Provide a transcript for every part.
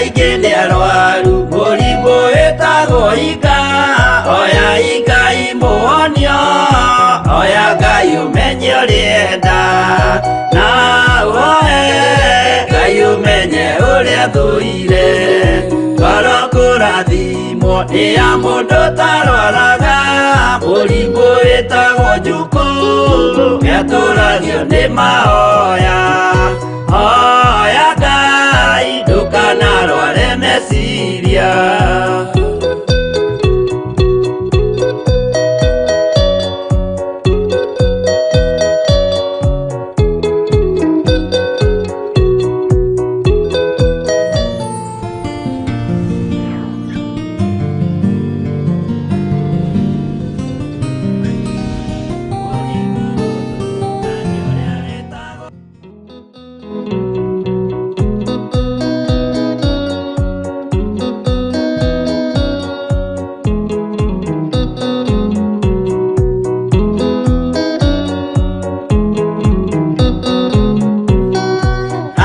Aingĩ nĩ arwaru mũrimũ wĩtagwo ika. Oya Ngai mũhonio, oya Ngai ũmenye ũrĩenda, na ũhoe Ngai ũmenye ũrĩa thũire. Ngoro kũrathimwo nĩ ya mũndũ ũtarwaraga mũrimũ wĩtagwo njukũ, nĩatũragio nĩ mahoya. Hoya Ngai ndũkanarware meciria.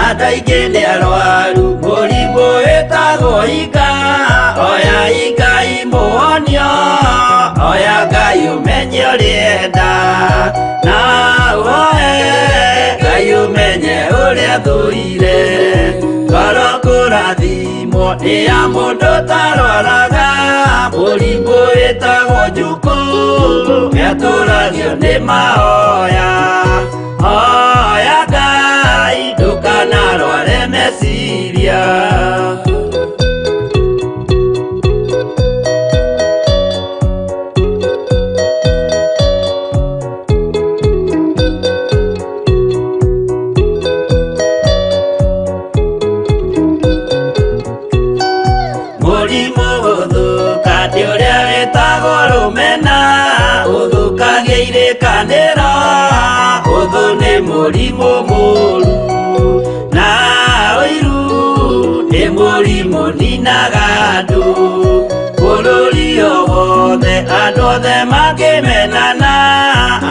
Andũ aingĩ nĩ arwaru mũrimũ wĩtagwo ika. Oya Ngai mũhonio, oya Ngai ũmenye ũrĩenda, na ũhoe Ngai ũmenye ũrĩa thũire. Ngoro kũrathimwo nĩ ya mũndũ ũtarwaraga mũrimũ wĩtagwo njukũ, nĩatũragio nĩ mahoya. Hoya Ngai ndũkanarware meciria. Mũrimũ gũthũka nĩ ũrĩa wĩtagwo rũmena, ũthũkagia irĩkanĩro, ũthũ nĩ mũrimũ mũru, na ũiru nĩ mũrimũ ninaga andũ. Bũrũri o wothe andũ othe mangĩmenana,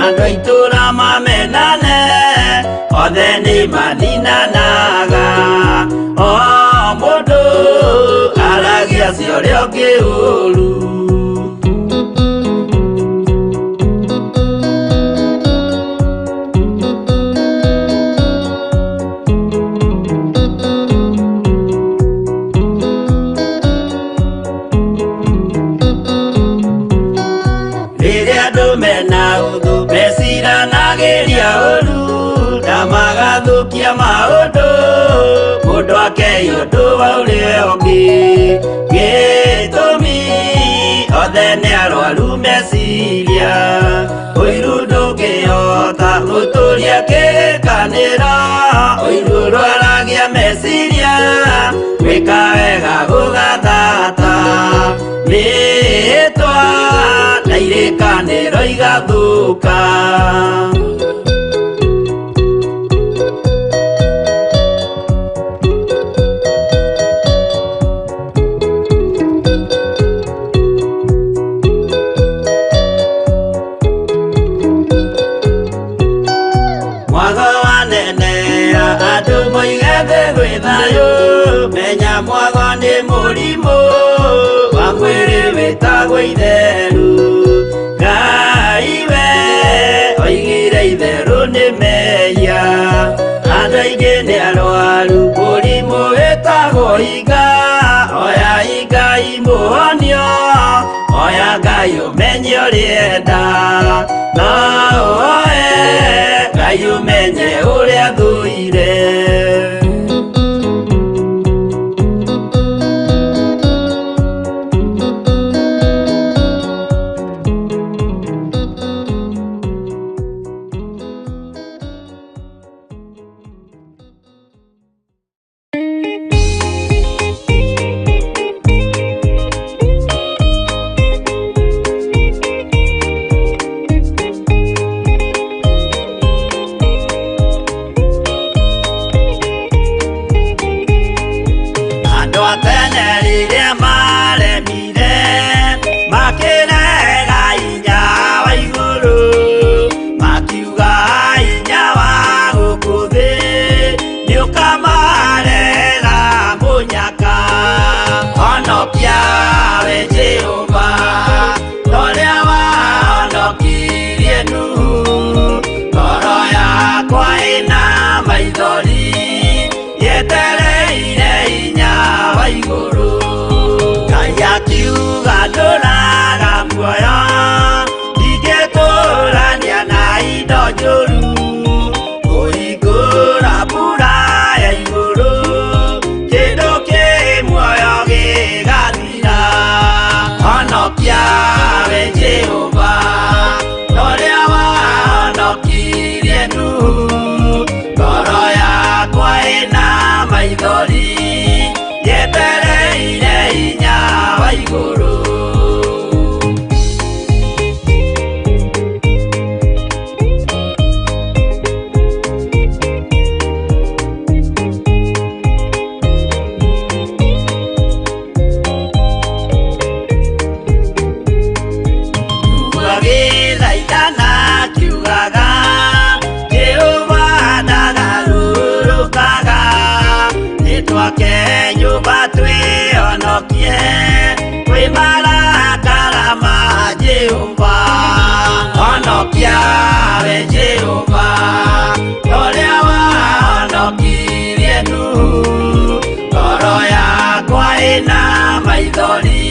andũ a itũũra mamenane, othe nĩ maninanaga. O mũndũ aragia cia ũrĩa ũngĩ ũru. Rĩrĩa andũ mena ũthũ meciranagĩria ũru, na magathũkia maũndũ, mũndũ akei ũndũ wa ũrĩa ũngĩ. Gĩtũmi othe nĩ arwaru meciria, ũiru ndũngĩhota gũtũria kĩrĩkanĩro, ũiru ũrwaragia meciria, gwĩka wega gũgathata. Mĩhĩtwa na irĩkanĩro igathũka. Mwago wanenea andũ moige thĩ gwĩ thayũ, menya mwago nĩ mũrimũ wa mwĩrĩ wĩtagwo itheru. Ngai we oigire itherũ nĩ mehia, andũ aingĩ nĩ arwaru mũrimũ wĩtagwo iga. Oya Ngai mũhonio, oya Ngai ũmenye ũrĩenda, na ũhoe Ngai ũmenye ũrĩa thũire. igũrũ. Agĩthaithana akiugaga, Jehova ndagarũrũkaga, nĩtwake nyũmba twĩhonokie kwĩ marakara ma Jehova. Honokia we Jehova, ũrĩa wahonokirie Nuhu, ngoro yakwa ĩna maithori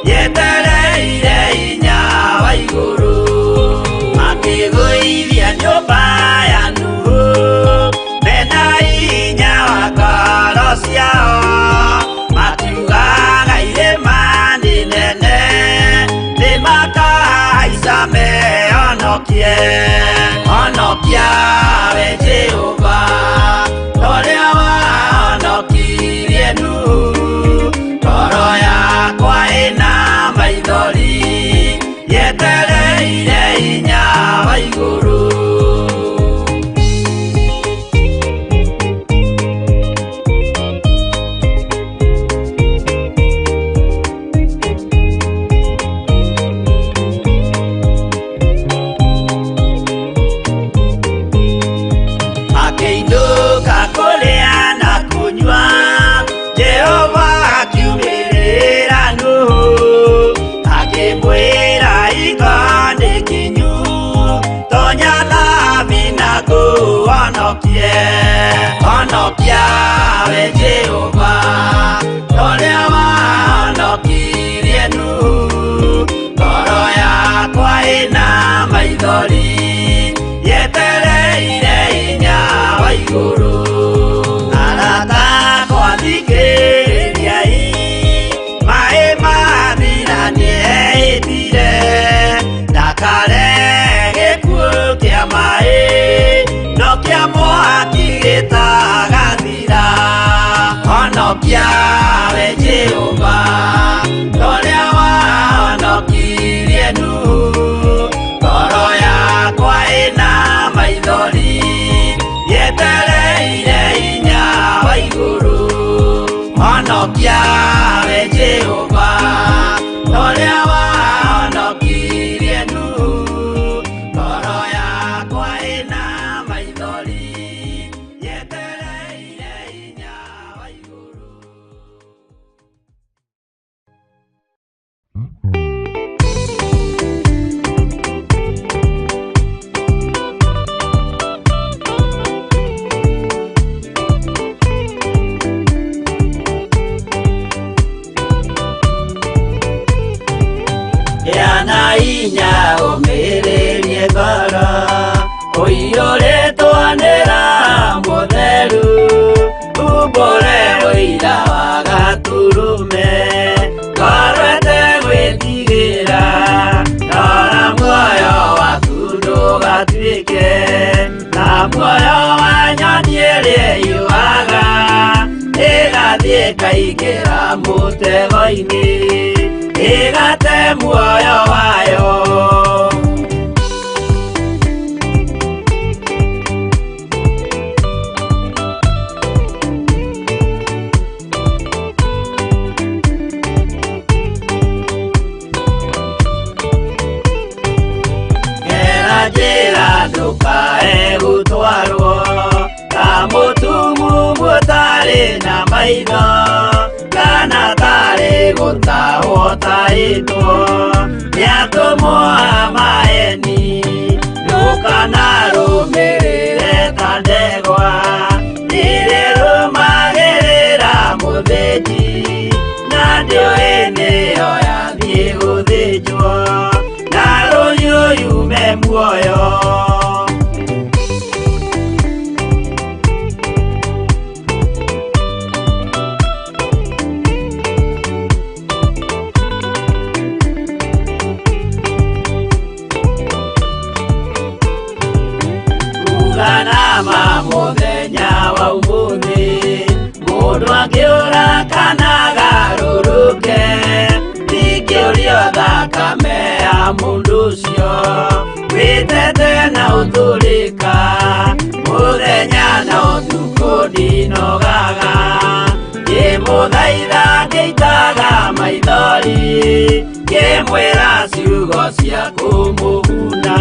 yetereire hinya wa igũrũ. Makĩgũithia nyũmba ya Nuhu mena hinya wa ngoro ciao, makiugaga irĩma nĩ nene nĩmakahaica mehonokie. Honokia we Jehova, ũrĩa wahonokirie Nuhu, ngoro yakwa ĩna maithori yetereire hinya wa igũrũ. Akĩinũka kũrĩa na kũnyua, Jehova akiumĩrĩra Nuhu, akĩmwĩra iga nĩ kinyu, tonya thabina ngũhonokie. Honokia we Jehova, ũrĩa wahonokirie Nuhu, ngoro yakwa ĩna maithori yetereire hinya wa igũrũ. Arata akwa thikĩrĩriai, maĩ mathira nĩehĩtire, ndakare gĩkuũ kĩa maĩ, no kĩa mwaki gĩtagathira. Honokia we Jehova, ũrĩa wahonokirie Nuhu, ngoro yakwa ĩna maithori yetereire hinya wa igũrũ. Honokia we Jehova, ũrĩa wahonokirie Nuhu, ngoro yakwa ĩna maithori yetereire hinya wa igũrũ. Gĩa na hinya ũmĩrĩrie ngoro, ũiyũrĩtwo nĩ Roho Mũtheru, umbũre ũira wa Gatũrũme, ngoro ĩtegwĩtigĩra, rora muoyo waku ndũgatuĩke ta muoyo wa nyoni ĩrĩa ĩiyũaga, ĩgathiĩ ĩkaingĩra mũtego-inĩ, ĩgate muoyo wayo. Gera njĩra ndũkae gũtwarwo ta mũtumumu ũtarĩ na maitho, kana tarĩ gũtahwo tahĩtwo nĩ atũmwo a maeni. Ndũkanarũmĩrĩre ta ndegwa ĩrĩrũmagĩrĩra mũthĩnji, na ndĩũĩ nĩyo yathiĩ gũthĩnjwo, na rũhiũ yume muoyo. Ũcio wĩtete na ũtũrĩka mũthenya na ũtukũ ndinogaga ngĩmũthaitha ngĩitaga maithori ngĩmwĩra ciugo cia kũmũguna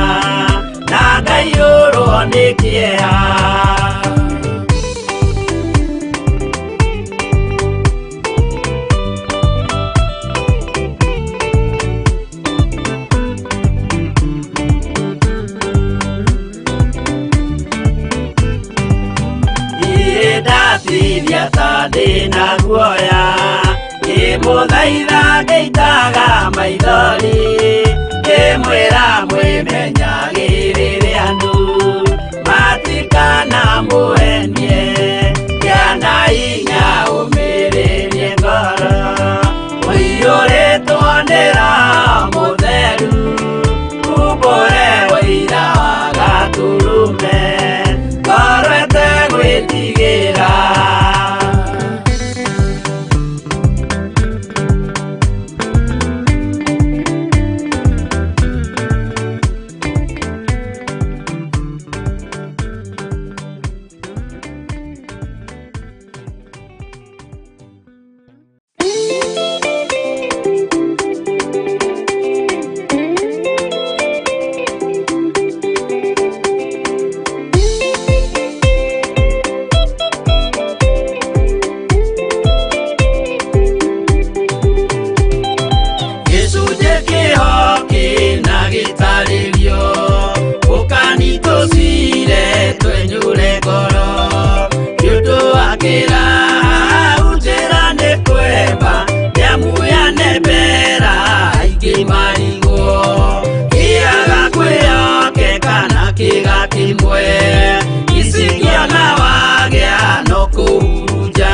na ngaiyũrwo nĩ kĩeha. Ndatithia ta ndĩna guoya ngĩmũthaitha ngĩitaga maithori ngĩmwĩra mwĩmenyagĩrĩre andũ matikana mũhenie kĩana inya ũmĩrĩrie ngoro ũiyũrĩtwo nĩ Roho Mũtheru umbũre ũira wa Gatũrũme ngoro ĩtegwĩtigĩra. Gĩcunjĩ kĩho kĩna gĩtarĩrio ũkani tũcire twenyũre ngoro nĩ ũndũ wa kĩraha njĩra nĩ kwemba nĩamu yanembera aingĩ marigwo kĩaga kwĩyokeka na kĩga kĩmwe icikĩona wagĩa no kũhurunja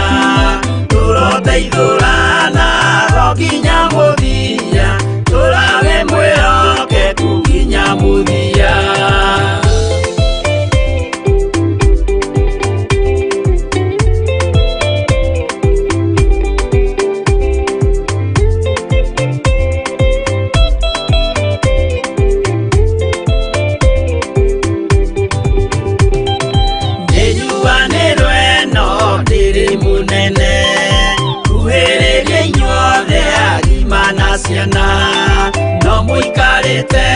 tũroteithũrana ro nginya mũthia tũrage mwĩhokeku nginya mũthia. Nĩnjuanĩrwo ĩno ndĩrĩ mũnene kuhĩrĩria inyuothe agima na ciana no mũikarĩte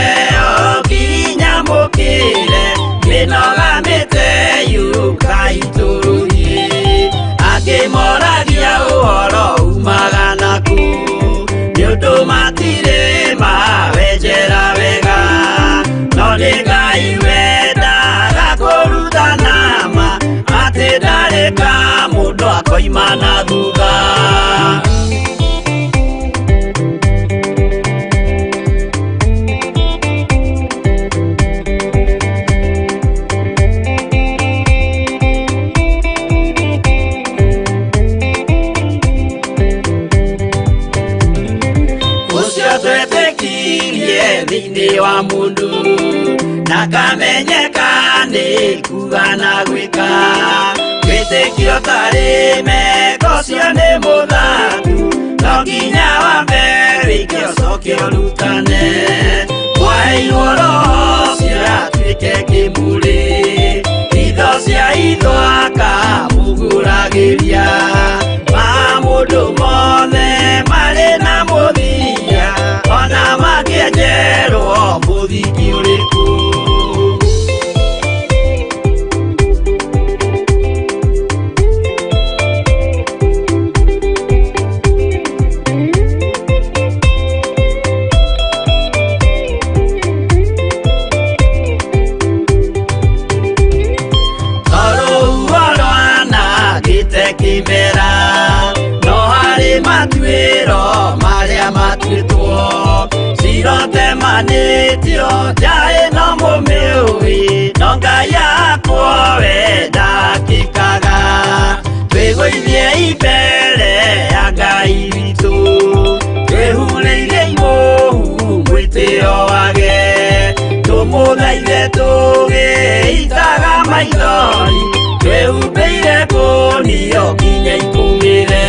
o nginya mũkĩre mĩnoga mĩte yũkai tũrũthiĩ angĩ moragia ũhoro umaga naku nĩ ũndũ matirĩ mawenjera wega no nĩ Ngai wendaga kũrutana ma atĩ ndarĩ ka mũndũ akoima na thutha. Ũcio twetĩkirie thĩinĩ wa mũndũ na kamenyeka nĩ kuga na gwĩka wĩtĩkio tarĩ meko ũcio nĩ mũthaku no nginya wambe wĩke ũcoke ũrutane mwaheirwo Roho ũcio atuĩke kĩmũrĩ itho cia itho akamũgũragĩria ma mũndũ mothe marĩ na mũthia ona mangĩenjerwo mũthingi ũrĩkũ. Tondũ rwanangĩte kĩmera no harĩ matuĩro marĩa matuĩtwo cirotemanĩtio nja ĩno mũmĩũĩ no Ngai yakwo we ndakĩkaga twĩgũithie mbere ya Ngai witũ twĩhurĩire imũhu mwĩtĩo wage tũmũthaithe tũgĩitaga maithori twĩhumbĩire ngũnio nginya ikũmĩre.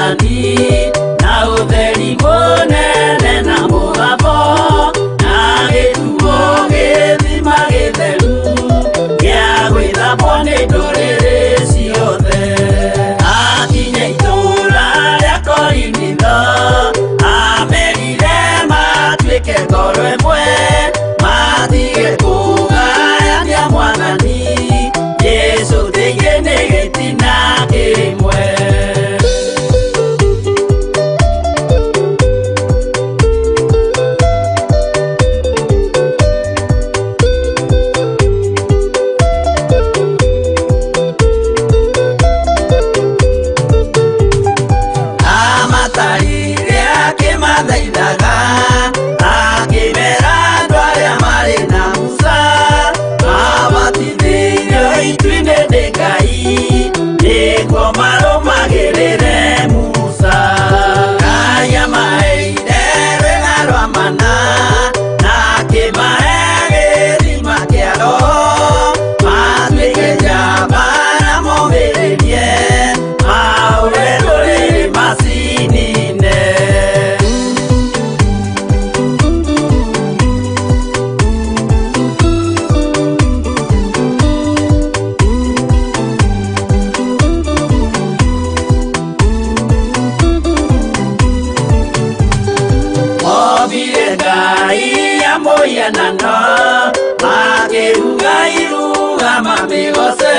Mwathani na ũtheri mũnene na mũgambo na gĩtuo gĩthima gĩtheru gĩa gwĩthambwo nĩ ndũrĩrĩ ciothe. Akinya itũũra rĩa Korinitho amerire matuĩke ngoro ĩmwe matige kũgayania Mwathani Jesũ thĩinĩ nĩ gĩtina kĩmwe. Amatarire akĩmathaithaga akĩmera andũ arĩa marĩ na Musa mabatithĩirio itu-inĩ nĩ Ngai nĩguo marũmagĩrĩre Musa. Ngai amaheire rwĩga rwa mana na akĩmahe gĩthima kĩa Roho matuĩke njamba na momĩrĩrie mahũre ndũrĩrĩ macinine. Ombire Ngai ya mũhianano makĩruga iruga mamĩgoce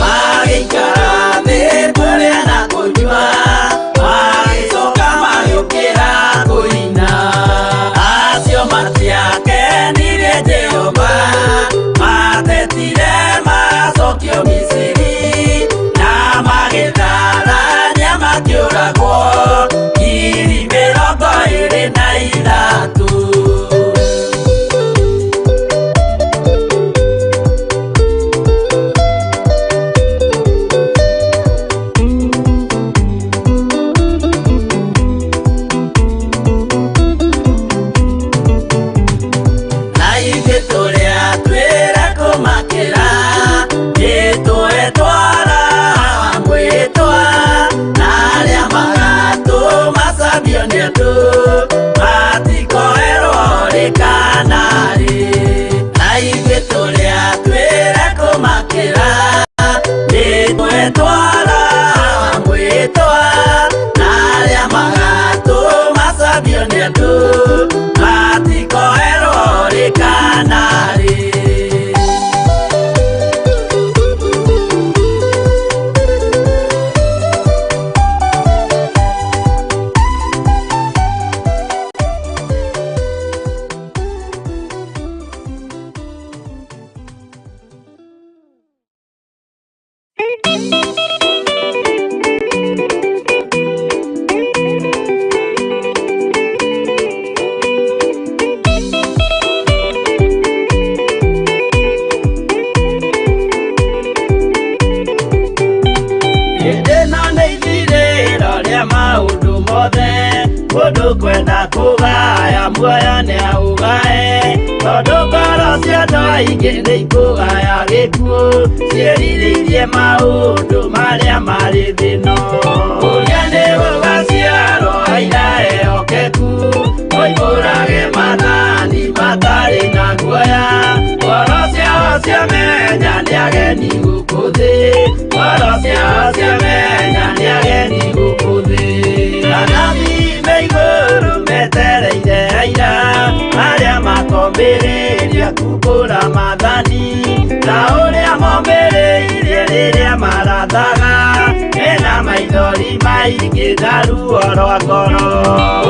magĩikara thĩ kũrĩa na kũnyua magĩcoka magĩũkĩra kũina. Acio matiakenirie Jehova matetire macokio Misiri na magĩtharania makĩũragwo 23,000. Na ithuĩ tũrĩa twĩra kũmakĩra nĩtũetwara mwĩtwa na arĩa magatũmacambio nĩ andũ matikoerwo rĩ kana rĩ. Na ithuĩ tũrĩa twĩra kũmakĩra nĩtũetwara mwĩtwa na arĩa magatũmacambio nĩ andũ matikoerwo rĩ kana rĩ. Hĩndĩ ĩno nĩ ithirĩro rĩa maũndũ mothe mũndũ kwenda kũgaya muoyo nĩ aũgae tondũ ngoro cia andũ aingĩ nĩ ikũgaya gĩkuũ ciĩrirĩirie maũndũ marĩa marĩ thĩ-ĩno. Ũrĩa nĩ gũgaciarwo aira ehokeku moimbũrage maathani matarĩ na guoya ngoro ciao ciamenya nĩ ageni gũkũ thĩ ngoro ciao ciamenya nĩ ageni gũkũ thĩ. Anabii me igũrũ metereire aira arĩa makombĩrĩria kumbũra maathani ta ũrĩa mombĩrĩirie rĩrĩa marathaga mena maithori maingĩ na ruo rwa ngoro.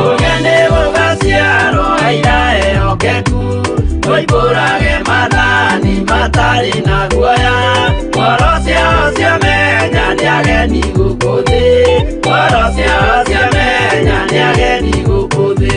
Ũrĩa nĩ gũgaciarwo aira ehokeku moimbũrage maathani matarĩ na guoya ngoro ciao ciamenya nĩ ageni gũkũ thĩ ngoro ciao ciamenya nĩ ageni gũkũ thĩ.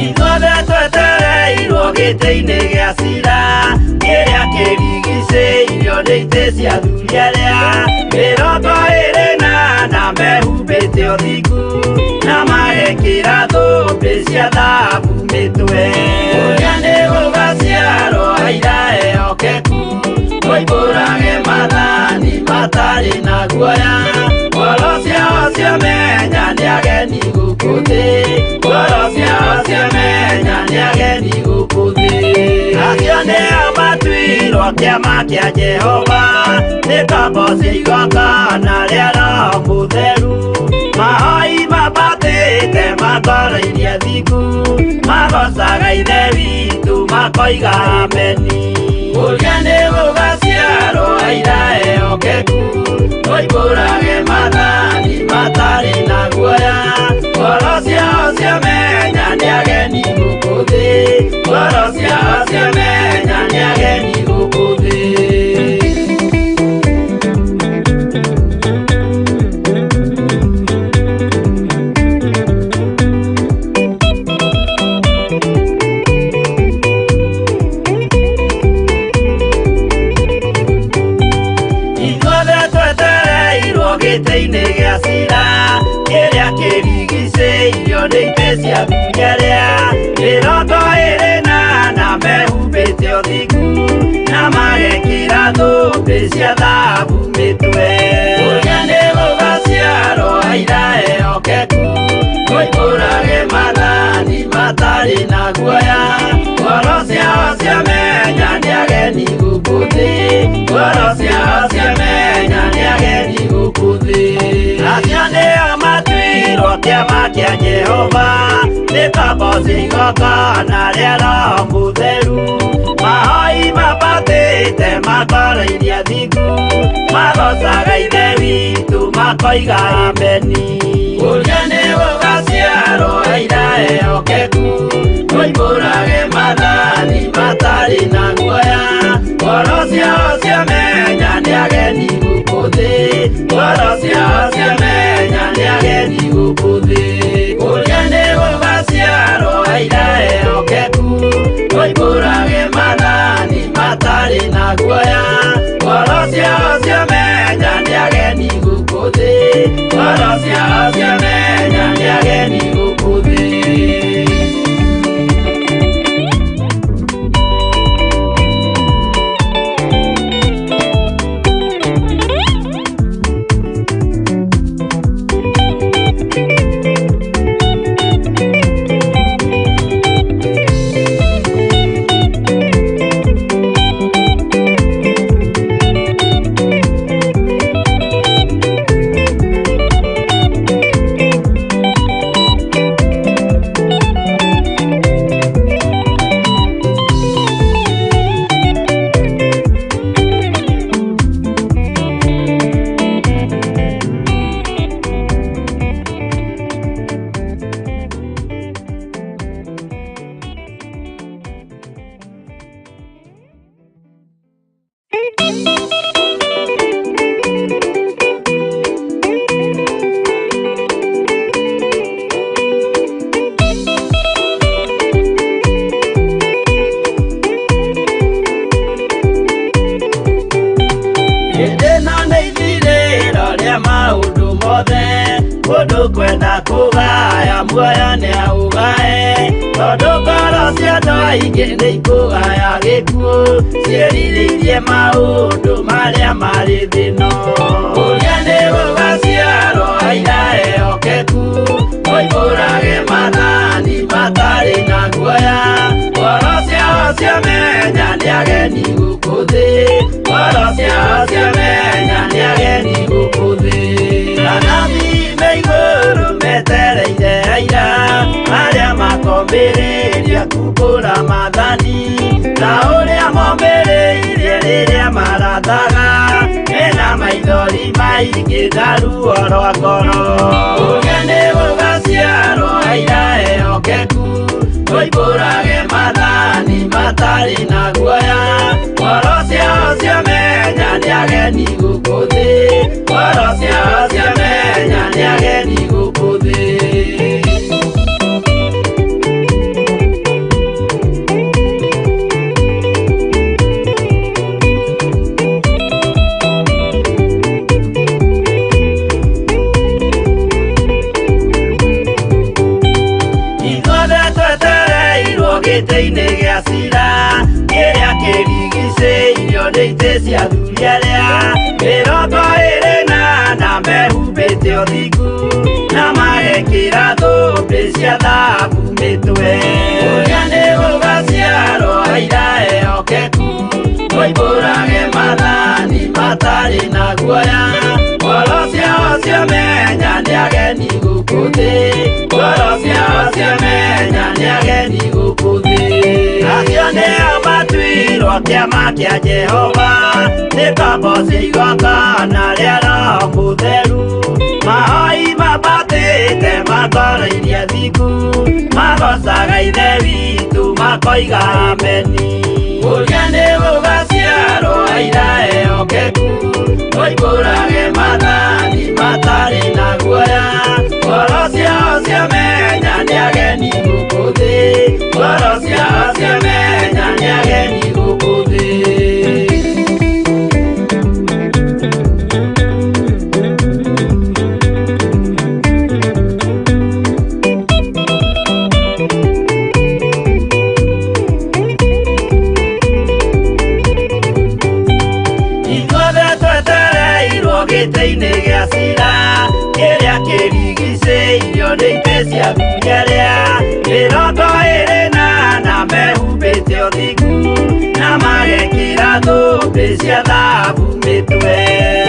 Ithuothe twetereirwo gĩtĩ-inĩ gĩa cira kĩrĩa kĩrigicĩirio nĩ itĩ cia athuri arĩa 24. nĩ ageni gũkũ thĩ, ngoro ciao ciamenya nĩ ageni gũkũ thĩ. Acio nĩo matuirwo kĩama kĩa Jehova, nĩ ngombo cia igongona rĩa Roho Mũtheru. Mahoi mambatĩte makoro iria thingu, magocaga Ithe witũ makoiga ameni. Ũrĩa nĩ gũgaciarwo aira ehokeku, moimbũrage maathani matarĩ na guoya. Ngoro ciao ciamenya nĩ ageni gũkũ thĩ, ngoro ciao ciamenya nĩ ageni gũkũ thĩ. Ithuothe twetereirwo gĩtĩ-inĩ gĩa cira, kĩrĩa kĩrigicĩirio nĩ itĩ cia thunya 24 mehumbĩte ũthingu, na magekĩra thũmbĩ cia thahabu mĩtwe. Ũrĩa nĩ gũgaciarwo aira ehokeku, moimbũrage maathani matarĩ na guoya. Ngoro ciao ciamenya nĩ ageni gũkũ thĩ, ngoro ciao ciamenya nĩ ageni gũkũ thĩ. Acio nĩo matuirwo kĩama kĩa Jehova, nĩ ngombo cia igongona rĩa Roho Mũtheru. Mahoi mambatĩte makoro iria thingu, magocaga Ithe witũ makoiga ameni. Ũrĩa nĩ gũgaciarwo aira ehokeku, moimbũrage maathani matarĩ na guoya. Ngoro ciao ciamenya nĩ ageni gũkũ thĩ, ngoro ciao ciamenya nĩ ageni gũkũ thĩ. Ũrĩa nĩ gũgaciarwo aira ehokeku, moimbũrage maathani matarĩ na guoya. Ngoro ciao ciamenya nĩ ageni gũkũ thĩ, ngoro ciao ciamenya nĩ ageni gũkũ thĩ. Hĩndĩ ĩno nĩ ithirĩro rĩa maũndũ mothe, mũndũ kwenda kũgaya muoyo nĩ aũgae, tondũ ngoro cia andũ aingĩ nĩ ikũgaya gĩkuũ, ciĩrirĩirie maũndũ marĩa marĩ thĩ ĩno. Ũrĩa nĩ gũgaciarwo aira ehokeku, moimbũrage maathani matarĩ na guoya. Ngoro ciao ciamenya nĩ ageni gũkũ thĩ, ngoro ciao ciamenya nĩ ageni gũkũ thĩ. Anabii me igũrũ metereire aira, arĩa makombĩrĩria kumbũra maathani, ta ũrĩa mombĩrĩirie rĩrĩa marathaga, mena maithori maingĩ na ruo rwa ngoro. Ũrĩa nĩ gũgaciarwo aira ehokeku, moimbũrage maathani matarĩ na guoya. Ngoro ciao ciamenya nĩ ageni gũkũ thĩ, ngoro ciao ciamenya nĩ ageni gũkũ thĩ. Ithuothe twetereirwo gĩtĩ-inĩ gĩa cira, kĩrĩa kĩrigicĩirio nĩ itĩ cia athuri arĩa 24 mehumbĩte ũthingu, Na magekĩra thũmbĩ cia thahabu mĩtwe. Ũrĩa nĩ gũgaciarwo aira ehokeku, moimbũrage maathani matarĩ na guoya. Ngoro ciao ciamenya nĩ ageni gũkũ thĩ, ngoro ciao ciamenya nĩ ageni gũkũ thĩ. Acio nĩo matuirwo kĩama kĩa Jehova, nĩ ngombo cia igongona rĩa Roho Mũtheru. Mahoi mambatĩte makoro iria thingu, magocaga Ithe witũ makoiga ameni. Ũrĩa nĩ gũgaciarwo aira ehokeku, moimbũrage maathani matarĩ na guoya. Ngoro ciao ciamenya nĩ ageni gũkũ thĩ, ngoro ciao ciamenya nĩ ageni gũkũ thĩ. Ithuothe twetereirwo gĩtĩ-inĩ gĩa cira, kĩrĩa kĩrigicĩirio nĩ itĩ cia ngunyeria 24, mehumbĩte ũthingu na magekĩra thũmbĩ cia thahabu mĩtwe.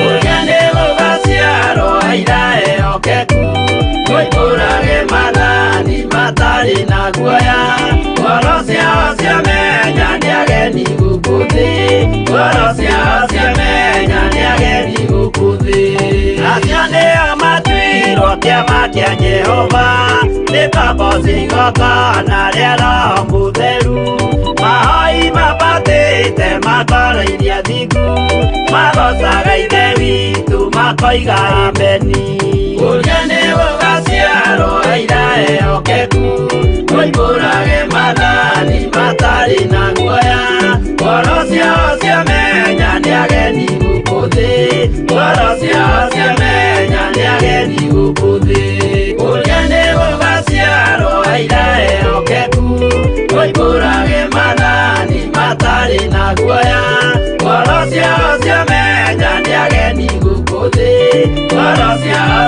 Ũrĩa nĩ gũgaciarwo aira ehokeku, moimbũrage maathani matarĩ na guoya. Ngoro ciao ciamenya nĩ ageni gũkũ thĩ, ngoro ciao ciamenya nĩ ageni gũkũ thĩ. Acio nĩo matuirwo kĩama kĩa Jehova, nĩ ngombo cia igongona rĩa Roho Mũtheru. Mahoi mambatĩte makoro iria thingu, magocaga Ithe witũ makoiga ameni. Ũrĩa nĩ gũgaciarwo aira ehokeku, moimbũrage maathani matarĩ na guoya. Ngoro ciao ciamenya nĩ ageni gũkũ thĩ, ngoro ciao ciamenya nĩ ageni gũkũ thĩ. Ũrĩa nĩ gũgaciarwo aira ehokeku, moimbũrage maathani matarĩ na guoya. Ngoro ciao ciamenya nĩ ageni gũkũ thĩ, ngoro ciao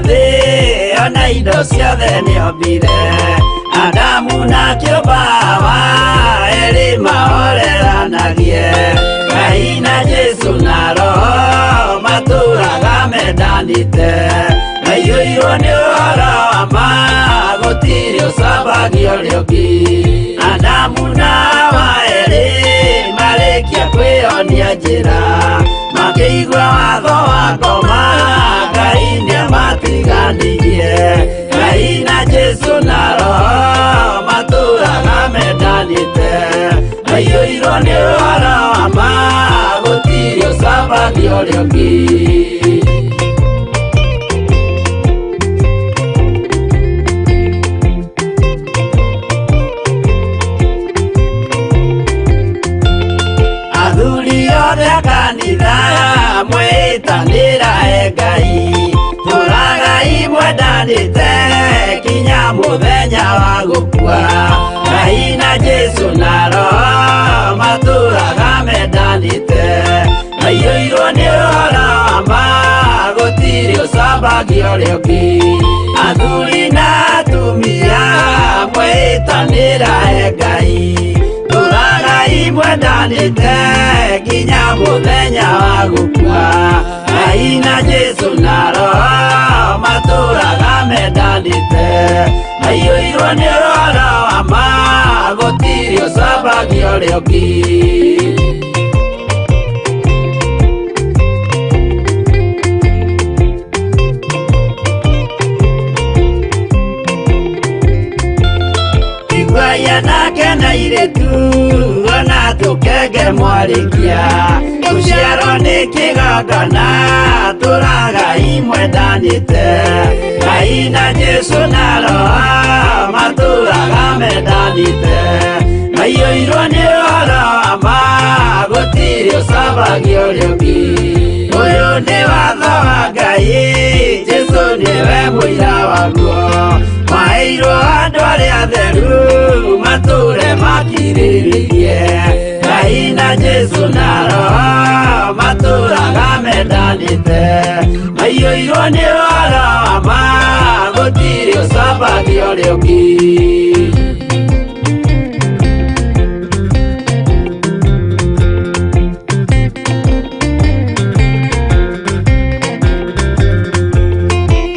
thĩ ona indo ciothe nĩombire Adamu na kĩũmba Hawa erĩ mahoreranagie Ngai na Jesũ na Roho matũraga mendanĩte maiyũirwo nĩ ũhoro wa ma gũtirĩ ũcambagia ũrĩa ũngĩ Adamu na Hawa erĩ marĩkia kwĩyonia njĩra makĩigua watho wa ngoma Ngai nĩamatiganirie Ngai na Jesũ na Roho matũraga mendanĩte maiyũirwo nĩ ũhoro wa ma gũtirĩ ũcambagia ũrĩa ũngĩ Athuri othe a kanitha mwĩtanĩra e Ngai tũragai mwendanĩte kinya mũthenya wa gũkua Ngai na Jesũ na Roho matũraga mendanĩte maiyũirwo nĩ ũhoro wa ma gũtirĩ ũcambagia ũrĩa ũngĩ Athuri na atumia mwĩtanĩra e Ngai tũragai mwendanĩte nginya mũthenya wa gũkua Ngai na Jesũ na Roho matũraga mendanĩte maiyũirwo nĩ ũhoro wa ma gũtirĩ ũcambagia ũrĩa ũngĩ Iguai anake na airĩtu ona tũkenge mwarĩkia gũciarwo nĩ kĩgongona tũragai mwendanĩte Ngai na Jesũ na Roho matũraga mendanĩte maiyũirwo nĩ ũhoro wa ma gũtirĩ ũcambagia ũrĩa ũngĩ Ũyũ nĩ watho wa Ngai Jesũ nĩwe mũira waguo maheirwo andũ arĩa atheru matũre makirĩrĩirie Ngai na Jesũ na Roho matũraga mendanĩte maiyũirwo nĩ ũhoro wa ma gũtirĩ ũcambagia ũrĩa ũngĩ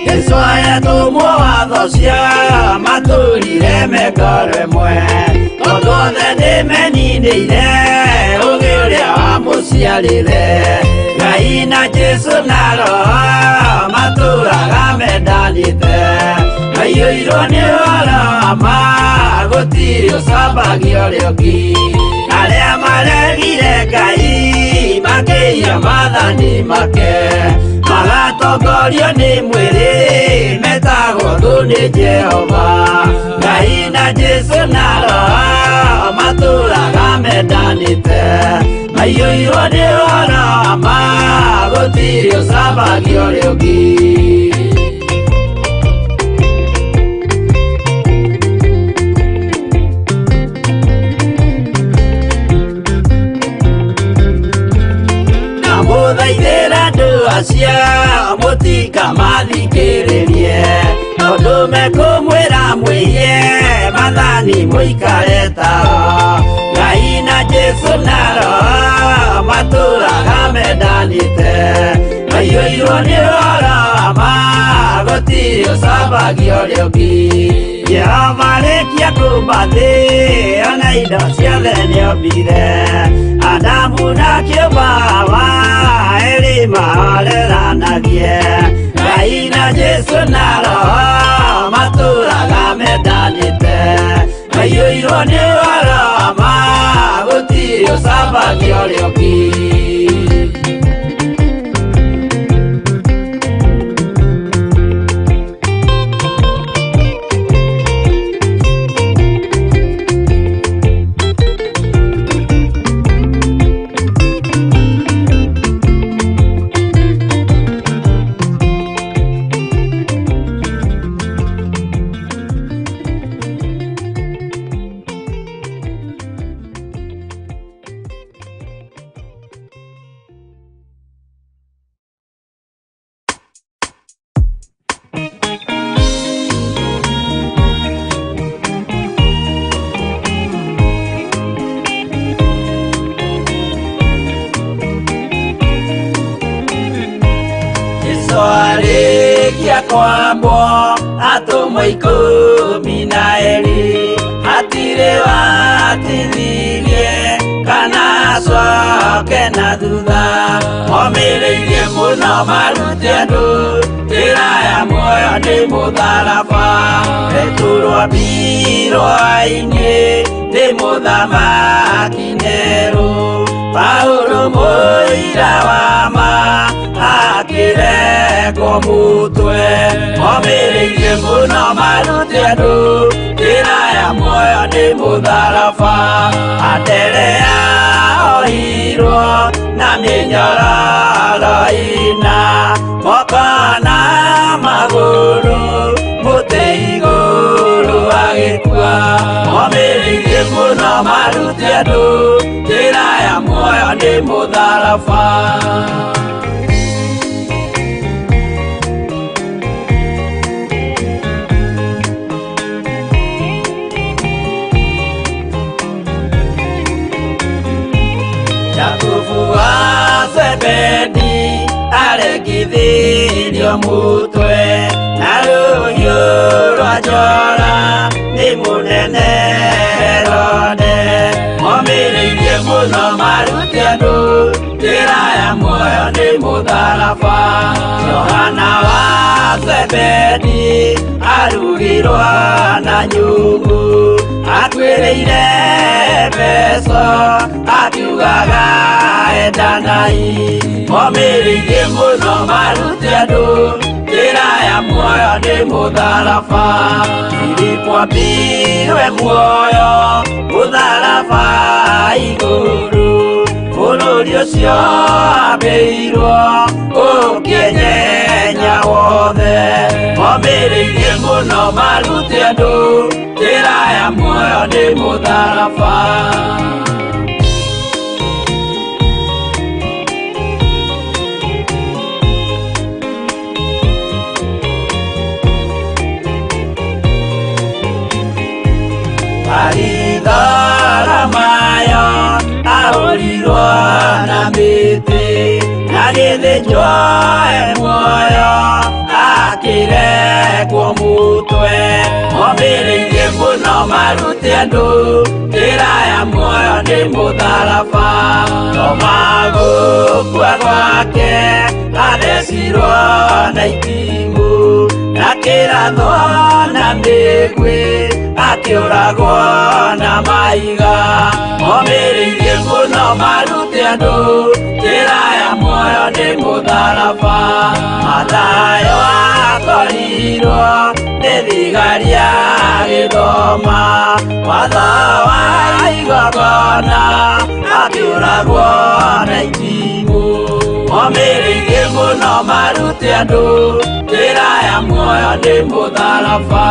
Jesũ ayatũmwo watho cia matũrire mengoro ĩmwe tondũ othe nĩmeninĩire ũgĩ ũrĩa wamũciarire Ngai na Jesũ na Roho matũraga mendanĩte maiyũirwo nĩ ũhoro wa ma gũtirĩ ũcambagia ũrĩa ũngĩ Arĩa maregire Ngai makĩiya maathani make magatongorio nĩ mwĩrĩ metagwo thũ nĩ Jehova Ngai na Jesũ na Roho matũraga mendanĩte maiyũirwo nĩ ũhoro wa ma gũtirĩ ũcambagia ũrĩa ũngĩ Ndamũthaithĩra andũ acio mũtikamathikĩrĩrie tondũ mekũmwĩra mwĩhie maathani mũikare tao Ngai na Jesũ na Roho matũraga mendanĩte maiyũirwo nĩ ũhoro wa ma gũtirĩ ũcambagia ũrĩa ũngĩ Jehova arĩkia kũmba thĩ ona indo ciothe nĩombire Adamu na kĩũmba Hawa erĩ mahoreranagie Ngai na Jesũ na Roho matũraga mendanĩte maiyũirwo nĩ ũhoro wa ma gũtirĩ ũcambagia ũrĩa ũngĩ Kwambwo atũmwo 12 hatirĩ watithirie kana acoke na thutha omĩrĩirie mũno marute andũ njĩra ya muoyo nĩ mũtharaba Petero ambirwo ainĩ nĩ mũthamaki Nero Paulo mũira wa ma akĩrekwo mũtwe omĩrĩirie mũno marute andũ njĩra ya muoyo nĩ mũtharaba Anderea ohirwo na mĩnyororo ĩna moko na magũrũ mũtĩ igũrũ agĩkua omĩrĩirie mũno marute andũ njĩra ya muoyo nĩ mũtharaba Jakubu wa Zebedi aregithirio mutwe na rũhiũ rwa njora nĩ mũnene Herode omĩrĩirie mũno marute andũ njĩra ya muoyo nĩ mũtharaba Johana wa Zebedi arugirwo na nyungu akuĩrĩire mbeca akiugaga endanai omĩrĩirie mũno marute andũ njĩra ya muoyo nĩ mũtharaba Filipo ambirwe muoyo mũtharaba igũrũ bũrũri ũcio ambĩirwo ũkĩenyenya wothe omĩrĩirie mũno marute andũ njĩra ya muoyo nĩ mũtharaba Baritholomayo ahũrirwo na mĩtĩ na gĩthĩnjwo e muoyo akĩrekwo mũtwe omĩrĩirie mũno marute andũ njĩra ya muoyo nĩ mũtharaba Toma gũkua gwake athecirwo na itimũ na kĩrathwo na mĩguĩ akĩũragwo na mahiga omĩrĩirie mũno marute andũ njĩra ya muoyo nĩ mũtharaba Mathayo akorirwo nĩ thigari agĩthoma watho wa igongona akĩũragwo na itimũ omĩrĩirie mũno marute andũ njĩra ya muoyo nĩ mũtharaba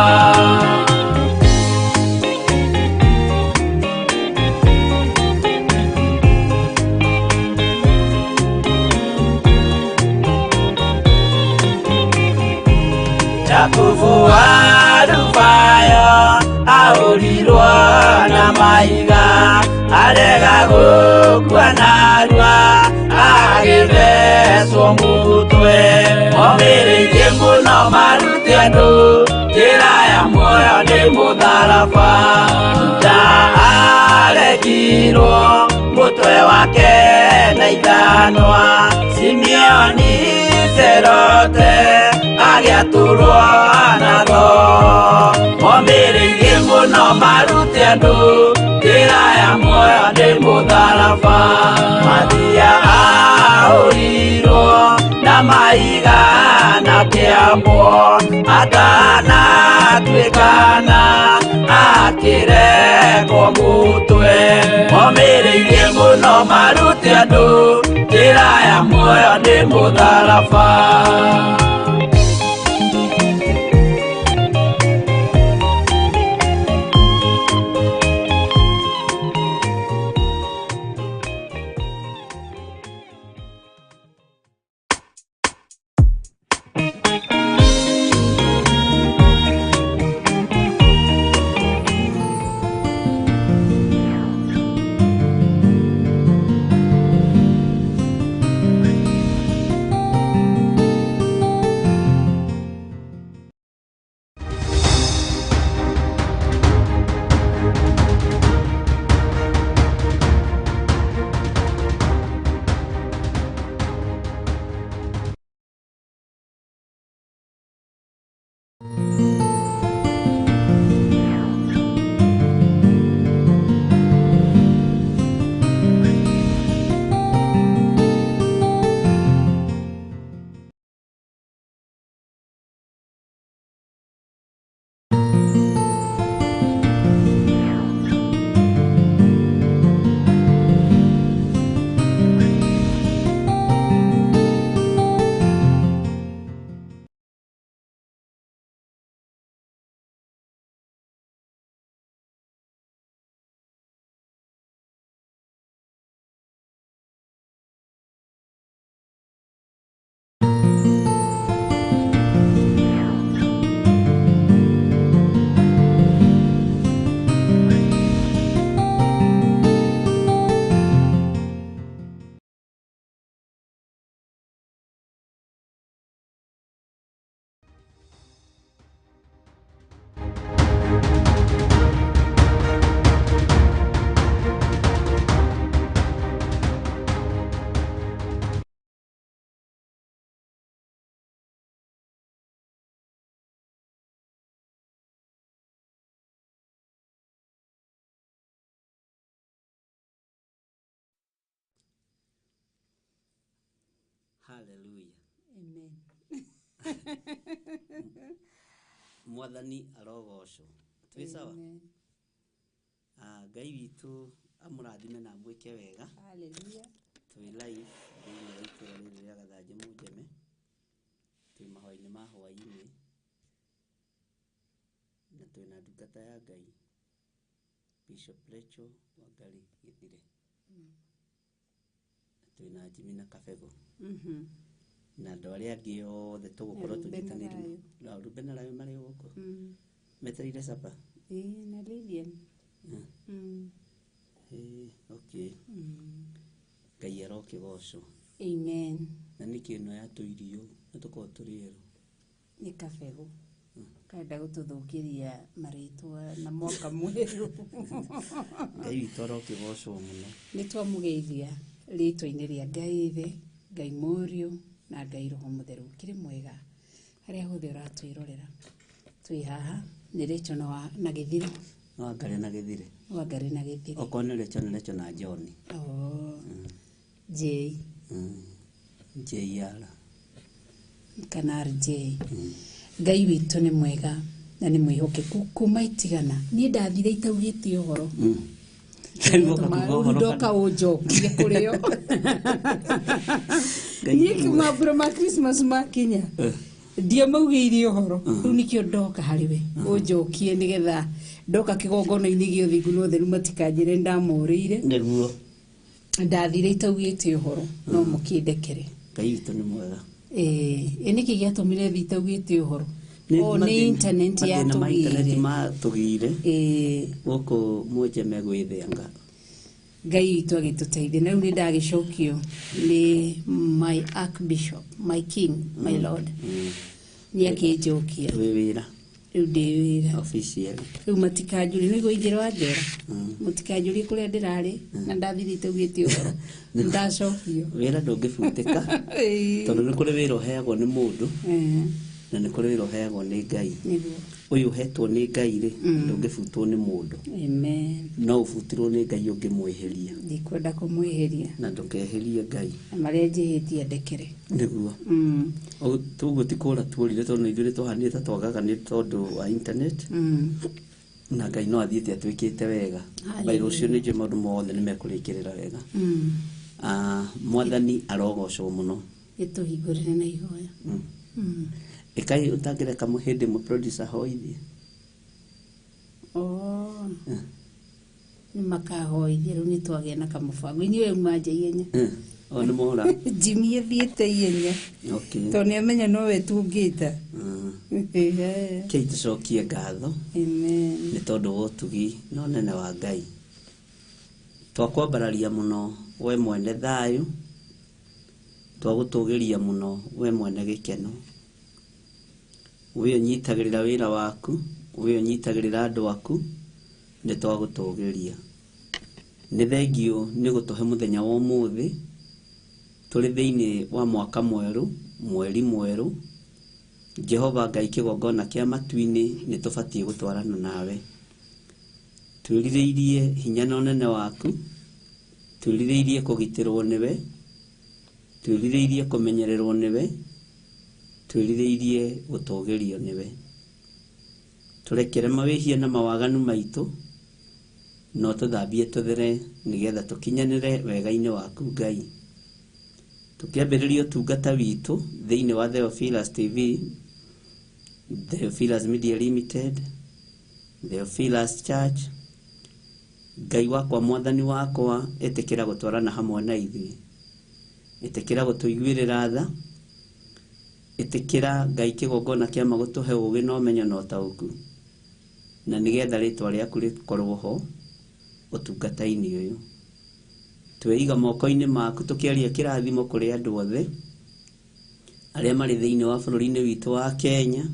Jakubu wa Alufayo ahũrirwo na mahiga arega gũkua narua agĩthecwo mũtwe omĩrĩirie mũno marute andũ njĩra ya muoyo nĩ mũtharaba Juda aregirwo mũtwe wake na ithanwa Simeoni Zerote agĩatũrwo na thoo omĩrĩirie mũno marute andũ njĩra ya muoyo nĩ mũtharaba Mathia ahũrirwo na mahiga na kĩambwo atanatuĩkana akĩrekwo mũtwe omĩrĩirie mũno marute andũ njĩra ya muoyo nĩ mũtharaba Hallelujah. Amen. Mwathani arogocwo. Twĩ sawa? Amen. Ngai witũ amũrathime na amwĩke wega. Hallelujah. Twĩ live thĩinĩ wa itũra rĩrĩ rĩa Gathanjĩ Mũnjeme. Twĩ mahoya-inĩ ma hwaĩ-inĩ na twĩna ndungata ya Ngai Bishop Rachel Wangari Gĩthire. Na twĩna Jimmy na Kabego. Na andũ arĩa angĩ othe tũgũkorwo Na Ruben na tũnyitanĩire. Rayo. Na Ruben na Rayo marĩ gũkũ. Metereire capa. Ĩĩ, na Lilian. Ĩĩ, okay. Ngai arokĩgocwo. Amen. Na nĩkĩ ĩno yatũirio na tũkorwo tũrĩ erũ? Nĩ kabegũ karenda gũtũthũkĩria marĩtwa na mwaka mwerũ. Ngai witũ arokĩgocwo mũno. Nĩ twamũgeithia rĩtwa-inĩ rĩa Ngai Ithe, Ngai Mũriũ na Ngai Roho Mũtheru. Kĩrĩ mwega harĩa hothe ũratwĩrorera. Twĩ haha nĩ Rachel na Gĩthire. Wangari na Gĩthire. Wangari na Gĩthire. Okorwo nĩ Rachel nĩ Rachel na John. Oh. J. JR. Kana RJ. Ngai witũ nĩ mwega na nĩ mwĩhokeku kuma itigana. Niĩ ndathire itaugĩte ũhoro. Rĩu woka kuga Rĩu ũhoro ndoka kana? ũnjokie kũrĩ o. Ngai Niĩ mambura ma Christmas makinya ndiamaugĩire ũhoro. Rĩu nĩkĩo ndoka harĩ we ũnjokie nĩgetha ndoka kĩgongona-inĩ gĩa ũthingu na ũtheru matikanjĩre ndamorĩire. Nĩguo. Ndathire itaugĩte ũhoro no mũkĩndekere. Ngai witũ nĩ mwega. Ĩĩ, nĩkĩ gĩatũmire thiĩ itaugĩte ũhoro? O nĩ internet mathĩna ma internet yatũgĩire. matũgĩire Ĩĩ, gũkũ Mũnjeme gwĩthĩanga. Ngai witũ agĩtũteithia. Na rĩu nĩ ndagĩcokio nĩ my archbishop, my king, my lord. Nĩ akĩnjokia. Wĩ wĩra. Rĩu ndĩ wĩra. Officially. Rĩu matikanjũrie, nĩguo ingĩra wa njera. Mũtikanjũrie kũrĩa ndĩrarĩ na ndathire itaugĩte ũhoro. Ndacokio. Wĩra ndũngĩbutĩka Ĩĩ. tondũ nĩ kũrĩ wĩra ũheagwo nĩ mũndũ na nĩ kũrĩ wĩra ũheagwo nĩ Ngai. Nĩguo. Ũyũ ũhetwo nĩ Ngai rĩ, ndũngĩbutwo nĩ mũndũ. Amen. No ũbutirwo nĩ Ngai ũngĩmwĩhĩria. Ndikwenda kũmwĩhĩria. Na ndũkehĩrie Ngai. Na marĩa njĩhĩtie ndekere. Nĩguo. Ũguo ti kũra tuorire tondũ ithuĩ nĩtwahanire ta twagaga nĩ tondũ wa internet. Na Ngai no athiĩte atwĩkĩte wega. Hallelujah. By rũciũ nĩ njũĩ maũndũ mothe nĩ mekũrĩkĩrĩra wega. Mwathani arogocwo mũno. Gĩtũhingũrĩre na ihoya. Ĩkai ũtangĩreka hĩndĩ ĩmwe producer ahoithie. Oh. Nĩ makahoithia rĩu nĩ twagĩa na kamũbango. Inyuĩ uma nja ihenya. O nĩ mora. Jimmy athiĩte ihenya. Okay. Tondũ nĩ amenya nowe tũngĩta. Kei tũcokie ngatho Amen. nĩ tondũ wa ũtugi na ũnene wa Ngai. Twakwambararia mũno we mwene thayũ, twagũtũgĩria mũno we mwene gĩkeno. We ũnyitagĩrĩra wĩra waku, we ũnyitagĩrĩra andũ aku, nĩ twagũtũgĩria. Nĩ thengiũ nĩ gũtũhe mũthenya wa ũmũthĩ, tũrĩ thĩinĩ wa mwaka mwerũ, mweri mwerũ. Jehova Ngai kĩgongona kĩa matu-inĩ nĩ tũbatiĩ gũtwarana nawe. Twĩrirĩirie hinya na ũnene waku, twĩrirĩirie kũgitĩrwo nĩwe, twĩrirĩirie kũmenyererwo nĩwe, twĩrirĩirie gũtũgĩrio nĩwe. Tũrekere mawĩhia na mawaganu maitũ, no tũthambie tũthere nĩgetha tũkinyanĩre wega-inĩ waku Ngai. Tũkĩambĩrĩria ũtungata witũ thĩinĩ wa Theophilus TV, Theophilus Media Limited, Theophilus Church, Ngai wakwa mwathani wakwa ĩtĩkĩra gũtwarana hamwe na ithuĩ. Ĩtĩkĩra gũtũiguĩrĩra tha, ĩtĩkĩra Ngai kĩgongona kĩa ma gũtũhe ũũgĩ na ũmenyo na ũtaũku, na nĩgetha rĩtwa rĩaku rĩkorwo ho ũtungata-inĩ ũyũ. Tweiga moko-inĩ maku tũkĩaria kĩrathimo kũrĩ andũ othe arĩa marĩ thĩinĩ wa bũrũri-inĩ witũ wa Kenya,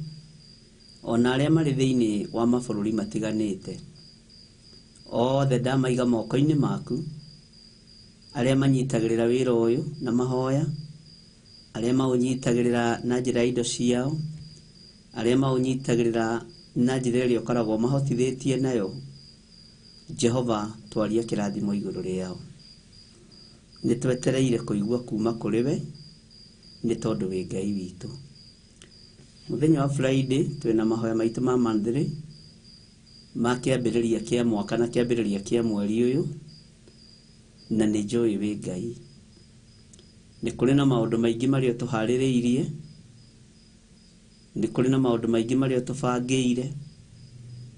ona arĩa marĩ thĩinĩ wa mabũrũri matiganĩte. Othe ndamaiga moko-inĩ maku, arĩa manyitagĩrĩra wĩra ũyũ na mahoya, arĩa maũnyitagĩrĩra na njĩra ya indo ciao, arĩa maũnyitagĩrĩra na njĩra ĩrĩa ũkoragwo mahotithĩtie nayo. Jehova twaria kĩrathimo igũrũ rĩao. Nĩ twetereire kũigua kuma kũrĩ we, Nĩ tondũ wĩ Ngai witũ. Mũthenya wa Friday twĩna mahoya maitũ ma monthly ma kĩambĩrĩria kĩa mwaka na kĩambĩrĩria kĩa mweri ũyũ, na nĩ njũĩ wĩ Ngai. Nĩ kũrĩ na maũndũ maingĩ marĩa ũtũharĩrĩirie, nĩ kũrĩ na maũndũ maingĩ marĩa ũtũbangĩire,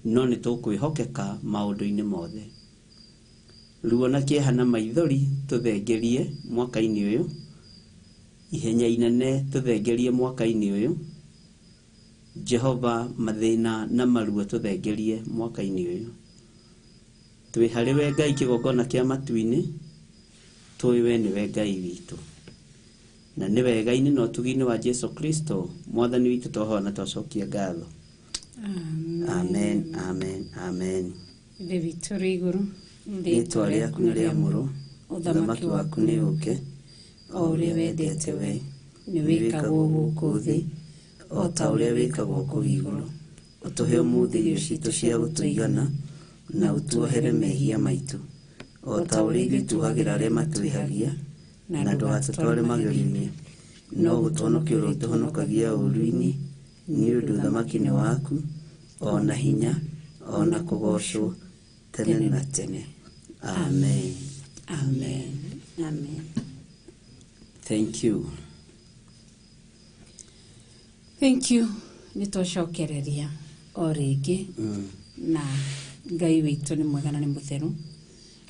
no nĩ tũkwĩhokeka maũndũ-inĩ mothe. Ruo na kĩeha na maithori tũthengerie mwaka-inĩ ũyũ, ihenya inene tũthengerie mwaka-inĩ ũyũ, Jehova mathĩna na maruo tũthengerie mwaka-inĩ ũyũ. Twĩ harĩ we Ngai kĩgongona kĩa matu-inĩ, tũĩ we nĩwe Ngai witũ. Na nĩ wega-inĩ na ũtugi-inĩ wa Jesu Kristo mwathani witũ twahoya na twacokia ngatho. Amen, amen, amen. Ithe witũ ũrĩ igũrũ, Rĩĩtwa rĩaku nĩ rĩamũrwo, ũthamaki waku nĩ ũũke, o ũrĩa wendete we nĩ wĩkagwo gũkũ thĩ o ta ũrĩa wĩkagwo kũu igũrũ. Ũtũhe ũmũthĩ irio citũ cia gũtũigana, na ũtuohere mehia maitũ, o ta ũrĩa ithuĩ tuohagĩra arĩa matwĩhagia, na ndũgatũtware magerio-inĩ, no gũtũhonokia ũrĩtũhonokagia ũũru-inĩ, nĩ ũndũ ũthamaki nĩ waku, o na hinya, o na kũgoocwo tene na tene. Amen. Amen. Amen. Thank you. Thank you. Nĩ twacokereria o rĩngĩ na Ngai witũ nĩ mwega na nĩ mũtheru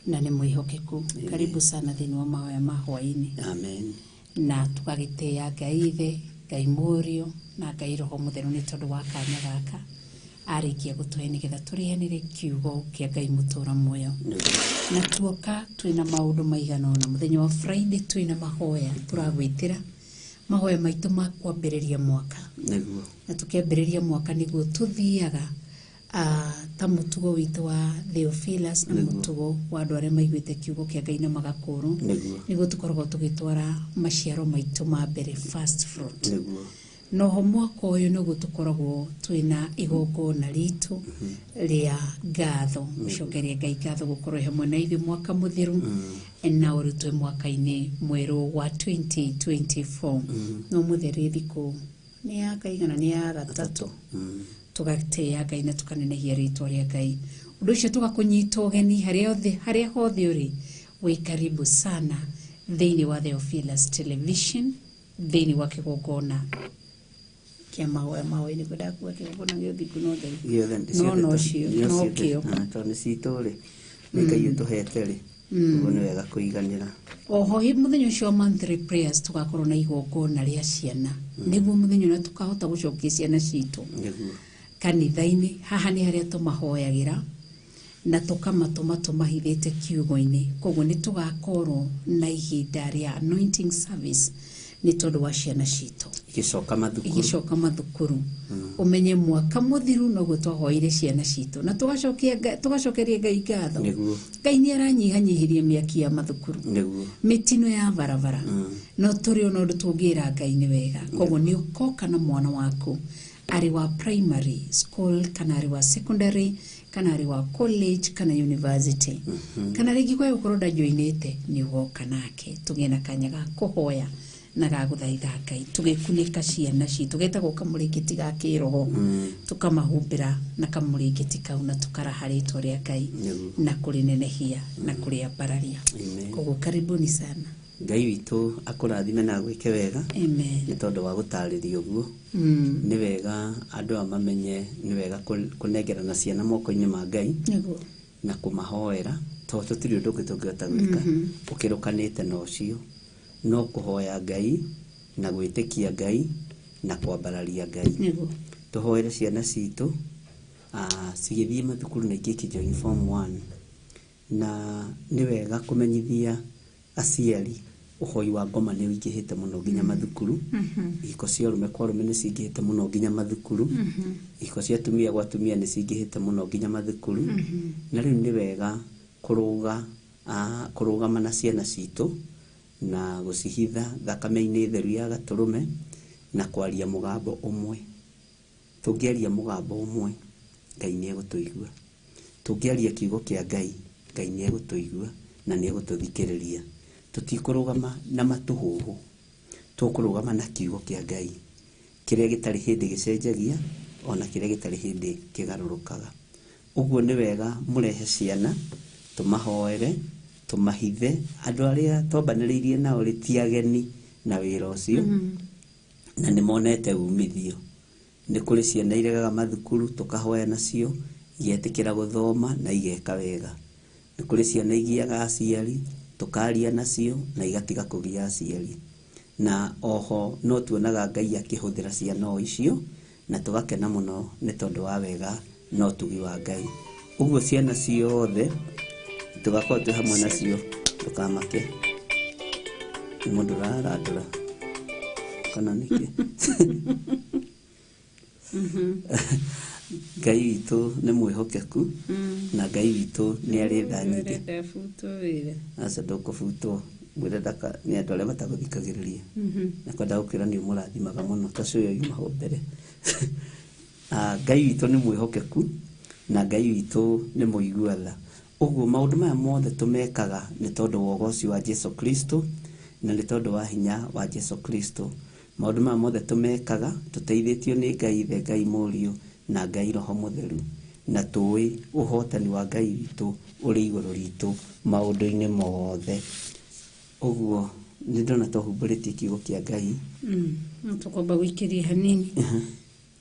na nĩ mwĩhokeku. Karibu sana thĩinĩ wa mahoya ma hwaĩ-inĩ. Amen. Na tũgagĩtĩĩa Ngai Ithe, Ngai Mũriũ na Ngai Roho Mũtheru nĩ tondũ wa kanya gaka arĩkia gũtũhe nĩgetha tũrĩanĩre kiugo kĩa Ngai mũtũra muoyo. Na tuoka twĩna maũndũ maigana ũna. Mũthenya wa Friday twĩna mahoya tũragwĩtĩra mahoya maitũ ma kwambĩrĩria mwaka. Nĩguo. Na tũkĩambĩrĩria mwaka nĩguo tũthiaga ta mũtugo witũ wa Theophilus na mũtugo wa andũ arĩa maiguĩte kiugo kĩa Ngai na magakũrwo. Nĩguo. Nĩguo tũkoragwo tũgĩtwara maciaro maitũ ma mbere, first fruit. Nĩguo. Noho mwaka ũyũ nĩguo tũkoragwo twĩna igongona ritũ rĩa ngatho, gũcokeria Ngai ngatho gũkorwo hamwe na ithuĩ mwaka mũthiru na ũrĩ twĩ mwaka-inĩ mwerũ wa 2024. No mũtheri thikũ nĩ ya kaigana, nĩ ya gatatũ, tũgatĩĩa Ngai na tũkanenehia rĩtwa rĩa Ngai. Ũndũ ũcio tũgakũnyita ũgeni harĩa hothe ũrĩ, wĩ karibu sana thĩinĩ wa Theophilus Television, thĩinĩ wa kĩgongona kĩa mahoya mahoya-inĩ. Kwenda kuga kĩgongona gĩa ũthingu na ũtheru. Gĩothe. No no cio no kĩo. Tondũ nĩ citũ rĩ, nĩ Ngai ũtũhete rĩ, ũguo nĩ wega kũiganĩra. Oho mũthenya ũcio wa monthly prayers tũgakorwo na igongona rĩa ciana, nĩguo mũthenya ũrĩa tũkahota gũcokia ciana citũ Nĩguo. kanitha-inĩ. Haha nĩ harĩa tũmahoyagĩra na tũkamatũma tũmahithĩte kiugo-inĩ. Koguo nĩ tũgakorwo na ihinda rĩa anointing service nĩ tondũ wa ciana citũ igĩcoka mathukuru. Igĩcoka mathukuru. Ũmenye mwaka mũthiru noguo twahoire ciana citũ na tũgacokeria Ngai ngatho. Nĩguo. Ngai nĩ aranyihanyihirie mĩaki ya mathukuru, Nĩguo. mĩtino ya barabara, no tũrĩ ona ũndũ tũngĩra Ngai nĩ wega. Koguo nĩ ũkoka na mwana waku arĩ wa primary school kana arĩ wa secondary kana arĩ wa college kana university, kana rĩngĩ kwa gũkorwo ndajoinĩte, nĩ ũgoka nake tũgĩe na kanya ga kũhoya na ga gũthaitha Ngai tũgĩkunĩka ciana citũ getagwo kamũrĩngĩti ga kĩroho, tũkamahumbĩra na kamũrĩngĩti kau na tũkaraha rĩtwa rĩa Ngai Nĩguo. na kũrĩnenehia na kũrĩambararia. Amen. Koguo karibuni sana. Ngai witũ akũrathime na agwĩke wega Amen. nĩ tondũ wa gũtarĩria ũguo. Nĩ wega andũ aya mamenye nĩ wega kũnengerana ciana moko-inĩ ma Ngai Nĩguo. na kũmahoera, tondũ tũtirĩ ũndũ ũngĩ tũngĩhota gwĩka ũkĩrũkanĩte na ũcio, no kũhoya Ngai na gwĩtĩkia Ngai na kwambararia Ngai. Nĩguo. Tũhoere ciana citũ cigĩthiĩ mathukuru na ingĩ ikĩjoin form 1, na nĩ wega kũmenyithia aciari ũhoi wa ngoma nĩ ũingĩhĩte mũno nginya mathukuru. Ihiko cia ũrũme kwa ũrũme nĩ cingĩhĩte mũno nginya mathukuru. Ihiko cia atumia gwa atumia nĩ cingĩhĩte mũno nginya mathukuru. Na rĩu nĩ wega kũrũgama na ciana citũ na gũcihitha thakame-inĩ theru ya gatũrũme na kwaria mũgambo ũmwe. Tũngĩaria mũgambo ũmwe, Ngai nĩ egũtũigua. Tũngĩaria kiugo kĩa Ngai, Ngai nĩ egũtũigua na nĩ egũtũthikĩrĩria. Tũtikũrũgama na matũhũhũ, Tũkũrũgama na kiugo kĩa Ngai kĩrĩa gĩtarĩ hĩndĩ gĩcenjagia ona kĩrĩa gĩtarĩ hĩndĩ kĩgarũrũkaga. Ũguo nĩ wega mũrehe ciana, tũmahoere, tũmahithe. Andũ arĩa twambanĩrĩirie nao rĩ ti ageni na wĩra ũcio, na nĩ monete umithio. Nĩ kũrĩ ciana iregaga mathukuru tũkahoya nacio, igetĩkĩra gũthoma na igeka wega. Nĩ kũrĩ ciana igiaga aciari, tũkaria nacio na igatiga kũgia aciari. Na oho no tuonaga Ngai akĩhũthĩra ciana o icio na tũgakena mũno nĩ tondũ wa wega na ũtugi wa Ngai. Ũguo ciana ciothe tũgakorwo twĩ hamwe nacio, ndũkamake. Nĩ mũndũ ũrarandũra kana nĩkĩ? Ngai witũ nĩ mwĩhokeku na Ngai witũ nĩ arĩ tha nyingĩ. Ũrenda butwo wĩra. Aca ndũkũbutwo ngwĩra ndaka nĩ andũ arĩa matagũthikagĩrĩria na kwenda gũkwĩra nĩ ũmũrathimaga mũno ta ũcio yuma hau mbere. Ah, Ngai witũ nĩ mwĩhokeku na Ngai witũ nĩ mũigua tha. Ũguo maũndũ maya mothe tũmekaga nĩ tondũ wa ũgoci wa Jesu Kristo na nĩ tondũ wa hinya wa Jesu Kristo. Maũndũ maya mothe tũmekaga tũteithĩtio nĩ Ngai Ithe, Ngai Mũriũ na Ngai Roho Mũtheru, na tũĩ ũhotani wa Ngai witũ ũrĩ igũrũ ritũ maũndũ-inĩ mothe. Ũguo nĩ ndona tũhumbũrĩtie kiugo kĩa Ngai. No tũkwamba gũikĩria hanini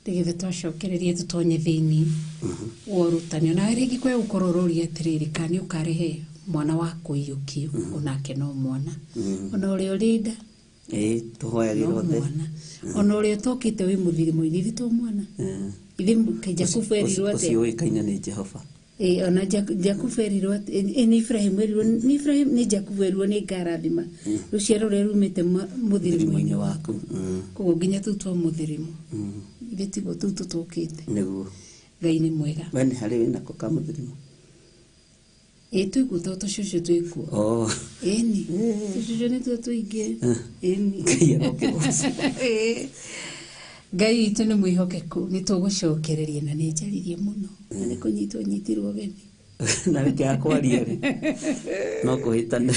nĩgetha twacokereria tũtonye thĩinĩ wa ũrutani. Onawe rĩngĩ kwĩ gũkorwo ũroria atĩrĩrĩ, kana nĩ ũkarehe mwana wa kũiyũkio, onake no mwana, ona ũrĩa ũrĩ nda Ĩĩ, tũhoyagĩra no othe. mwana, ona ũrĩa ũtokĩte wĩ mũthirimo-inĩ, ithe to mwana. Ithe Jakubu erirwo Ũcio atĩa? ũĩkaine nĩ Jehova. Ĩĩ, ona Jakubu erirwo atĩ nĩ Ibrahim erirwo, nĩ Ibrahim, nĩ Jakubu erirwo nĩ ngarathima rũciaro rũrĩa rumĩte mũthirimo-inĩ Mũthirimo-inĩ waku. Koguo nginya tũu twa mũthirimo, ithe tiguo tũu tũtũkĩte. Nĩguo. Ngai nĩ mwega. We nĩ harĩ wĩnako ka mũthirimo? Ĩĩ, twĩkuo to tũcũcũ twĩkuo. Oh. Ĩni tũcũcũ nĩtuo tũingĩ. Ĩni. Ngai arokĩgoca. Ĩĩ. Ngai witũ nĩ mwĩhokeku, nĩ tũgũcokereria na nĩ njaririe mũno na nĩ kũnyitwo nyitirwo ũgeni. Na rĩngĩ kwaria rĩ no kũhĩtane.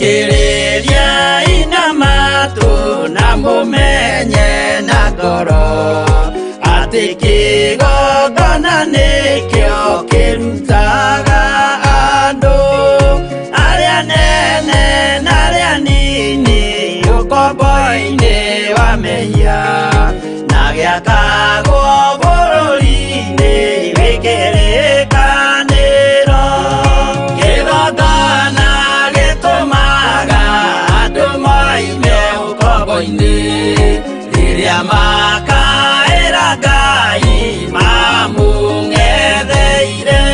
Thikĩrĩria ina matũ na mũmenye na ngoro atĩ kĩgongona nĩkĩo kĩrutaga andũ arĩa nene na arĩa nini ũkombo-inĩ wa mehia na gĩakagwo bũrũri-inĩ wĩ kĩrĩkanĩro. Kĩgongona gĩtũmaga andũ moime ũkombo-inĩ rĩrĩa makaĩra Ngai mamũng'etheire.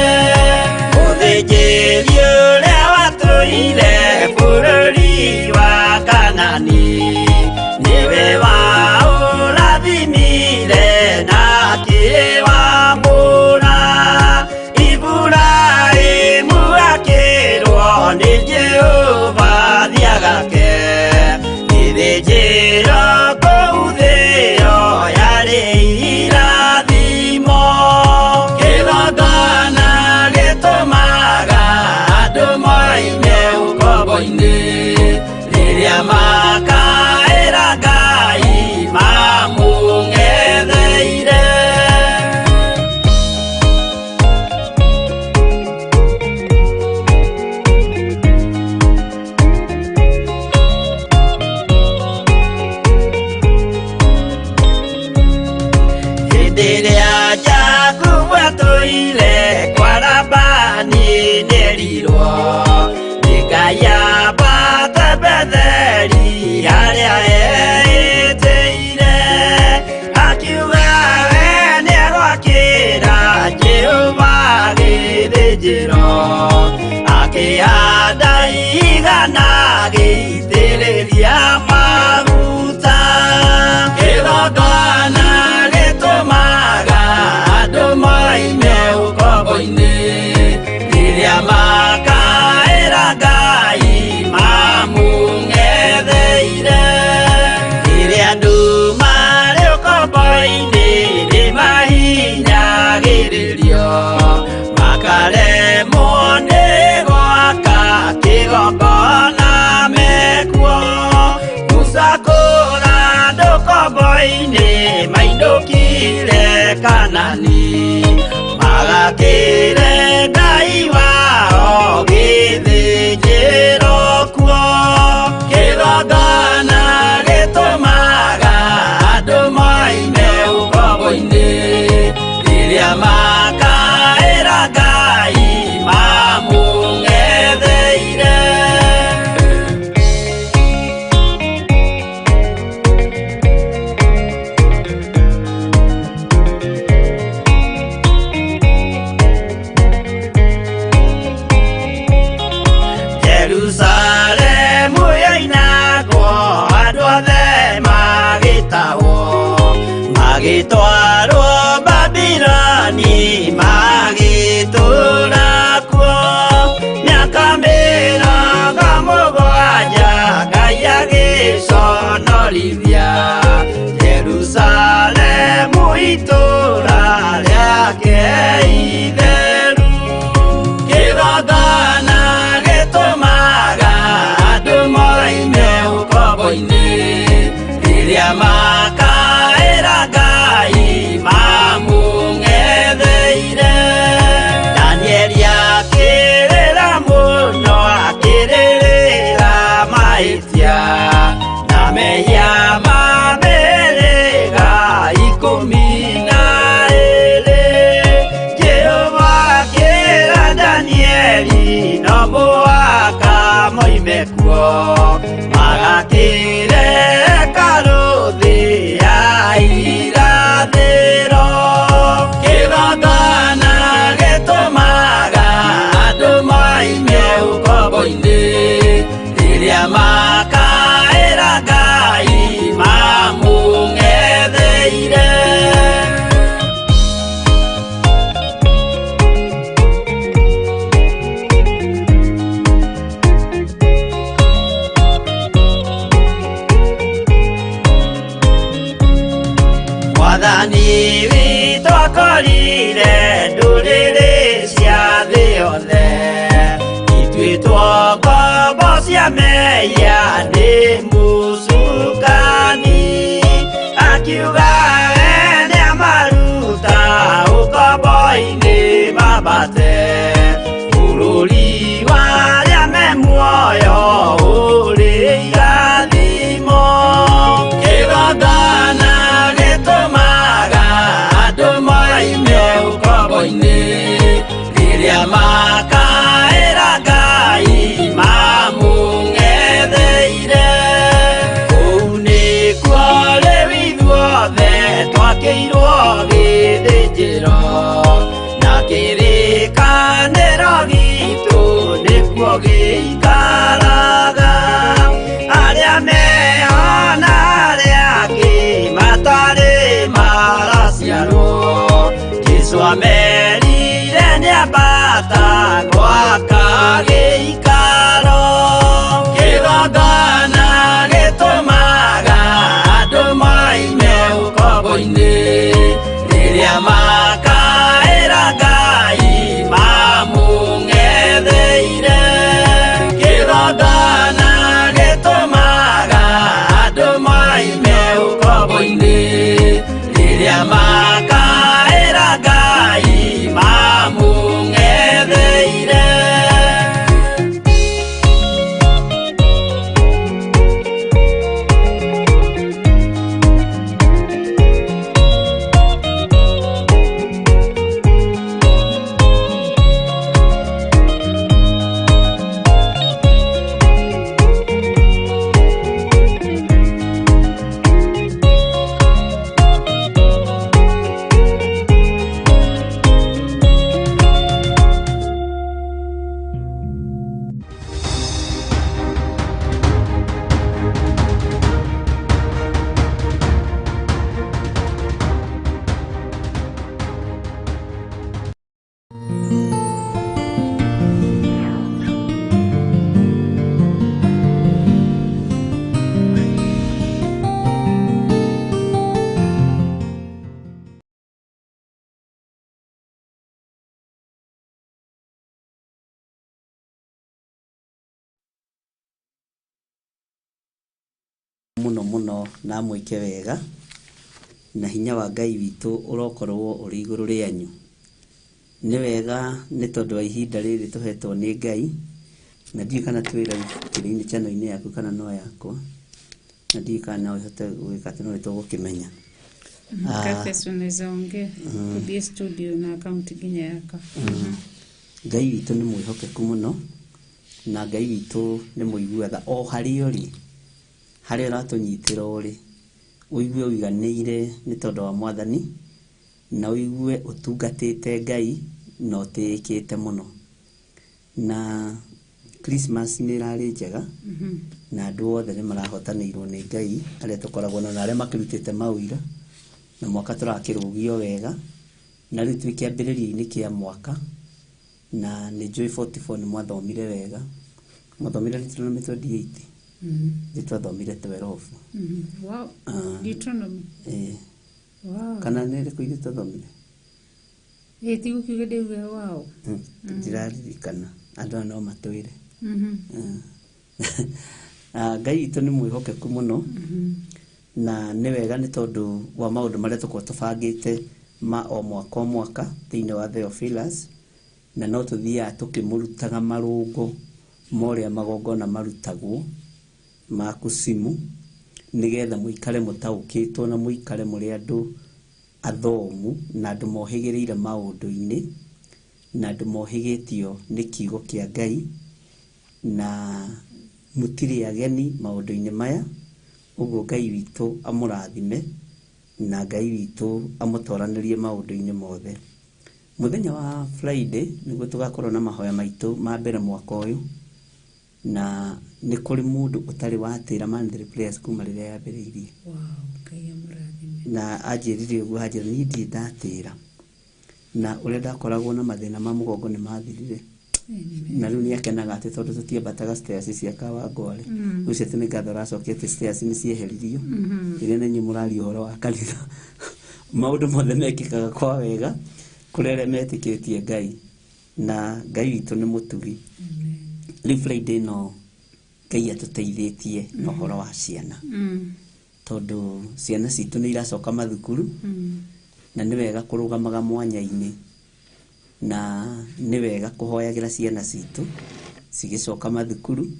Mũthĩnjĩri ũrĩa watũire bũrũri wa Kanani nĩwe waũrathimire na akĩwamũra. Iburahĩmu ũkombo-inĩ nĩ mahinyagĩrĩrio makaremwo nĩ gwaka kĩgongona mekuo Musa kũra ndũkombo-inĩ mainũkire Kanani magakĩre Ngai wao gĩthĩnjĩro kuo kĩgongona gĩtũmaga andũ moime ũkombo-inĩ rĩrĩa makaĩra Ngai mamũng'etheire. Jerusalemu yoinagwo andũ othe magĩtahwo magĩtwarwo Babiloni magĩtũũra kuo mĩaka 70 Ngai agĩconorithia Jerusalemu itũũra rĩake itheru kĩgongona gĩtũmaga andũ moime ũkombo-inĩ rĩrĩa makaĩra Ngai mamũng'etheire. Danieli akĩrĩra mũno akĩrĩrĩra mahĩtia na mehia ma mĩhĩrĩga 12. Jehova akĩra Danieli no mũhaka moime kuo magakĩre hekarũ thĩ ya irathĩro. Kĩgongona gĩtũmaga andũ moime ũkombo-inĩ rĩrĩa makaĩra Ngai mamũng'etheire. Mwathani witũ akorire ndũrĩrĩ cia thĩ yothe ituĩtwo ngombo cia mehia nĩ mũcukani akiuga we nĩamaruta ũkombo-inĩ mambate bũrũri wa arĩa me muoyo ũrĩ irathimo. Kĩgongona gĩtũmaga andũ moime ũkombo-inĩ rĩrĩa makaĩra Ngai mamũng'etheire. Mũno mũno na amwĩke wega, na hinya wa Ngai witũ ũrokorwo ũrĩ igũrũ rĩanyu. Nĩ wega nĩ tondũ wa ihinda rĩrĩ tũhetwo nĩ Ngai, na ndiũĩ kana twĩ live kĩrĩ-inĩ channel-inĩ yaku kana no yakwa, na ndiũĩ kana no ĩhote gwĩka atĩ no nĩ tũgũkĩmenya. Kafes unaweza ongea kuthie studio na account nginya yakwa. Ngai witũ nĩ mwĩhokeku mũno, na Ngai witũ nĩ mũigua tha. O harĩa ũrĩ, harĩa ũratũnyitĩra ũrĩ, ũigue ũiganĩire nĩ tondũ wa Mwathani, na ũigue ũtungatĩte Ngai na ũtĩĩkĩte mũno. Na Christmas nĩ ĩrarĩ njega, na andũ othe nĩ marahotanĩirwo nĩ Ngai arĩa tũkoragwo nao na arĩa makĩrutĩte maũira, na mwaka tũrakĩrũgio wega, na rĩu twĩ kĩambĩrĩria-inĩ kĩa mwaka, na nĩ njũĩ 44 nĩ mwathomire wega. Mwathomire Deuteronomy 28. Ithuĩ twathomire 12. Wow. Deuteronomy. Wow. Kana nĩ ĩrĩkũ ithuĩ twathomire? Ĩ ti gũkiuga ndĩuge wow. Ndiraririkana. Andũ aya no matwĩre. Ngai witũ nĩ mwĩhokeku mũno, na nĩ wega nĩ tondũ wa maũndũ marĩa tũkoragwo tũbangĩte ma o mwaka o mwaka thĩinĩ wa Theophilus, na no tũthiaga tũkĩmũrutaga marũngo ma ũrĩa magongona marutagwo ma kucimu, nĩgetha mũikare mũtaũkĩtwo na mũikare mũrĩ andũ athomu na andũ mohĩgĩrĩire maũndũ-inĩ na andũ mohĩgĩtio nĩ kiugo kĩa Ngai, na mũtirĩ ageni maũndũ-inĩ maya. Ũguo Ngai witũ amũrathime na Ngai witũ amũtoranĩrie maũndũ-inĩ mothe. Mũthenya wa Friday nĩguo tũgakorwo na mahoya maitũ ma mbere mwaka ũyũ, na nĩ kũrĩ mũndũ ũtarĩ watĩra monthly prayers kuma rĩrĩa yambĩrĩirie. Wow, Ngai amũrathime. Na anjĩrire ũguo, anjĩra niĩ ndirĩ ndatĩra, na ũrĩa ndakoragwo na mathĩna ma mũgongo nĩ mathirire. Na rĩu nĩ akenaga atĩ tondũ tũtiambataga stairs cia Kawangware. Ũcio atĩ nĩ ngatho aracokia atĩ stairs nĩ cieheririo. Rĩrĩa na inyuĩ mũraria ũhoro wa kanitha, maũndũ mothe mekĩkaga kwa wega kũrĩ arĩa metĩkĩtie Ngai, na Ngai witũ nĩ mũtugi. Rĩu Friday ĩno Ngai atũteithĩtie na ũhoro wa ciana, tondũ ciana citũ nĩ iracoka mathukuru, na nĩ wega kũrũgamaga mwanya-inĩ, na nĩ wega kũhoyagĩra ciana citũ cigĩcoka mathukuru,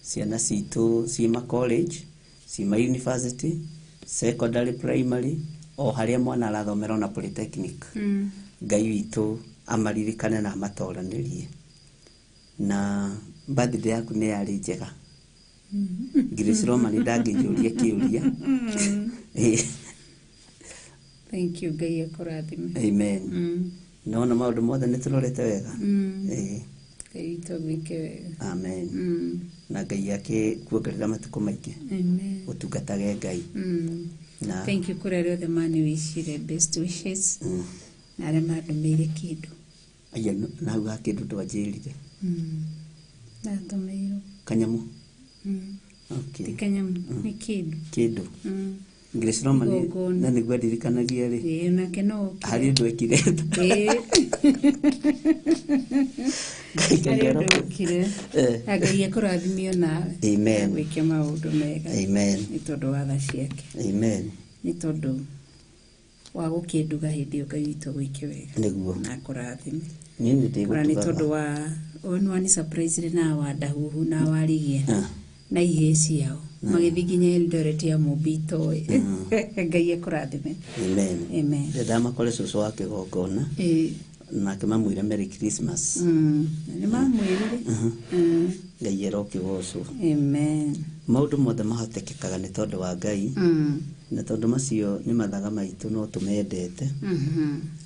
ciana citũ ciĩ ma college, ciĩ ma university, secondary, primary, o harĩa mwana arathomera ona polytechnic. Ngai witũ amaririkane na amatoranĩrie. Na birthday yaku nĩ yarĩ njega. Grace Roman ndangĩnjũria kĩũria. Thank you, Ngai akũrathime. Amen. Nona maũndũ mothe nĩ tũrorete wega. Ngai witũ agwĩke wega. Amen. Na Ngai akĩkuongerera matukũ maingĩ. Amen. Ũtungatage Ngai. Na Thank you kũrĩ arĩa othe maniwicire best wishes, na arĩa mandũmĩire kĩndũ. Aya, na hau ha kĩndũ ndwanjĩrire. Ndatũmĩirwo. Kanyamũ. Okay. Ti kanyamũ, nĩ kĩndũ. Kĩndũ. Grace Roman Igongona. na nĩguo ndirikanagia rĩ. Ĩĩ, nake no okire. Harĩ ũndũ ekire. Ĩĩ. Harĩ ũndũ okire. Na Ngai akũrathime nawe. Amen. Agwĩke maũndũ mega. Amen. Nĩ tondũ wa tha ciake. Amen. Nĩ tondũ wa gũkĩnduga hĩndĩ ĩyo Ngai witũ agwĩke wega. Nĩguo. Na akũrathime. Niĩ nĩ Ona nĩ tondũ ndĩgũtugaga. wa ũyũ nĩ wani surprise na wandahuhu na warigia na ihĩĩ ciao magĩthiĩ nginya Eldoret ya Mũmbi itoĩ. Ngai akũrathime. Amen. Amen. Ndamakore cũcũ wa kĩgongona nake mamwĩre Merry Christmas. Nĩ mamwĩrire. Ngai arokĩgocwo. Amen. Maũndũ mothe mahotekekaga nĩ tondũ wa Ngai, na tondũ macio nĩ mathaga maitũ no tũmendete.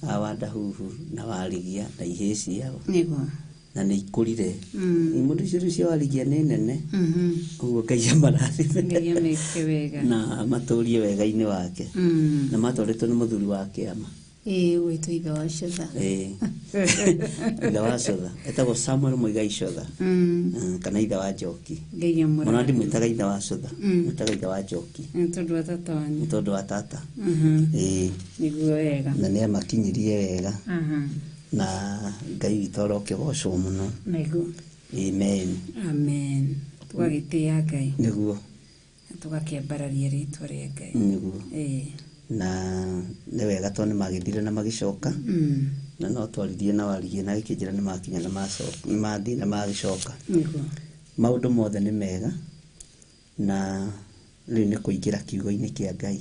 Awandahuhu na warigia na ihĩĩ ciao. Nĩguo. Na nĩ ikũrire. Imũndũ icio rĩu cia warigia nĩ nene. Ũguo Ngai amarathime. Ngai ameke wega. Na amatũrie wega-inĩ wake. Na matwarĩtwo nĩ mũthuri wa kĩama. Ĩĩ, gwĩtwo ithe wa Cotha. Ĩĩ. Ithe wa Cotha. Etagwo Samuel Muigai Cotha. Kana ithe wa Njoki. Ngai Mũno amũrathime. ndimwĩtaga ithe wa Cotha. Mwĩtaga ithe wa Njoki. Nĩ tondũ wa tata wanyu. Nĩ tondũ wa tata. Ĩĩ. Nĩguo wega. Na nĩ amakinyirie wega. Na Ngai witũ arokĩgocwo mũno. Nĩguo. Amen. Amen. Tũgagĩtĩĩa Ngai. Nĩguo. Na tũgakĩambararia rĩtwa rĩa Ngai. Nĩguo. Ĩĩ. Na nĩ wega tondũ nĩ magĩthire na magĩcoka. Na no twaririe na warigie na gĩkĩnjĩra nĩ makinya na macoka, nĩ mathiĩ na magĩcoka. Nĩguo. Maũndũ mothe nĩ mega na rĩu nĩ kũingĩra kiugo-inĩ kĩa Ngai.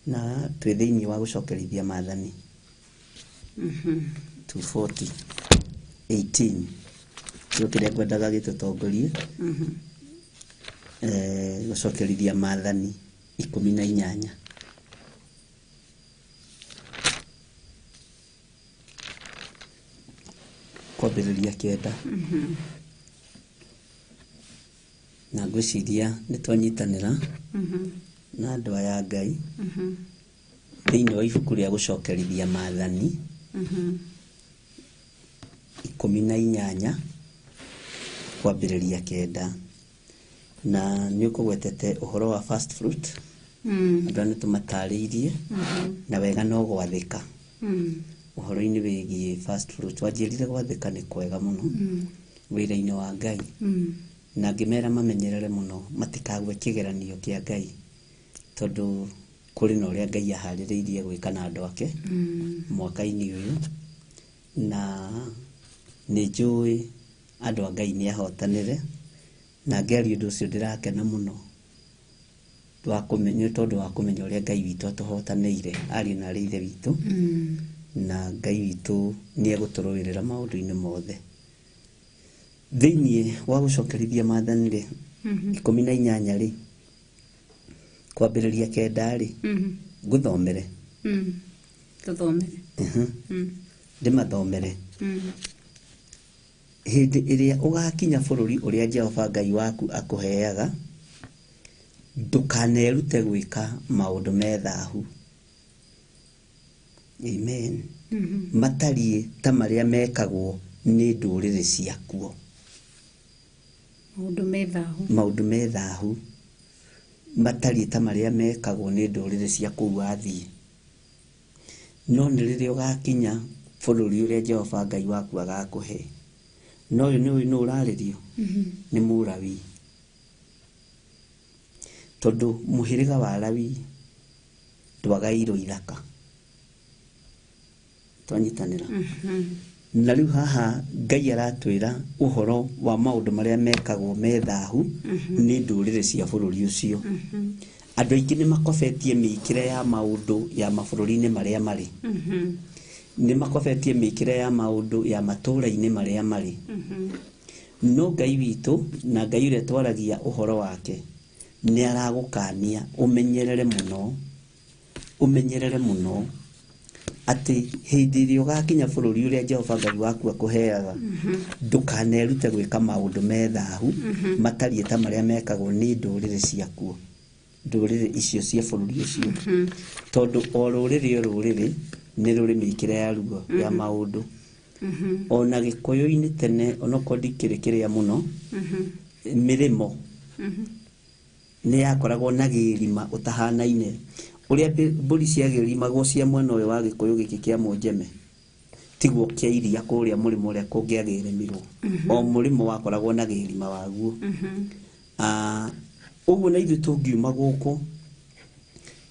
Na twĩ thĩinĩ wa gũcokerithia maathani. 240 18 kĩo kĩrĩa ngwendaga gĩtũtongorie. Gũcokerithia maathani 18. Kwambĩrĩria 9. Na ngwĩciria nĩ twanyitanĩra na andũ aya a Ngai thĩinĩ wa ibuku rĩa gũcokerithia maathani 18 kwambĩrĩria 9. Na nĩ ũkũgwetete ũhoro wa first fruit. Andũ aya nĩ tũmatarĩirie na wega no gwathĩka. Ũhoro-inĩ wĩgiĩ first fruit wanjĩrire gwathĩka nĩ kwega mũno wĩra-inĩ wa Ngai. Na ngĩmera mamenyerere mũno matikagwe kĩgeranio kĩa Ngai tondũ kũrĩ na ũrĩa Ngai aharĩrĩirie gwĩka na andũ ake mwaka-inĩ ũyũ. Na nĩ njũĩ andũ a Ngai nĩ ahotanĩre na ngĩaria ũndũ ũcio ndĩrakena mũno nĩ tondũ wa kũmenya ũrĩa Ngai witũ atũhotanĩire ariũ na arĩ ithe witũ. Na Ngai witũ nĩ egũtũrũĩrĩra maũndũ-inĩ mothe. Thĩinĩ wa gũcokerithia maathani rĩ, 18 rĩ, kwambĩrĩria 9 rĩ, ngũthomere. Tũthomere. Ndĩmathomere. Hĩndĩ ĩrĩa ũgakinya bũrũri ũrĩa Jehova Ngai waku akũheaga, ndũkanerute gwĩka maũndũ me thahu. Amen. Matariĩ ta marĩa mekagwo nĩ ndũrĩrĩ ciakuo. Maũndũ me thahu. Maũndũ me thahu matariĩ ta marĩa mekagwo nĩ ndũrĩrĩ cia kũu wathiĩ. No nĩ rĩrĩa ũgakinya bũrũri ũrĩa Jehova Ngai waku agakũhe. No ũyũ nĩ nũ ũrarĩrio? Nĩ Mũlawi. Tondũ mũhĩrĩga wa Lawi ndwagairwo ithaka. Twanyitanĩra. Na rĩu haha Ngai aratwĩra ũhoro wa maũndũ marĩa mekagwo me thahu nĩ ndũrĩrĩ cia bũrũri ũcio. Andũ aingĩ nĩ makobetie mĩikĩre ya maũndũ ya mabũrũri-inĩ marĩa marĩ. Nĩ makobetie mĩikĩre ya maũndũ ya matũũra-inĩ marĩa marĩ. No Ngai witũ na Ngai ũrĩa twaragia ũhoro wake nĩ aragũkania ũmenyerere mũno, ũmenyerere mũno atĩ hĩndĩ ĩrĩa ũgakinya bũrũri ũrĩa Jehova Ngai waku akũheaga, ndũkanerute gwĩka maũndũ me thahu matariĩ ta marĩa mekagwo nĩ ndũrĩrĩ ciakuo, ndũrĩrĩ icio cia bũrũri ũcio. Tondũ o rũrĩrĩ o rũrĩrĩ nĩ rũrĩ mĩikĩre yaruo ya maũndũ. Ona Gĩkũyũ-inĩ tene onokorwo ndikĩrĩ kĩrĩa mũno, mĩrĩmo nĩ yakoragwo na gĩrima ũtahanaine. Ũrĩa mbũri ciagĩrimagwo cia mwena ũyũ wa Gĩkũyũ gĩkĩ kĩa Mũnjeme tiguo kĩa iria kũrĩa mũrĩmo ũrĩa kũngĩagĩrĩmirwo. O mũrĩmo wakoragwo na gĩrima waguo. Ũguo na ithuĩ tũngiuma gũkũ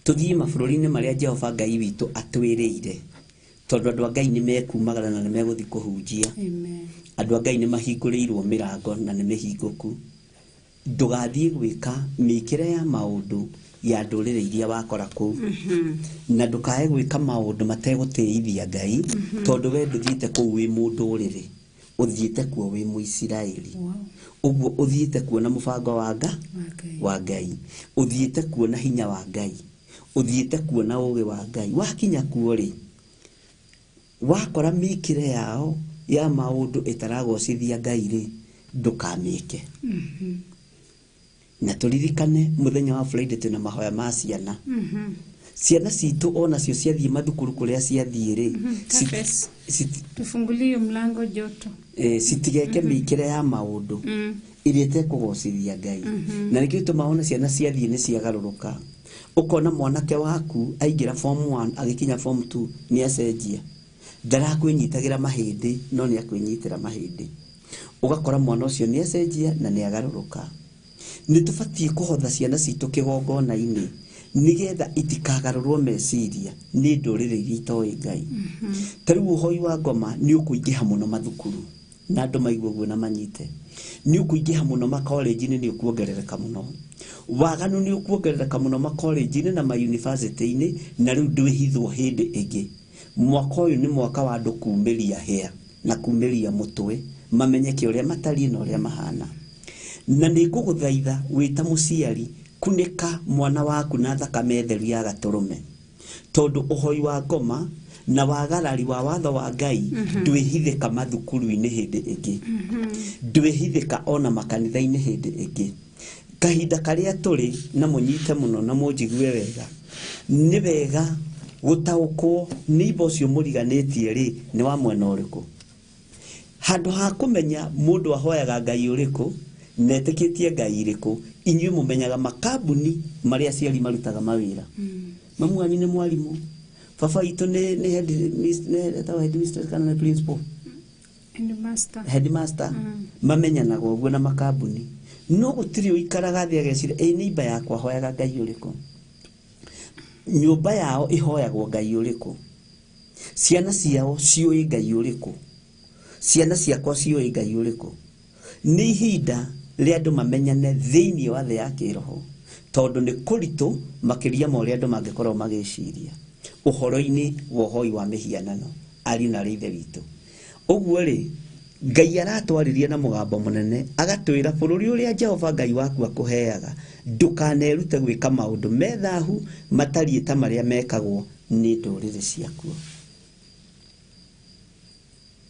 tũthiĩ mabũrũri-inĩ marĩa Jehova Ngai witũ atwĩrĩire, tondũ andũ a Ngai nĩ mekumagara na nĩ megũthiĩ kũhunjia. Andũ a Ngai nĩ mahingũrĩirwo mĩrango na nĩ mĩhingũku. Ndũgathiĩ gwĩka mĩikĩre ya maũndũ ya ndũrĩrĩ iria wakora kũu. Na ndũkae gwĩka maũndũ mategũtĩithia Ngai, tondũ we ndũthiĩte kũu wĩ mũndũrĩrĩ, ũthiĩte kuo wĩ Mũisiraeli. Ũguo ũthiĩte kuo na mũbango wa wa Ngai, ũthiĩte kuo na hinya wa Ngai, ũthiĩte kuo na ũũgĩ wa Ngai. Wakinya kuo rĩ, wakora mĩikĩre yao ya maũndũ ĩtaragocithia Ngai rĩ, ndũkamĩke. Na tũririkane mũthenya wa Friday twĩna mahoya ma ciana. Ciana citũ onacio ciathiĩ mathukuru kũrĩa ciathiĩ rĩ, Tufungulie mlango joto. Citigeke mĩikĩre ya maũndũ ĩrĩa ĩtekũgocithia Ngai. Na nĩkĩo gĩtũmaga ona ciana ciathiĩ nĩ ciagarũrũka. Ũkona mwanake waku aingĩra form 1 agĩkinya form 2 nĩ acenjia. Ndarakwĩnyitagĩra mahĩndĩ no nĩ akwĩnyitĩra mahĩndĩ. Ũgakora mwana ũcio nĩ acenjia na nĩ agarũrũka. Nĩ tũbatiĩ kũhotha ciana citũ kĩgongona-inĩ nĩgetha itikagarũrwo meciria nĩ ndũrĩrĩ iria itoĩ Ngai. Ta rĩu ũhoi wa ngoma nĩ ũkũingĩha mũno mathukuru, na andũ maigue ũguo na manyite. Nĩ ũkũingĩha mũno makolenji-inĩ, nĩ ũkuongerereka mũno. Waganu nĩ ũkuongerereka mũno makolenji-inĩ na mayunibacĩtĩ-inĩ, na rĩu ndwĩhithwo hĩndĩ ĩngĩ. Mwaka ũyũ nĩ mwaka wa andũ kumĩria hĩa na kumĩria mũtwe, mamenyeke ũrĩa matariĩ na ũrĩa mahana. Na nĩ ngũgũthaitha wĩ ta mũciari, kunĩka mwana waku na thakame theru ya gatũrũme, tondũ ũhoi wa ngoma na wagarari wa watho wa Ngai ndwĩhithĩka mathukuru-inĩ hĩndĩ ĩngĩ, ndwĩhithĩka ona makanitha-inĩ hĩndĩ ĩngĩ. Kahinda karĩa tũrĩ na mũnyite mũno na mũnjigue wega, nĩ wega gũtaũkwo nĩ imba ũcio mũriganĩtie rĩ nĩ wa mwena ũrĩkũ. Handũ ha kũmenya mũndũ ahoyaga Ngai ũrĩkũ na etĩkĩtie Ngai irĩkũ, inyuĩ mũmenyaga makambuni marĩa aciari marutaga mawĩra. Mamu wanyu nĩ mwarimũ, baba witũ nĩ headmistress kana nĩ principal? Headmaster. Headmaster. Mamenyanaga ũguo na makambuni. No gũtirĩ ũikaraga thĩ ageciria, ĩ nĩ imba yakwa hoyaga Ngai ũrĩkũ? Nyũmba yao ĩhoyagwo Ngai ũrĩkũ? Ciana ciao ciũĩ Ngai ũrĩkũ? Ciana ciakwa ciũĩ Ngai ũrĩkũ? Nĩ ihinda rĩa andũ mamenyane thĩinĩ wa thĩ ya kĩroho, tondũ nĩ kũritũ makĩria ma ũrĩa andũ mangĩkorwo magĩciria ũhoro-inĩ wa ũhoi wa mĩhianano, ariũ na arĩ ithe witũ. Ũguo rĩ, Ngai aratwarĩria na mũgambo mũnene agatwĩra bũrũri ũrĩa Jehova Ngai waku akũheaga ndũkanerute gwĩka maũndũ me thahu matariĩ ta marĩa mekagwo nĩ ndũrĩrĩ ciakuo.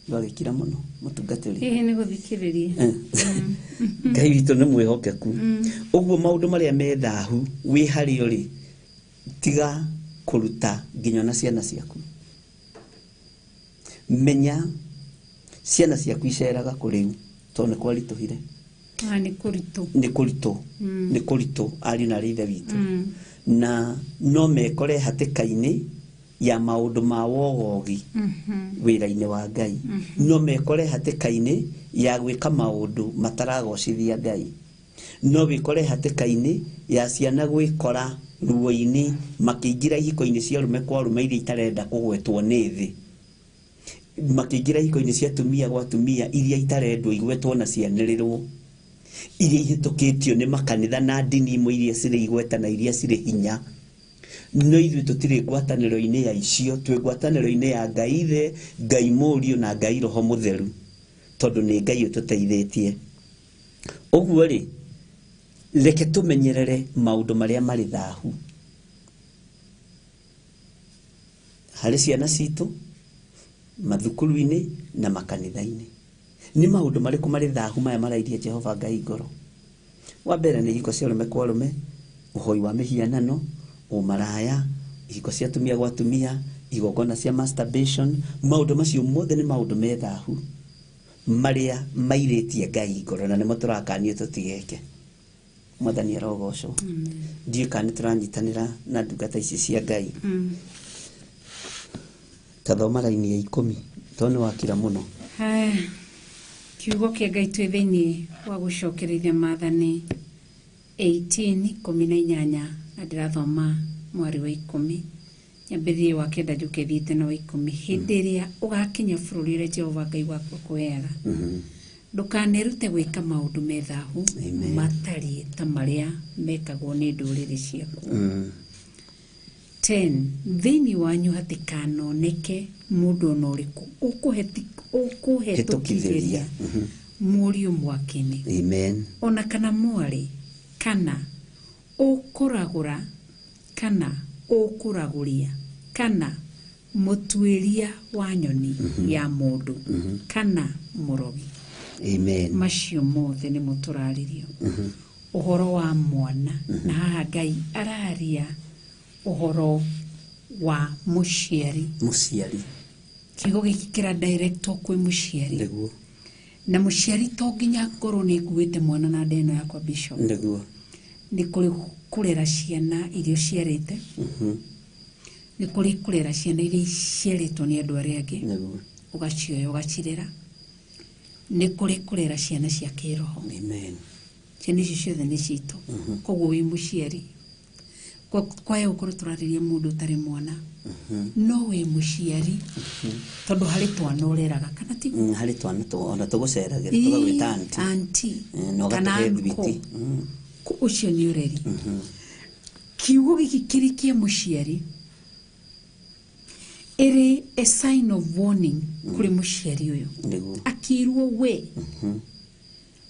Ndwagĩkira mũno mũtungatĩri. Hihi nĩ gũthikĩrĩria. Ngai witũ nĩ mwĩhokeku. Ũguo maũndũ marĩa me thahu wĩ harĩo rĩ, tiga kũruta nginya na ciana ciaku. Menya ciana ciaku iceraga kũ rĩu, tondũ nĩ kwaritũhire. Nĩ kũritũ. Nĩ kũritũ. Nĩ kũritũ ariũ na arĩ ithe witũ. Na no mekore hatĩka-inĩ ya maũndũ ma wogogi wĩra-inĩ wa Ngai. No mekore hatĩka-inĩ ya gwĩka maũndũ mataragocithia Ngai. No wĩkore hatĩka-inĩ ya ciana gwĩkora ruo-inĩ makĩingĩra ihiko-inĩ cia arũme kwa arũme iria itarenda kũgwetwo nĩ thĩ, makĩingĩra ihiko-inĩ cia atumia gwa atumia iria itarendwo igwetwo na cianĩrĩrwo, iria ihĩtũkĩtio nĩ makanitha na ndini imwe iria cirĩ igweta na iria cirĩ hinya. No ithuĩ tũtirĩ ngwatanĩro-inĩ ya icio, twĩ ngwatanĩro-inĩ ya Ngai Ithe, Ngai Mũriũ na Ngai Roho Mũtheru, tondũ nĩ Ngai ũtũteithĩtie. Ũguo rĩ, reke tũmenyerere maũndũ marĩa marĩ thahu harĩ ciana citũ, mathukuru-inĩ na makanitha-inĩ. Nĩ maũndũ marĩkũ marĩ thahu maya marairie Jehova Ngai ngoro? Wa mbere nĩ ihiko cia arũme kwa arũme, ũhoi wa mĩhianano, ũmaraya, ihiko cia atumia gwa atumia, igongona cia masturbation. Maũndũ macio mothe nĩ maũndũ me thahu marĩa mairĩtie Ngai ngoro, na nĩmo tũrakanio tũtigeke. Mwathani arogocwo. Ndiũĩ kana nĩ tũranyitanĩra na ndungata ici cia Ngai. Tathoma raini ya 10 tondũ nĩ wakira mũno. Haya, kiugo kĩa Ngai twĩ thĩinĩ wa gũcokereria maathani 18:18, na ndĩrathoma mwari wa 10 nyambĩrĩrie wa 9 njũke thiĩte na wa 10. Hĩndĩ ĩrĩa ũgakinya bũrũri ũrĩa Jehova Ngai waku akũheaga, ndũkanerute gwĩka maũndũ me thahu matariĩ ta marĩa mekagwo nĩ ndũrĩrĩ ciaku. 10 thĩinĩ wanyu hatikanoneke mũndũ ona ũrĩkũ ũkũhetũkithĩria mũriũ mwaki-inĩ, Amen. ona kana mwarĩ, kana ũkũragũra, kana ũkũragũria, kana mũtuĩria wa nyoni ya mũndũ, kana mũrogi. Amen. Macio mothe nĩmo tũrarĩrio ũhoro wa mwana, na haha Ngai araria ũhoro wa mũciari. Mũciari. Kiugo gĩkĩ kĩra direct kwĩ mũciari. Nĩguo. Na mũciari to nginya ngorwo nĩ nguĩte mwana na nda ĩno yakwa, Bishop. Nĩguo. Nĩ kũrĩ kũrera ciana iria ũciarĩte, nĩ kũrĩ kũrera ciana iria iciarĩtwo nĩ andũ arĩa angĩ, Nĩguo. ũgacioya ũgacirera, nĩ kũrĩ kũrera ciana cia kĩroho. Amen. Ciana icio ciothe nĩ citũ. Koguo wĩ mũciari, kwaya gũkorwo tũrarĩria mũndũ ũtarĩ mwana, no wĩ mũciari tondũ harĩ twana ũreraga, kana tiguo? Harĩ twana ona tũgũceragĩra tũgagwĩta auntie. Auntie. Na kana ũgatũhe uncle. thwiti. Ũcio nĩ ũreri. Kiugo gĩkĩ kĩrĩ kĩa mũciari, ĩrĩ a sign of warning kũrĩ mũciari ũyũ. Akĩirwo we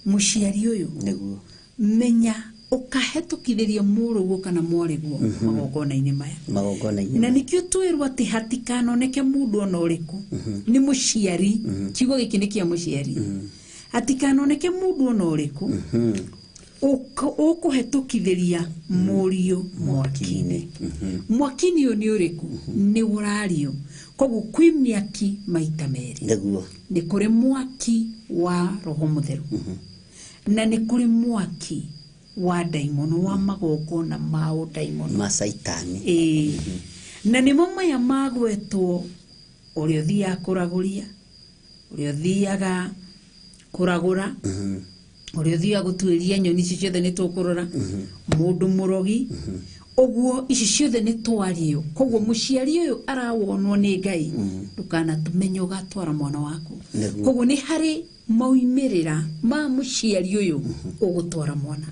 mũciari ũyũ, menya ũkahetũkithĩria mũrũguo kana mwarĩguo magongona-inĩ maya. Magongona-inĩ Na maya. Nĩkĩo twĩrwo atĩ hatikanoneke mũndũ ona ũrĩkũ nĩ mũciari. Kiugo gĩkĩ nĩ kĩa mũciari, hatikanoneke mũndũ ona ũrĩkũ ũkũhetũkithĩria mũriũ mwaki-inĩ. Mwaki-inĩ ũyũ nĩ ũrĩkũ? Nĩ ũrario. Koguo kwĩ mĩaki maita merĩ. Nĩ kũrĩ mwaki wa Roho Mũtheru na nĩ kũrĩ mwaki wa ndaimono, wa magongona ma ũndaimono. Ma caitani. Ĩĩ, na nĩmo maya magwetwo, ũrĩa ũthiaga kũragũria, ũrĩa ũthiaga kũragũra, ũrĩa ũthiaga gũtuĩria nyoni. Icio ciothe nĩ tũkũrora, mũndũ mũrogi, ũguo ici ciothe nĩ twario. Koguo mũciari ũyũ arawonwo nĩ Ngai, ndũkanamenye ũgatwara mwana waku. Koguo nĩ harĩ maumĩrĩra ma mũciari ũyũ ũgũtwara mwana.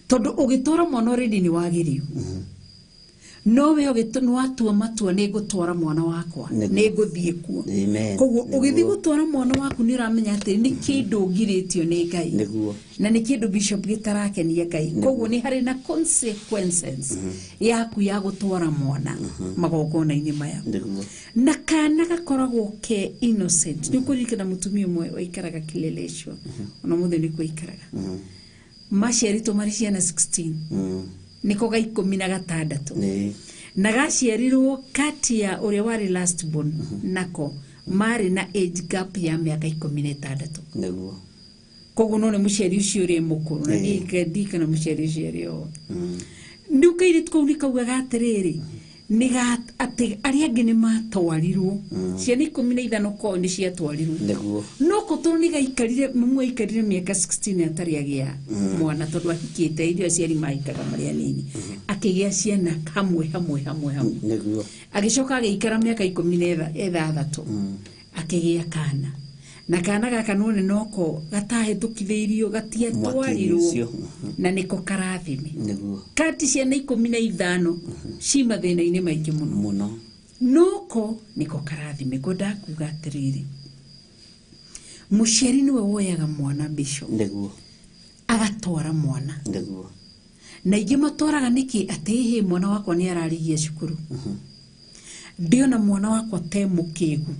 Tondũ ũgĩtwara mwana already nĩ wagĩrio, no we nĩ watua matua, nĩ ngũtwara mwana wakwa, nĩ ngũthiĩ kuo. Koguo ũgĩthiĩ gũtwara mwana waku, nĩ ũramenya atĩ nĩ kĩndũ ngirĩtio nĩ Ngai, na nĩ kĩndũ, bishop, gĩtarakenia Ngai. Koguo nĩ harĩ na consequences yaku ya gũtwara mwana magongona-inĩ maya. Na kana gakoragwo ke innocent. Nĩ ũkũririkana mũtumia ũmwe waikaraga Kileleshwa, ona mũthĩ nĩkuo aikaraga, maciarĩtwo marĩ ciana 16, nĩko ga 16. Na gaciarirwo kati ya ũrĩa warĩ last born, nako marĩ na age gap ya mĩaka 16. Koguo no nĩ mũciari ũcio ũrĩa mũkũrũ na ndirikana mũciari ũcio arĩ o rĩu kairĩtu kau nĩ kaugaga atĩrĩrĩ, nĩ atĩ arĩa angĩ nĩ matwarirwo, ciana 15 ko nĩ ciatwarirwo, no ko tondũ nĩ gaikarire, mamu aikarire mĩaka 16 atarĩ agĩa mwana, tondũ ahikĩte irio aciari mahikaga marĩ anini, akĩgĩa ciana hamwe hamwe hamwe hamwe. Agĩcoka agĩikara mĩaka 16, akĩgĩa kana, na kana gaka none noko gatahĩtũkithĩirio, gatiatwarirwo. Mwaki-inĩ ũcio. Na nĩko karathime. Kati ciana 15 ci mathĩna-inĩ maingĩ mũno. Noko nĩko karathime. Ngwendaga kuga atĩrĩrĩ, mũciari nĩwe woyaga mwana, bishop, agatwara mwana. Na ingĩ matwaraga nĩkĩ? Atĩ hĩ, mwana wakwa nĩ ararigia cukuru, ndiona mwana wakwa te mũkĩgu,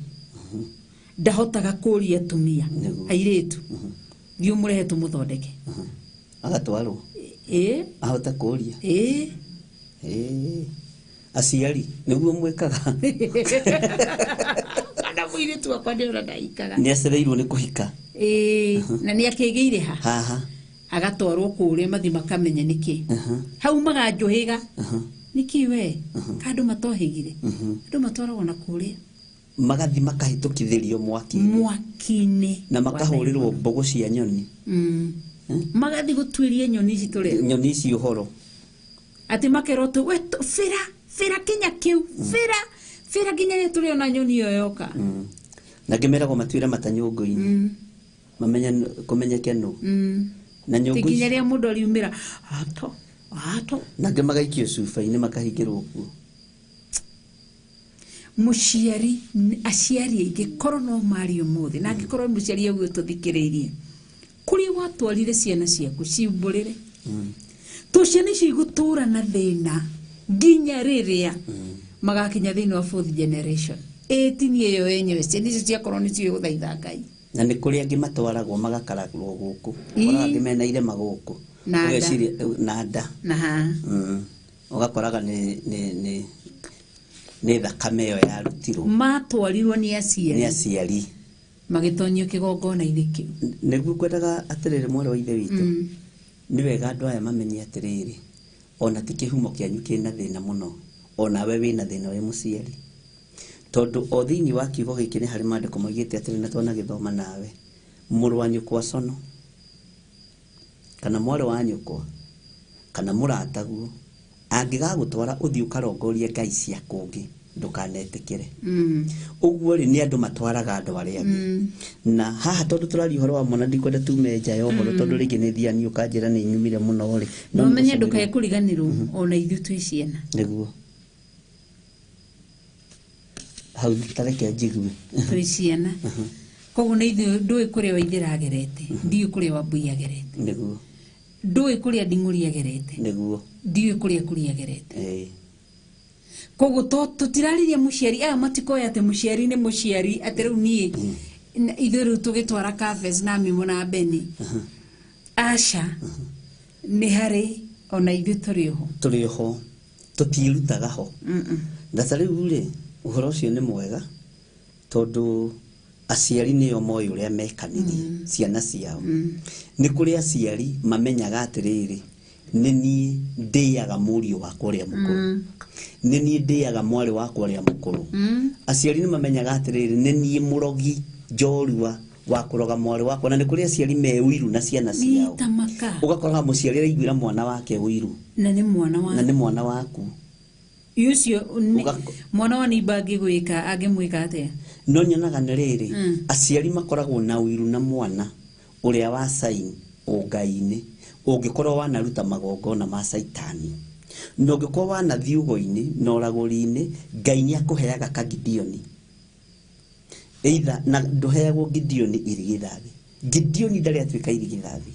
ndahotaga kũria atumia, airĩtu, thiĩ ũmũrehe tũmũthondeke. Agatwarwo ĩ ahote kũria. Ĩ. Ĩĩ. Aciari nĩguo mwĩkaga. Kana mũirĩtu wakwa ndĩona ndaikaga. Nĩ acereirwo nĩ kũhika. Ĩ, na nĩ akĩgĩire ha haha. Agatwarwo kũrĩa mathi makamenya nĩkĩ haumaga njũhĩga, nĩkĩ we ka andũ matohĩgire, andũ matwaragwo na kũrĩa. Magathi makahĩtũkithĩrio mwaki mwaki-inĩ na makahũrĩrwo mbũgũ cia nyoni. Magathi gũtuĩria nyoni ici tũrĩa nyoni ici ũhoro. Atĩ makerwo tũ we bĩra bĩra kinya kĩu, bĩra bĩra nginya rĩrĩa tũrĩona nyoni ĩyo yoka. Na angĩ meragwo matuĩre mata nyũngũ-inĩ, mamenye kũmenyeke nũ na Ti nyũngũ nginya ici. rĩrĩa mũndũ ariumĩra ato ato. Na angĩ magaikio cuba-inĩ, makahingĩrwo kuo. Mũciari, aciari aingĩ korwo no mari ũmũthĩ, na angĩkorwo mũciari ũguo tũthikĩrĩirie, kũrĩa watwarire ciana ciaku ciumbũrĩre, to ciana icio igũtũra na thĩna nginya rĩrĩa magakinya thĩinĩ wa fourth generation. Ĩ tini ĩyo yenyewe, ciana icio ciakorwo nĩcio gũthaitha Ngai. Na nĩ kũrĩ angĩ matwaragwo magakaragwo gũkũ. Ũkoraga angĩ mena irema gũkũ. Na nda. Ũgeciria na nda. Na ha. Ũgakoraga nĩ thakame ĩyo yarutirwo. Matwarirwo nĩ nĩ aciari. Aciari. Magĩtonyio kĩgongona-inĩ kĩu. Nĩguo ngwendaga atĩrĩrĩ, mwarĩ wa ithe witũ, nĩ wega andũ aya mamenye atĩrĩrĩ, ona ti kĩhumo kĩanyu kĩna thĩna mũno, onawe wĩna thĩna wĩ mũciari, tondũ o thĩinĩ wa kiugo gĩkĩ nĩ harĩ maandĩko maugĩte atĩrĩ, na twanagĩthoma nawe, mũrũ wa nyũkwa cono. Kana mwarĩ wa nyũkwa kana mũrataguo angĩgagũtwara ũthiĩ ũkarongorie ngai cia kũngĩ ndũkanetĩkĩre. Ũguo rĩ nĩ andũ matwaraga andũ arĩa angĩ. Na haha tondũ tũraria ũhoro wa mwana ndikwenda tume nja ya ũhoro tondũ rĩngĩ nĩ thiaga niĩ ũkanjĩra nĩ nyumire mũno rĩ. No menye ndũkae kũriganĩrwo ona ithuĩ twĩ ciana. Nĩguo. Hau tareke njigue. Twĩ ciana. Koguo nĩ ithuĩ ndũĩ kũrĩa Waithĩra agerete, ndiũĩ kũrĩa Wambui agerete. Nĩguo. Ndũĩ kũrĩa Nding'ũri agerete. Nĩguo. Ndiũĩ kũrĩa Kuria agerete. Koguo tũtiraririe mũciari aya matikoya atĩ mũciari nĩ mũciari atĩ rĩu niĩ ithuĩ rĩu tũgĩtwara Cafes na Mimo na Beni. Aca nĩ harĩ ona ithuĩ tũrĩ oho. Tũrĩ oho. Tũtiĩrutaga ho. Na ta rĩu rĩ ũhoro ũcio nĩ mwega tondũ aciari nĩo moĩ ũrĩa mekanirie ciana ciao. Nĩ kũrĩ aciari mamenyaga atĩrĩrĩ nĩ niĩ ndĩaga mũriũ wakwa ũrĩa mũkũrũ. Nĩ niĩ ndĩaga mwarĩ wakwa ũrĩa mũkũrũ. Aciari nĩ mamenyaga atĩrĩrĩ nĩ niĩ mũrogi njorua wa kũroga mwarĩ wakwa. Na nĩ kũrĩ aciari me ũiru na ciana ciao. Ũgakoraga mũciari araiguĩra mwana wake ũiru. Na nĩ mwana waku. Na nĩ mwana waku. Ũcio mwana wa neighbor angĩgwĩka angĩmwĩka atĩa? No nyonaga nĩ rĩrĩ aciari makoragwo na ũiru na mwana ũrĩa wa sign ũngai-inĩ ũngĩkorwo wanaruta magongona ma caitani na ũngĩkorwo wanathiĩ ũgo-inĩ na ũragũri-inĩ Ngai nĩ akũheaga ka Gideoni. Either na ndũheagwo Gideoni irigithathi. Gideoni ndarĩ atuĩka irigithathi.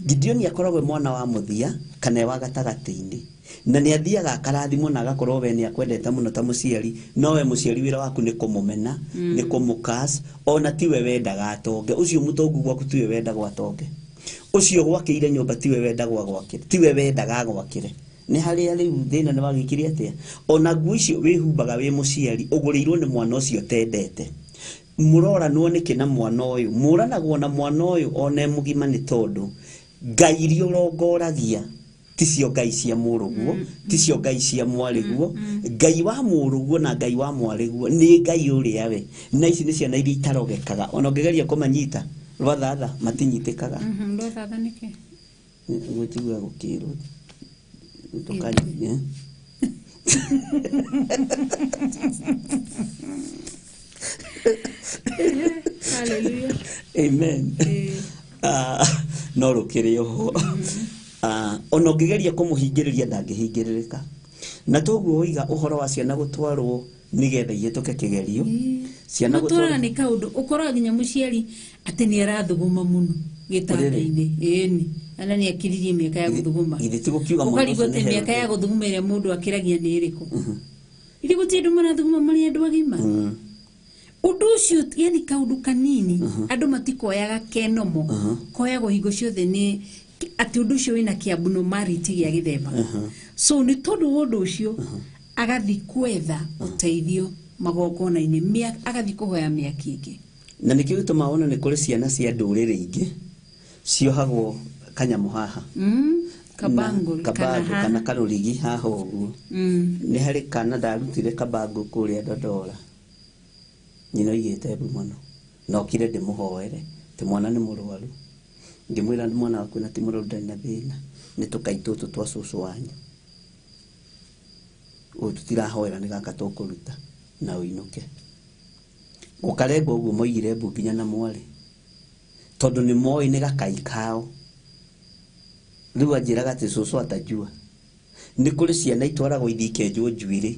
Gideoni akoragwo mwana wa mũthia kana wa gatagatĩ-inĩ na nĩ athiaga akarathimwo na agakorwo we nĩ akwendete mũno ta mũciari no we mũciari wĩra waku nĩ kũmũmena nĩ kũmũkas ona tiwe wendaga atonge ũcio mũtongu gwaku tiwe wendaga atonge ũcio gwakĩire nyũmba tiwe wendaga gwakĩre tiwe wendaga gwakĩre nĩ harĩa rĩu thĩna nĩ wagĩkire atĩa ona nguo icio wĩhumbaga wĩ mũciari ũgũrĩirwo nĩ mwana ũcio ũtendete mũroranwo nĩkĩ na mwana ũyũ mũranagwo na mwana ũyũ ona mũgima nĩ tondũ ngai iria ũrongoragia ticio ngai cia mũrũguo ticio ngai cia mwarĩguo ngai wa mũrũguo na ngai wa mwarĩguo nĩ ngai ũrĩa we na ici nĩ ciana iria itarogekaga ona ũngĩgeria kũmanyita rwathatha matinyitĩkaga. Rwathatha nĩkĩ? Gwĩtigua gũkĩrwo tũkanyie. Hallelujah. Amen. No rũkĩrĩ oho. Ona ũngĩgeria kũmũhingĩrĩria ndangĩhingĩrĩrĩka. Na toguo woiga ũhoro wa ciana gũtwarwo nĩgetha ihĩtũke kĩgerio. Ciana gũtwarwo nĩ kaũndũ ũkoraga nginya mũciari atĩ nĩ arathuguma mũno gĩtanda-inĩ. Ĩni. Ana nĩ akiririe mĩaka ya gũthuguma. Githĩ ti gũkiuga mũndũ ũcio nĩ mĩaka ya gũthuguma ĩrĩa mũndũ akĩragia nĩ ĩrĩkũ? Ithe gũtirĩ andũ marathuguma marĩ andũ agima. Ũndũ ũcio yani kaũndũ kanini andũ matikoyaga kenomo koyagwo hingo ciothe nĩ atĩ ũndũ ũcio wĩna kĩabnormality gĩa gĩthemba. So nĩ tondũ wa ũndũ ũcio agathi kwetha ũteithio magongona-inĩ agathi kũhoya mĩaki ĩngĩ. Na nĩkĩo gĩtũmaga wone nĩ kũrĩ ciana cia ndũrĩrĩ ingĩ ciohagwo kanyamũ haha kabango kana karũrigi haha ũguo. Nĩ harĩ kana ndarutire kabango kũrĩa Dodora nyina oigĩte mbu mũno na okire ndĩmũhoere atĩ mwana nĩ mũrwaru ngĩmwĩra mwana waku na ti mũrwaru ndarĩ na thĩna nĩ tũkai tũtũ twa cũcũ wanyu ũyũ tũtirahoera nĩ gaka tũkũruta na ũinũke. Gũkarengwo ũguo moigire mbu nginya na mwarĩ tondũ nĩ moĩ nĩ gakai kao. Rĩu anjĩraga atĩ cũcũ atajua. Nĩ kũrĩ ciana itwaragwo ithiĩ ikenjwo njuĩrĩ.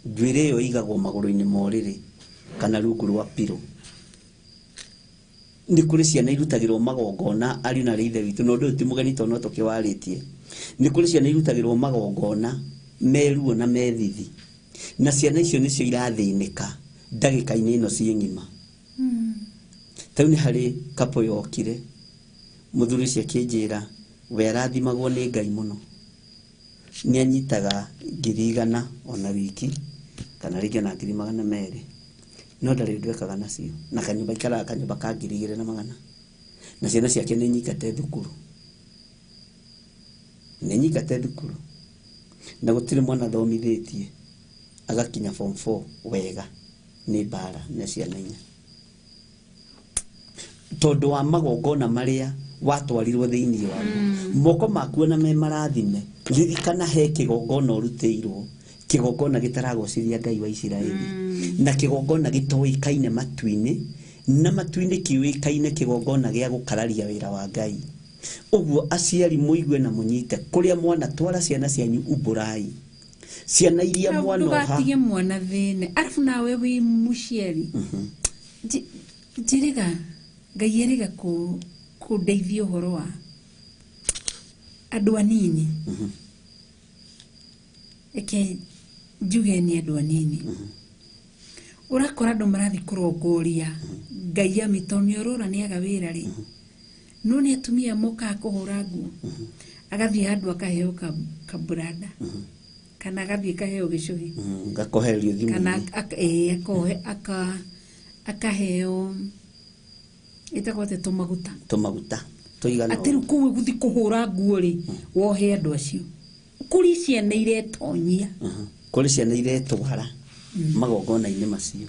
Njuĩrĩ ĩyo ĩigagwo magũrũ-inĩ ma ũrĩrĩ kana rungu rwa pillow. Nĩ kũrĩ ciana irutagĩrwo magongona ariũ na ithe witũ na ũndũ ũyũ ti mũgeni tondũ no tũkĩwarĩtie. Nĩ kũrĩ ciana irutagĩrwo magongona me ruo na me thithi na ciana icio nĩcio irathĩnĩka ndagĩka-inĩ ĩno ciĩ ng'ima. Ta rĩu nĩ harĩ couple yokire mũthuri ũcio akĩnjĩra we arathimagwo nĩ Ngai mũno nĩ anyitaga 100,000 ona wiki kana rĩngĩ ona 200,000 no ndarĩ ũndũ ekaga nacio na kanyũmba ikaraga kanyũmba ka 2,400 na ciana ciake nĩ nyingate thukuru nĩ nyingate thukuru na gũtirĩ mwana thomithĩtie agakinya form 4 wega nĩ mbara na ciana inya tondũ wa magongona marĩa Watwarirwo thĩinĩ waguo. Moko maku ona me marathime, ririkana he kĩgongona ũrutĩirwo, kĩgongona gĩtaragocithia Ngai wa Isiraeli, na kĩgongona gĩtoĩkaine matu-inĩ, na matu-inĩ kĩũĩkaine kĩgongona gĩa gũkararia wĩra wa Ngai. Ũguo aciari mũigue na mũnyite kũrĩa mwana twara ciana cianyu umbũrai ciana iria mwana oha. Ndũgatige mwana thĩne, arabu nawe wĩ mũciari njĩrĩga Ngai erĩga kũndeithia ũhoro wa andũ anini. Reke njuge nĩ andũ anini. Ũrakora andũ marathiĩ kũrongoria Ngai ami tondũ nĩ ũrora nĩ aga wĩra rĩ, no nĩ atumia mokaga kũhũra nguo, agathiĩ handũ akaheo kaburanda kana agathiĩ kaheo gĩcũhĩ, Gakohererio thimũ-inĩ. Kana akohe akaheo ĩtagwo atĩa, tũmaguta. Tũmaguta tũigana. Atĩ rĩu kũu gũthiĩ kũhũra nguo rĩ, wohe andũ acio kũrĩ ciana iretonyia. Kũrĩ ciana iretwara magongona-inĩ macio.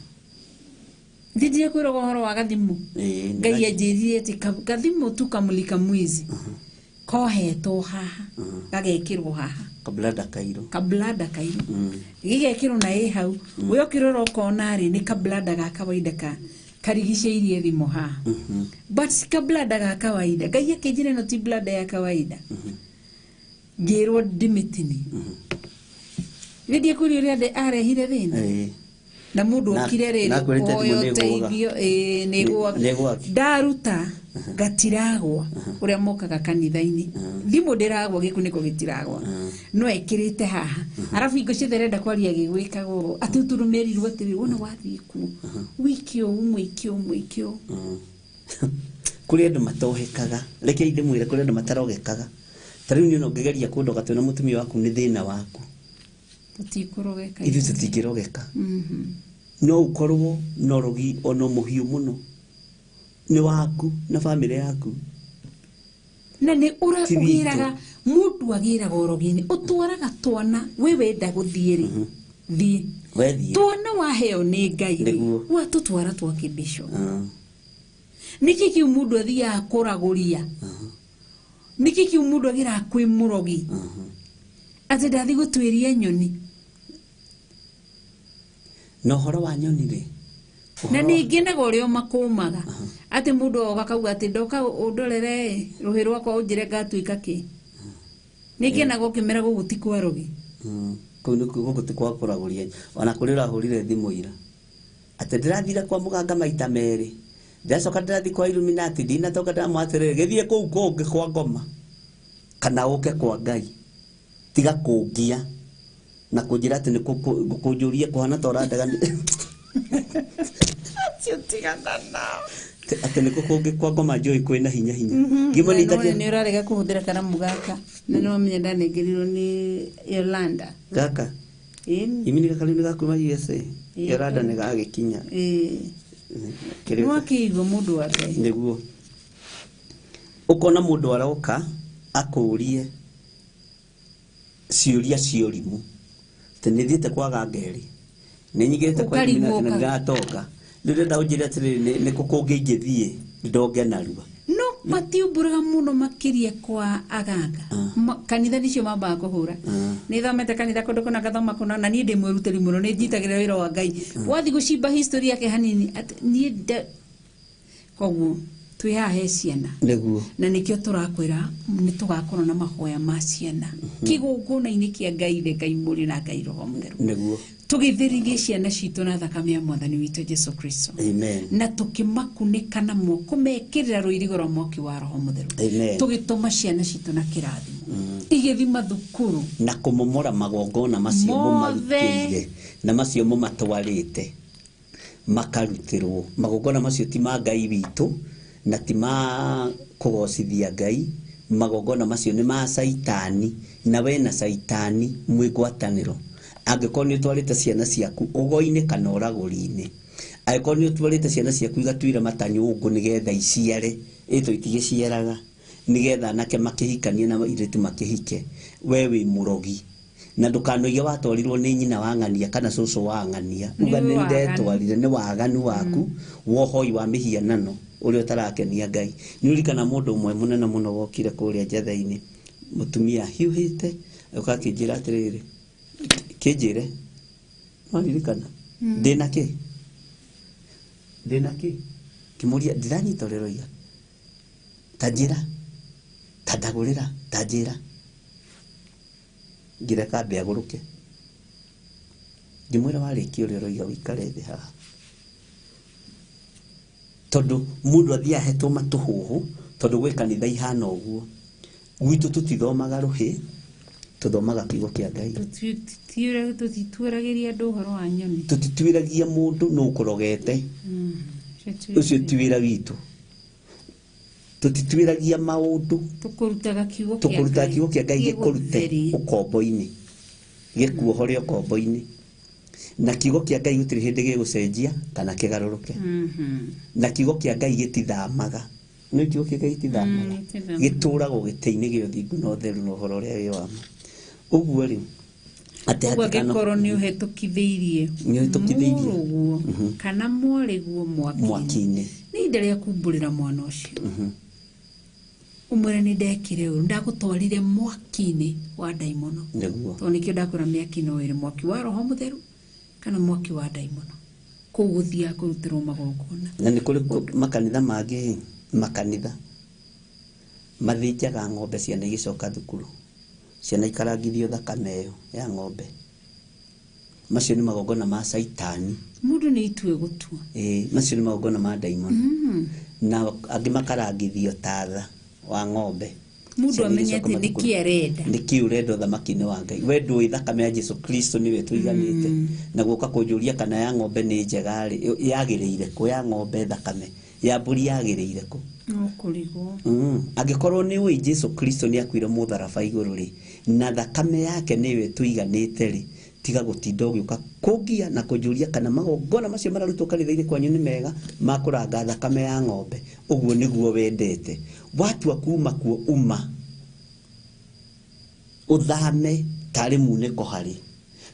Ndindire kwĩrwo ũhoro wa gathimũ. Ĩĩ, nĩ Ngai anjĩrire atĩ gathimũ tu kamulika mwizi kohetwo haha, gagekĩrwo haha. Kablada kairũ. Kablada kairũ gĩgekĩrwo na ĩ hau, we ũkĩrora ũkona rĩ nĩ kablada ga kawaida ka karigicĩirie thimũ haha, but si kablada ga kawaida. Ngai akĩnjĩra ĩno ti blada ya kawaida, ngĩrwo ndĩmĩtini gĩthiĩ kũrĩ ũrĩa arehire thĩna. Na mũndũ okire rĩrĩ Na kwĩrĩte kũhoya thimũ nĩ ĩgũaga. ũteithio, ĩĩ, nĩ ĩgũaga. Nĩ ĩgũaga. Ndaruta gatiragwa ũrĩa mokaga kanitha-inĩ, thimũ ndĩragwa, gĩkunĩko gĩtiragwa, no ekĩrĩte haha, arabu hingo ciothe arenda kwaria gĩgwĩkaga ũũ atĩ ũtũrũmĩrirwo atĩrĩ wona wathiĩ kuo wĩke ũũ, mwĩke ũũ, mwĩke ũũ. Kũrĩ andũ matohekaga, reke ndĩmwĩre, kũrĩ andũ matarogekaga. Ta rĩu niĩ no ngĩgeria kũndoga twĩna mũtumia waku nĩ thĩna waku. Tũtikũrogeka. Ithuĩ tũtingĩrogeka. No ũkorwo na ũrogi ona mũhiũ mũno nĩ waku na bamĩrĩ yaku. Na nĩ ũra Ti witũ. Ũgĩraga mũndũ agĩraga ũrogi-inĩ, ũtwaraga twana we wenda gũthiĩ rĩ, thiĩ. Wethiĩ. Twana waheo nĩ Ngai rĩ, Nĩguo. watũtwara twakĩmbicwo. Nĩkĩ kĩu mũndũ athiaga kũragũria? Nĩkĩ kĩu mũndũ agĩraga kwĩ mũrogi atĩ ndathiĩ gũtuĩria nyoni? Na ũhoro wa nyoni rĩ, Na ningĩ naga ũrĩa makũmaga atĩ mũndũ oga kauga atĩ ndoka ũndorere rũhĩ rwakwa ũnjĩre ngatuĩka kĩ, nĩngenaga ũkĩmera gũkũ ti kwa rogi. Kũu nĩkuo gũkũ ti kwa kũragũria. Ona kũrĩ ũrahũrire thimũ ira atĩ ndĩrathire kwa mũganga maita merĩ, ndacoka ndĩrathiĩ kwa Illuminati ndinatoka, ndamwa atĩrĩrĩ, gĩthiĩ kũu kũngĩ kwa ngoma kana ũke kwa Ngai, tiga kũngia na kũnjĩra atĩ nĩ kũnjũria kũhana ta ũrandega Acio tigana nao. Atĩ nĩ kũ kũngĩ kwa ngoma njũĩ kwĩna hinya hinya. Ngĩmũnyita. Nĩ ũrarega kũhũthĩra karamu gaka na nĩ wamenya ndanengerirwo nĩ Yolanda. Gaka? Ĩni. Imi nĩ gaka rĩu nĩ gakuma USA. Ĩĩ. Yolanda nĩ gagĩkinya. Ĩĩ. Kĩrĩ- Nĩ wakĩigua mũndũ wa Ngai. Nĩguo ũkona mũndũ aroka akũrie ciũria cia ũrimũ atĩ nĩ thiĩte kwa gangeri, nĩ nyingĩrĩte kwa Ũkarigwo Illuminati na ũka. ndiratonga, rĩu ndĩrenda ũnjĩre atĩrĩrĩ, nĩ kũ kũngĩ ingĩthiĩ ndonge narua? No matiumbũraga mũno makĩria kwa aganga. Kanitha nĩcio mambaga kũhũra. Nĩ thomete kanitha kũndũ kũna, ngathoma kũna, na niĩ ndĩ mwĩrutĩri mũno, nĩ njitagĩrĩra wĩra wa Ngai. Wathiĩ gũcimba history yake hanini atĩ niĩ koguo twĩ haha he ciana. Na nĩkĩo tũrakwĩra nĩ tũgakorwo na mahoya ma ciana kĩgongona-inĩ kĩa Ngai Ithe, Ngai Mũriũ na Ngai Roho Mũtheru, tũgĩtherithie ciana citũ na thakame ya Mwathani witũ Jesu Kristo, Amen. na tũkĩmakunĩka na kũmekĩrĩra rũirigo rwa mwaki wa Roho Mũtheru, Amen. tũgĩtũma ciana citũ na kĩrathimo igĩthi mathukuru. Na kũmomora magongona macio Mothe. mũmarutĩire na macio mũmatwarĩte makarutĩrwo. Magongona macio ti ma Ngai witũ na ti ma kũgocithia Ngai. Magongona macio nĩ ma caitani, na we na caitani mwĩ ngwatanĩro. Angĩkorwo nĩ ũtwarĩte ciana ciaku ũgo-inĩ kana ũragũri-inĩ, angĩkorwo nĩ ũtwarĩte ciana ciaku igatuĩra matanyũngũ nĩgetha iciare, ĩto itigĩciaraga, nĩgetha anake makĩhikanie na airĩtu makĩhike, we wĩ mũrogi. Na ndũkanoige watwarirwo nĩ nyina wa ng'ania kana cũcũ wa ng'ania. Nĩ Uga nĩ waganu. ndetwarire, nĩ waganu waku wa ũhoi wa mĩhianano. Ũrĩa ũtarakenia Ngai. Nĩ ũririkana mũndũ ũmwe mũnene mũno wokire kũrĩa Njetha-inĩ, mũtumia hiũhĩte, agĩũka akĩnjĩra atĩrĩrĩ, kĩnjĩre, nĩwaririkana? Ndĩna kĩ? Ndĩna kĩ? Ngĩmũria, ndiranyita ũrĩa ũroiga. Ta njĩra, ta ndagũrĩra, ta njĩra. Ngĩreka ambe agũrũke. Ngĩmwĩra warĩkia ũrĩa ũroiga ũikare thĩ haha. Tondũ mũndũ athiaga ahetwo matũhũhũ, tondũ gwĩ kanitha ihana ũguo. Gwitũ tũtithomaga rũhĩ, tũthomaga kiugo kĩa Ngai. Tũtituĩragĩria andũ ũhoro wa nyoni. Tũtituĩragia mũndũ nũ ũkũrogete. Ũcio ti wĩra witũ. Tũtituĩragia maũndũ. Tũkũrutaga kiugo kĩa Tũkũrutaga Ngai. kiugo kĩa Ngai gĩkũrute Gĩgũtherie. ũkombo-inĩ. Gĩkuohore ũkombo-inĩ. Na kiugo kĩa Ngai gũtirĩ hĩndĩ gĩgũcenjia kana kĩgarũrũke. Na kiugo kĩa Ngai gĩtithamaga. Nĩ kiugo kĩa Ngai gĩtithamaga. Gĩtithamaga. Gĩtũragwo gĩtĩ-inĩ gĩa ũthingu na ũtheru na ũhoro ũrĩa wĩ wa ma. Ũguo rĩ, atĩ Ũguo hatikano- angĩkorwo nĩ ũhetũkithĩirie Nĩ ũhetũkithĩirie. mũrũguo kana mwarĩguo mwaki-inĩ. Mwaki-inĩ. Nĩ ihinda rĩa kumbũrĩra mwana ũcio. Ũmwĩre nĩ ndekire ũru, ndagũtwarire mwaki-inĩ wa ndaimono. Nĩguo. Tondũ nĩkĩo ndakwĩra mĩaki no ĩrĩ mwaki wa Roho Mũtheru kana mwaki wa ndaimono. Kũu gũthiaga kũrutĩrwo magongona. Na nĩ kũrĩ makanitha mangĩ, makanitha mathĩnjaga ng'ombe ciana igĩcoka thukuru. Ciana ikarangithio thakame ĩyo ya ng'ombe. Macio nĩ magongona ma Caitani. Mũndũ nĩ itue gũtua. Ĩĩ, macio nĩ magongona ma ndaimono. Na angĩ makarangithio tatha wa ng'ombe. Mũndũ Ciana amenye igĩcoka atĩ mathukuru. nĩkĩ arenda. Nĩkĩ ũrenda ũthamaki-inĩ wa Ngai. We ndũĩ thakame ya Jesu Kristo nĩwe ĩtũiganĩte. Na gũka kũnjũria kana ya ng'ombe nĩ njega rĩ, yagĩrĩire kũ ya ng'ombe thakame? Ya mbũri yagĩrĩire kũ? No kũrigwo. Angĩkorwo nĩ ũĩ Jesu Kristo nĩ akuire mũtharaba igũrũ rĩ, na thakame yake nĩyo ĩtũiganĩte rĩ, tiga gũtinda ũgĩũka kũngia na kũnjũria kana magongona macio mararutwo kanitha-inĩ kwanyu nĩ mega ma kũranga thakame ya ng'ombe. Ũguo nĩguo wendete. Watua kuma kuo uma. Ũthame tarĩ munĩko harĩ.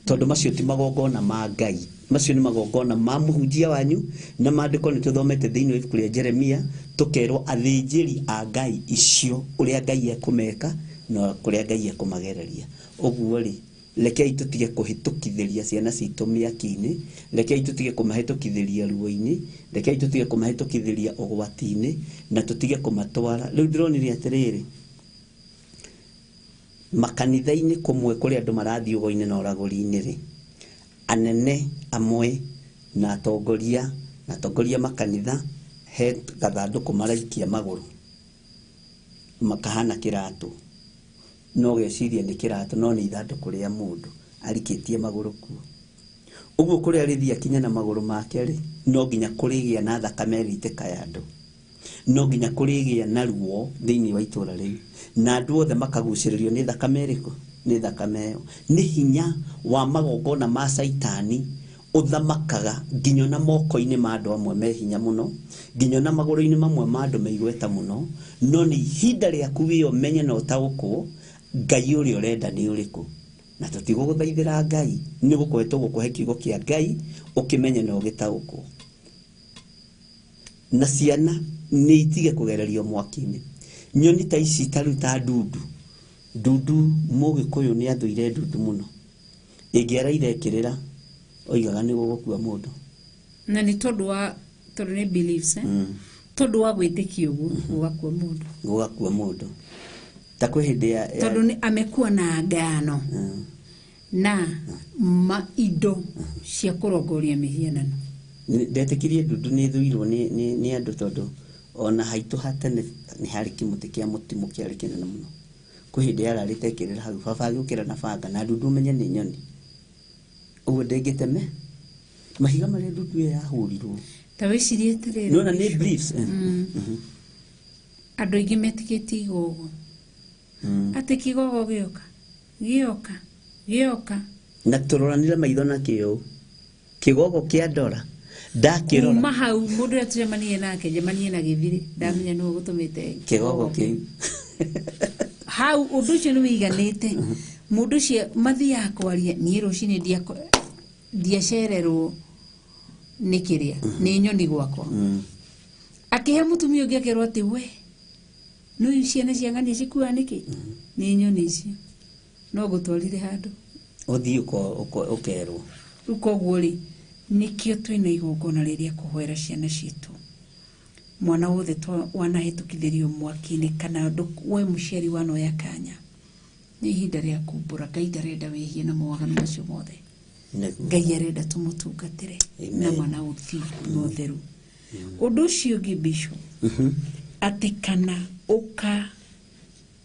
Tondũ macio ti magongona ma Ngai. Macio nĩ magongona ma mũhunjia wanyu, na maandĩko nĩ tũthomete thĩinĩ wa ibuku rĩa Jeremia, tũkerwo athĩnjĩri a Ngai icio ũrĩa Ngai ekũmeka na kũrĩa Ngai ekũmagereria. Ũguo rĩ, rekei tũtige kũhĩtũkithĩria ciana citũ mĩaki-inĩ, rekei tũtige kũmahĩtũkithĩria ruo-inĩ, rekei tũtige kũmahĩtũkithĩria ũgwati-inĩ, na tũtige kũmatwara. Rĩu ndĩronire atĩrĩrĩ, makanitha-inĩ kũmwe kũrĩa andũ marathiĩ ũgo-inĩ na ũragũri-inĩ rĩ, anene amwe na atongoria, na atongoria makanitha, he gathandũkũ maraikia magũrũ, makahana kĩratũ. No geciria nĩ kĩratũ, no nĩ ithandũkũ rĩa mũndũ arikĩtie magũrũ kuo. Ũguo kũrĩa rĩthiĩ akinya na magũrũ make rĩ, no nginya kũrĩgĩa na thakame ĩrĩitĩka ya andũ. No nginya kũrĩgĩa na ruo thĩinĩ wa itũũra rĩu. Na andũ othe makagucĩrĩrio nĩ thakame ĩrĩkũ? Nĩ thakame ĩyo. Nĩ hinya wa magongona ma Caitani ũthamakaga nginya na moko-inĩ ma andũ amwe me hinya mũno, nginya na magũrũ-inĩ mamwe ma andũ me igweta mũno, no nĩ ihinda rĩaku wĩ ũmenye na ũtaũkwo Ngai ũrĩa ũrenda nĩ ũrĩkũ. Na tũtigũgũthaithĩra Ngai, nĩ gũkũhe tũgũkũhe kiugo kĩa Ngai ũkĩmenye na ũgĩtaũkwo. Na ciana nĩ itige kũgererio mwaki-inĩ. Nyoni ta ici ta rĩu ta ndundu. Ndundu Mũgĩkũyũ nĩ athũire ndundu mũno. Ĩngĩaraire ĩkĩrĩra, oigaga nĩ gũgũkua mũndũ. Na nĩ tondũ wa, tondũ nĩ beliefs, eh? Tondũ wa gwĩtĩkia ũguo, gũgakua mũndũ. Gũgakua mũndũ. Ta kwĩ hĩndĩ ya Tondũ nĩ amekuwa na ngano. Na ma indo cia kũrongoria mĩhianano. Ndetĩkirie ndundu nĩ ĩthũirwo nĩ andũ tondũ ona haitũ ha tene nĩ harĩ kĩmũtĩ kĩa mũtimũ kĩarĩ kĩnene mũno. Kwĩ hĩndĩ yararĩte ĩkĩrĩra hau, baba agĩũkĩra na banga, na ndundu ũmenye nĩ nyoni. Ũguo ndĩngĩteme mahiga marĩa ndundu ĩyo yahũrirwo. Ta wĩcirie atĩrĩrĩ, Nĩwona nĩ beliefs, eh. Andũ aingĩ metĩkĩtie igogo. Atĩ kĩgogo gĩoka, gĩoka, gĩoka. Na tũroranire maitho na kĩo. Kĩgogo kĩa ndora. Ndakĩrora. Kuma hau mũndũ ũrĩa tũcemanirie nake, njemanie na gĩthirĩ, ndamenya nĩwe ũgũtũmĩte kĩgogo kĩu. Hau ũndũ ũcio nĩ wĩiganĩte. Mũndũ ũcio mathiaga kwaria, niĩ rũcinĩ ndiacererwo nĩ kĩrĩa, nĩ nyoni gwakwa. Akĩhe mũtumia ũngĩ akerwo atĩ we no ciana cia ng'ania cikuaga nĩkĩ nĩ nyoni icio no ngũtwarire handũ Ũthiĩ ũkerwo. Rĩu koguo rĩ nĩkĩo twĩna igongona rĩrĩa kũhoera ciana citũ mwana wothe wanahĩtũkithĩrio mwaki-inĩ kana we mũciari wanoya kanya nĩ ihinda rĩa kumbũra. Ngai ndarenda wĩhie na mawaganu macio mothe. Ngai arenda tũmũtungatĩre na mana ũthingu na ũtheru. Ũndũ ũcio ũngĩ Bishop, atĩ kana ũka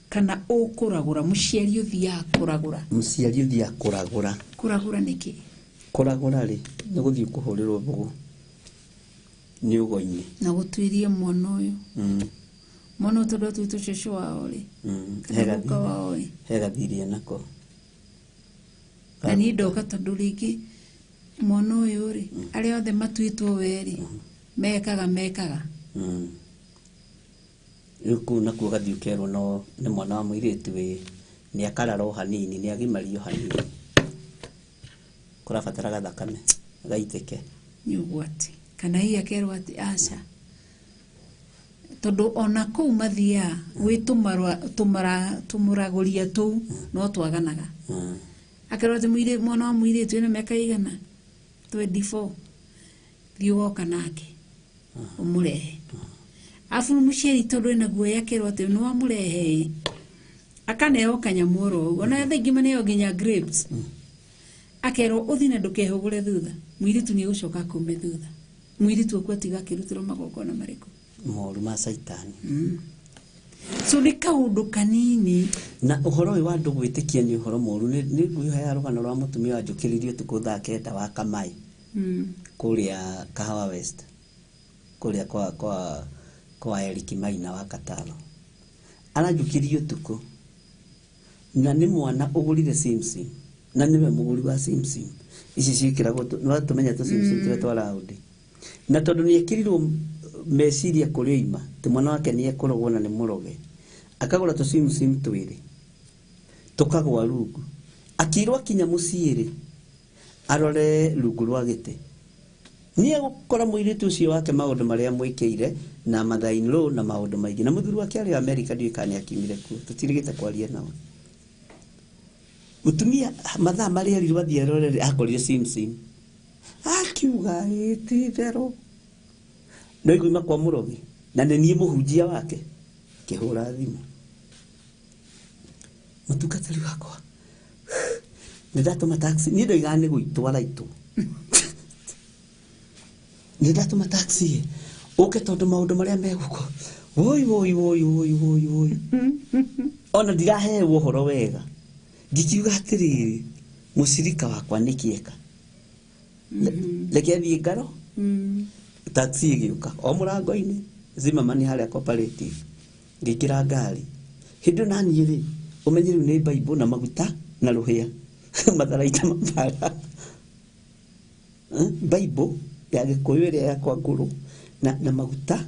kana ũkũragũra mũciari ũthiaga kũragũra. Mũciari ũthiaga kũragũra. Kũragũra nĩkĩ? Kũragũra rĩ nĩ gũthiĩ kũhũrĩrwo mbũgũ nĩ ũgo-inĩ na gũtuĩria mwana ũyũ. Mwana ũyũ tondũ atuĩtwo cũcũ wao rĩ kana guka wao rĩ he gathirie nako. Na niĩ ndoka tondũ rĩngĩ mwana ũyũ rĩ arĩa othe matuĩtwo we rĩ mekaga. Rĩu kũu nakuo gathiĩ ũkerwo no nĩ mwana wa mũirĩtu wĩ nĩ akarara o hanini nĩ agimario hanini kũrabatara gathakame gaitĩke. Nĩ ũgwati. Kana hihi akerwo atĩ aca tondũ ona kũu mathiaga gwĩ tũmũragũria tũu no twaganaga. Akerwo atĩ mwana wa mũirĩtu ena mĩaka igana 24 thiĩ ũgoka nake ũmũrehe. Afu mũciari tondũ ena guoya akerwo atĩ nĩ wamũrehe akaneo kanyamũ oro ũguo ona thaa ingĩ maneo nginya grapes. Akerwo ũthiĩ na ndũkehũgũre thutha mũirĩtu nĩ egũcoka akume thutha. Mũirĩtu aku atiga akĩrutĩrwo magongona marĩkũ moru ma caitani. So nĩ kaũndũ kanini. Na ũhoro ũyũ wa andũ gwĩtĩkia nĩ ũhoro mũru. Nĩ ngwĩhoya rũgano rwa mũtumia wanjũkĩrĩirie ũtukũ thaa 9 wa Kamai kũrĩa Kahawa West kũrĩa kwa Eric Maina wa Katalo. Aranjũkĩririe ũtukũ na nĩ mwana ũgũrire simsim na nĩwe mũgũri wa simsim ici ciĩkĩragwo no tũmenya tũ simsim tũrĩa twa raundi. Na tondũ nĩ ekĩrirwo meciria kũrĩ oima atĩ mwana wake nĩ ekũrogwo na nĩ mũroge akagũra tũ simsim twĩrĩ tũkagwa rungu akĩirwo akinya mũciĩ rĩ arore rungu rwa gĩtĩ nĩ egũkora mũirĩtu ũcio wake maũndũ marĩa mwĩkĩire na mother in law na maũndũ maingĩ na mũthuri wake arĩ America ndiũĩ kana nĩ akiumire kuo tũtirĩgĩte kwaria nao. Mũtumia mathaa marĩa erirwo athiĩ arore rĩ akorire simsim akiuga ĩ ti itherũ no igua kwa mũrogi na nĩ niĩ mũhunjia wake kĩhũra thimũ mũtungatĩri wakwa nĩ ndatũma taxi niĩ ndoigaga nĩ gũitwo araitwo nĩ ndatũma taxi ũke tondũ maũndũ marĩa megũkũ woi woi woi woi woi woi ona ndiraheo ũhoro wega ngikiuga atĩrĩrĩ mũcirika wakwa nĩ kĩeka reke thiĩ ngaro taxi ĩgĩũka o mũrango-inĩ Zimmerman harĩa cooperative ngĩingĩra ngari hĩndĩ ĩyo naniĩ rĩ ũmenye rĩu nĩ Bible na maguta na rũhĩa matharaita mabara Bible ya Gĩkũyũ ĩrĩa yakwa ngũrũ na maguta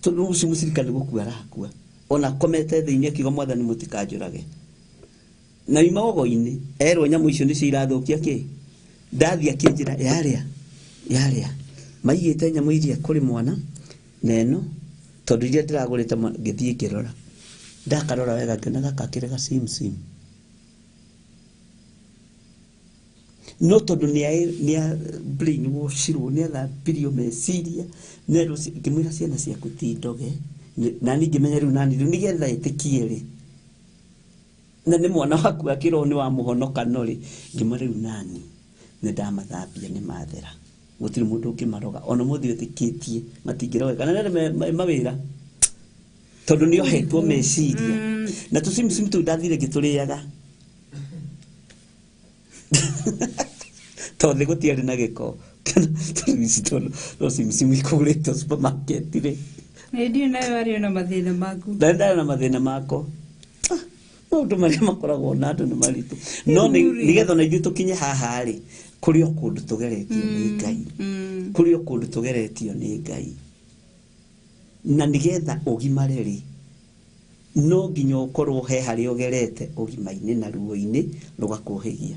tondũ ũcio mũcirika nĩ gũkua arakua ona akomete thĩinĩ akiuga mwathani mũtikanjũrage na ima ũgo-inĩ erwo nyamũ icio nĩcio irathũkia kĩ ndathiĩ akĩnjĩra yarĩa maigĩte nyamũ iria kũrĩ mwana na ĩno tondũ iria ndĩragũrĩte ngĩthiĩ ngĩrora ndakarora wega ngĩona gaka kĩrĩ ga simsim no tondũ nĩ brainwashirwo nĩ athambirio meciria nerwo ngĩmwĩra ciana ciaku ti ndoge na niĩ ngĩmenya rĩu nani rĩu nĩgetha ĩtĩkie rĩ na nĩ mwana waku akĩrwo nĩ wamũhonoka no rĩ ngĩmwĩra rĩu nani nĩ ndamathambia nĩ mathera gũtirĩ mũndũ ũngĩmaroga ona mũthĩ wĩtĩkĩtie matingĩrogeka na nĩ mawĩra tondũ nĩ ohetwo meciria na tũcimcim tũu ndathire ngĩtũrĩaga tondũ gũtiarĩ na gĩko tondũ simsim ikũgũrĩtwo supermarket rĩ Hĩndĩ ĩyo nayo arĩ na mathĩna maku ndarĩ na mathĩna mako maũndũ marĩa makoragwo na andũ nĩ maritũ no nĩgetha ona ithuĩ tũkinye haha rĩ kũrĩ o kũndũ tũgeretio nĩ Ngai kũrĩ o kũndũ tũgeretio nĩ Ngai na nĩgetha ũgimare rĩ no nginya ũkorwo he harĩa ũgerete ũgima-inĩ na ruo-inĩ rũgakũhĩgia.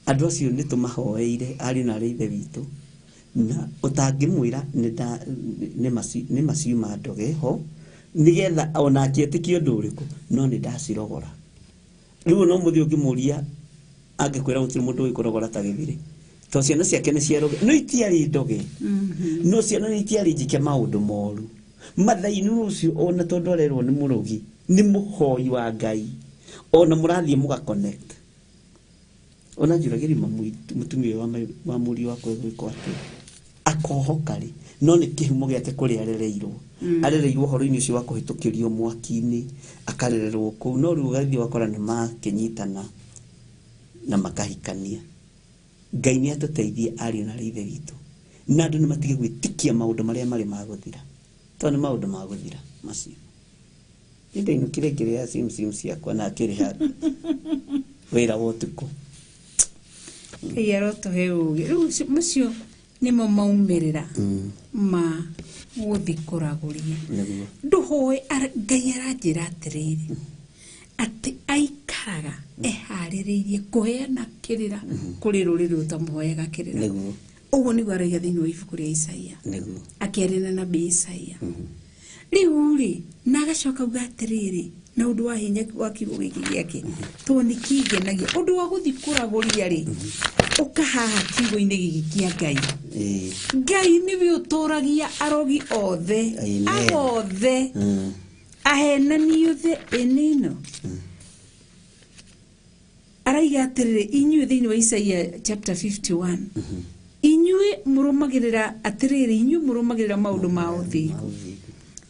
Andũ acio nĩ tũmahoeire ariũ na arĩ ithe witũ Na ũtangĩmwĩra nĩ maciuma ndoge ho nĩgetha onake etĩkie ũndũ ũrĩkũ no nĩ ndacirogora. Rĩu no mũthiĩ ũngĩmũria angĩkwĩra gũtirĩ mũndũ ũĩ kũrogora ta Gĩthirĩ to ciana ciake nĩ ciaroge no itiarĩ ndoge no ciana nĩ itiarĩ njike maũndũ moru. Mathaini ũcio ona tondũ arerwo nĩ mũrogi nĩ mũhoi wa Ngai ona mũrathiĩ mũga connect. Ona njũragĩri mũtumia ũyũ wa mũriũ wakwa egwĩkwo atĩa akohoka rĩ no nĩ kĩhumo gĩake kũrĩa arereirwo. Arereirwo ũhoro-inĩ ũcio wa kũhĩtũkĩrio mwaki-inĩ akarererwo kũu no rĩu ũgathiĩ ũgakora nĩ makĩnyitana na makahikania. Ngai nĩ atũteithie ariũ na ithe witũ na andũ nĩ matige gwĩtĩkia maũndũ marĩa marĩ ma gũthira tondũ nĩ maũndũ ma gũthira macio. Nĩ ndainũkire ngĩrĩa simu ciakwa na akĩrĩha wĩra wa ũtukũ. Ngai arotũhe ũũgĩ. Rĩu macio nĩmo maumĩrĩra ma gũthiĩ kũragũria. Ndũhoe Ngai aranjĩra atĩrĩrĩ atĩ aikaraga eharĩrĩirie kũheana kĩrĩra kũrĩ rũrĩrĩ rũtamũhoyaga kĩrĩra. Ũguo nĩguo araiga thĩinĩ wa ibuku rĩa Isaia akĩaria na nabii Isaia. Rĩu rĩ na agacoka auga atĩrĩrĩ na ũndũ wa hinya wa kiugo gĩkĩ gĩake tondũ nĩ kĩngenagia ũndũ wa gũthiĩ kũragũria rĩ ũkahaha kiugo-inĩ gĩkĩ kĩa Ngai. Ngai nĩwe ũtũragia arogi othe agothe ahenani othe ĩnĩno. Araiga atĩrĩrĩ inyuĩ thĩinĩ wa Isaia chapter 51 inyuĩ mũrũmagĩrĩra atĩrĩrĩ inyuĩ mũrũmagĩrĩra maũndũ ma ũthingu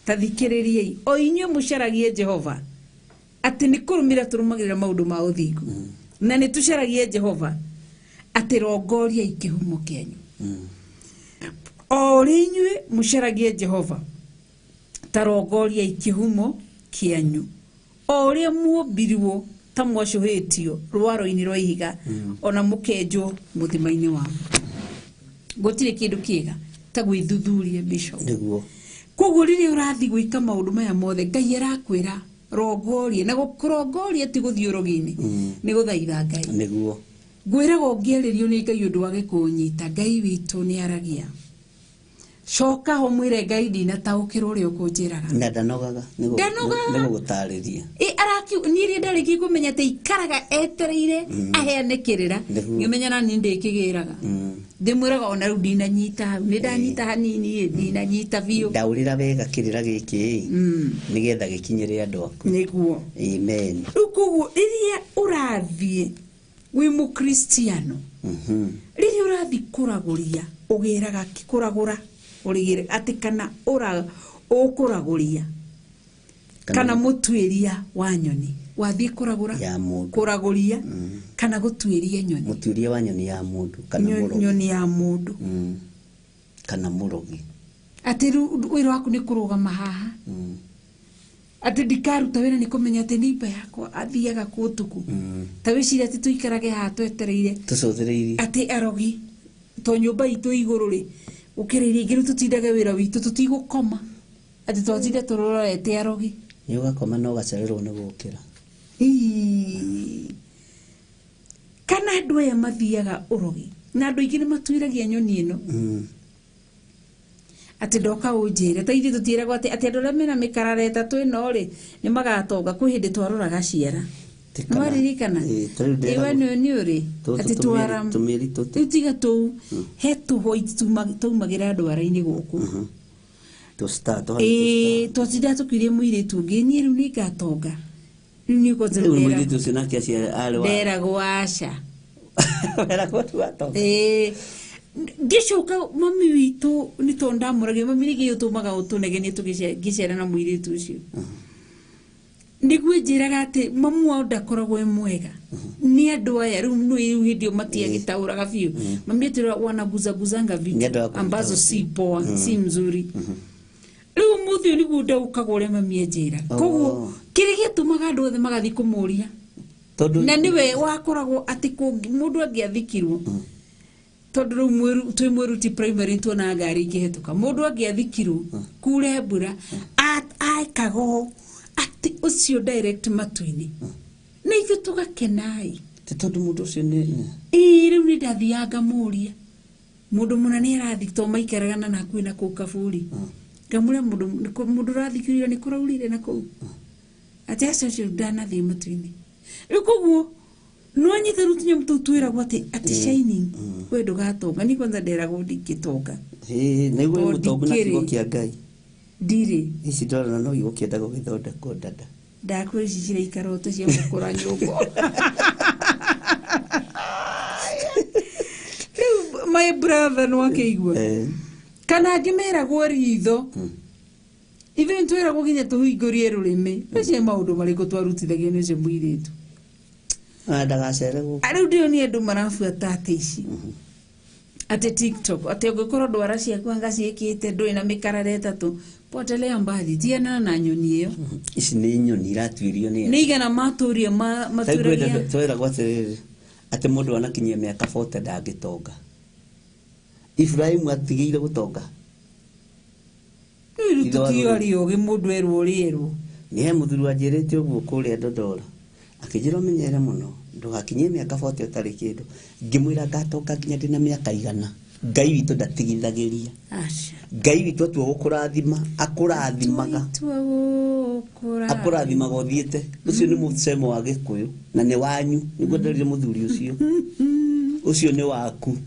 ta thikĩrĩriai o inyuĩ mũcaragie Jehova atĩ nĩ kũrũmĩrĩra tũrũmagĩrĩra maũndũ ma ũthingu na nĩ tũcaragie Jehova atĩ rongoriai kĩhumo kĩanyu. O ũrĩa inyuĩ mũcaragie Jehova ta rongoriai kĩhumo kĩanyu o ũrĩa muombirwo ta mwacũhĩtio rwaro-inĩ rwa ihiga ona mũkenjwo mũthima-inĩ wa gũtirĩ kĩndũ kĩega ta gwĩthuthuria Bishop. Nĩguo. Koguo rĩrĩa ũrathiĩ gwĩka maũndũ maya mothe Ngai arakwĩra rongoria na kũrongoria ti gũthiĩ ũrogi-inĩ nĩ gũthaitha Ngai. Nĩguo. Ngwĩraga ũngĩarĩrio nĩ Ngai ũndũ wage kũũnyita Ngai witũ nĩ aragia. Coka ho mwĩre Ngai ndinataũkĩrwo ũrĩa ũkũnjĩraga. Na ndanogaga nĩ gũgũtarĩria. Niĩ rĩrĩa ndarĩkia kũmenya atĩ ikaraga etereire aheane kĩrĩra ngĩmenya na niĩ ndĩkĩgĩraga. Ndĩmwĩraga ona rĩu ndinanyita hau nĩ ndanyita hanini ndinanyita biũ. Ndaũrĩra wega kĩrĩra gĩkĩ nĩgetha gĩkinyĩre andũ aku. Nĩguo. Amen. Rĩu koguo rĩrĩa ũrathiĩ wĩ mũkristiano rĩrĩa ũrathiĩ kũragũria ũgĩraga kũragũra ũrĩgĩre atĩ kana ũkũragũria kana mũtuĩria wa nyoni wathiĩ kũragũra kũragũria kana gũtuĩria nyoni mũtuĩria wa nyoni ya mũndũ kana mũrogi nyoni ya mũndũ kana mũrogi atĩ rĩu wĩra waku nĩ kũrũgama haha atĩ ndikaruta wĩra nĩ kũmenya atĩ neighbor yakwa athiaga kũ ũtukũ ta wĩcirie atĩ tũikarage haha twetereire tũcũthĩrĩirie atĩ arogi to nyũmba itũ igũrũ rĩ ũkĩrĩirie ingĩ rĩu tũtindage wĩra witũ tũtigũkoma atĩ twatinda tũrorete arogi nĩ ũgakoma na ũgacererwo nĩ gũkĩra. Kana andũ aya mathiaga ũrogi na andũ aingĩ nĩ matuĩragia nyoni ĩno atĩ ndoka ũnjĩre ta ithuĩ tũtiĩragwo atĩ andũ arĩa mena mĩkarara ĩtatũ ĩno rĩ nĩ magatonga kwĩ hĩndĩ twaroraga ciara. Nĩwaririkana ĩwe nĩ ũrĩ atĩ twara rĩu tiga tũu he tũhwaiti twaumagĩra ndwara-inĩ gũkũ twatindaga tũkiuria mũirĩtu ũngĩ niĩ rĩu nĩ ngatonga rĩu nĩ ũkwanza Rĩu mũirĩtu ũcio nake aciarĩ wa nderagwo aca weragwo tu atonga. Ngĩcoka mami witũ nĩ tondũ ndamũragia mami nĩkĩ ũtũmaga ũtũnegenie tũgĩcera na mũirĩtu ũcio nĩguo njĩraga atĩ mamu wao ndakoragwo e mwega nĩ andũ aya rĩu nĩ rĩu hĩndĩ ĩyo matiagĩtaũraga biũ mami atĩra wanaguzaguzanga vitu ambazo si poa si mzuri. Rĩu ũmũthĩ ũyũ nĩguo ndaũkaga ũrĩa mami anjĩraga koguo kĩrĩa gĩatũmaga andũ othe magathiĩ kũmũria na nĩwe wakoragwo atĩ mũndũ angĩathikirwo tondũ rĩu twĩ mwĩruti primary tuonaga ngari ikĩhetũka mũndũ angĩathikirwo kure mbura ekaga ũũ atĩ ũcio direct matu-inĩ na ithuĩ tũgakenai Ti tondũ mũndũ ũcio nĩ ĩĩ rĩu nĩ ndathiaga ngamũria Mundu muna ni arathi to maikaraga na hakuhi na kuu kaburi. Ngamũria mundu ũrathikĩrĩria nĩ kũraurire na kũu. Atĩ acio ũcio ndanathiĩ matu-inĩ. Rĩu koguo no nyite rĩu tũnyamũ tũu twĩragwo atĩ shining we ndũgatonga. Niĩ kwanza nderagwo ndingĩtonga. Ĩĩ nĩguo Tondũ mũtongu na ndikĩrĩ. kiugo kĩa Ngai. Ndirĩ. Ici ndorona no igũkĩenda gũgĩthondekwo dada. Ndakwĩra ici ciraikara o ta cia mũkũra nyũngũ. Rĩu my brother no akĩigua. Kana angĩ meragwo ritho. Ithuĩ nĩtwĩragwo nginya tũhingũrie rũrĩmĩ. Ũcio nĩ maũndũ marĩkũ twarutithagio nĩ ũcio mũirĩtu. Ndagacere gũkũ. Rĩu ndĩo andũ marabuata atĩ ici. Atĩ TikTok, atĩ ũngĩkorwo ndwara ciaku anga ciĩkĩte ndũrĩ na mĩkarara ĩtatũ, potelea mbali, tigana na nyoni ĩyo. Ici nĩ nyoni iratuĩrio nĩ Nĩ igana matũria matũragia. Twĩragwo atĩrĩrĩ atĩ mũndũ anakinyia mĩaka 40 ndangĩtonga. Ibrahimu atigĩire gũtonga. Rĩu tũtiarĩ ũgĩ mũndũ erwo ũrĩa erwo. Nĩ he mũthuri wanjĩrĩte ũguo kũrĩa Dodora. Akĩnjĩra ũmenyere mũno ndũgakinyie mĩaka 40 ũtarĩ kĩndũ. Ngĩmwĩra ngatonga nginya ndĩna mĩaka 100. Ngai witũ ndatigithagĩria. Aca. Ngai witũ atua gũkũrathima, akũrathimaga. Akũrathimaga ũthiĩte. Ũcio nĩ mũcemo wa Gĩkũyũ na nĩ wanyu. Nĩguo nderire mũthuri ũcio. Ũcio nĩ waku.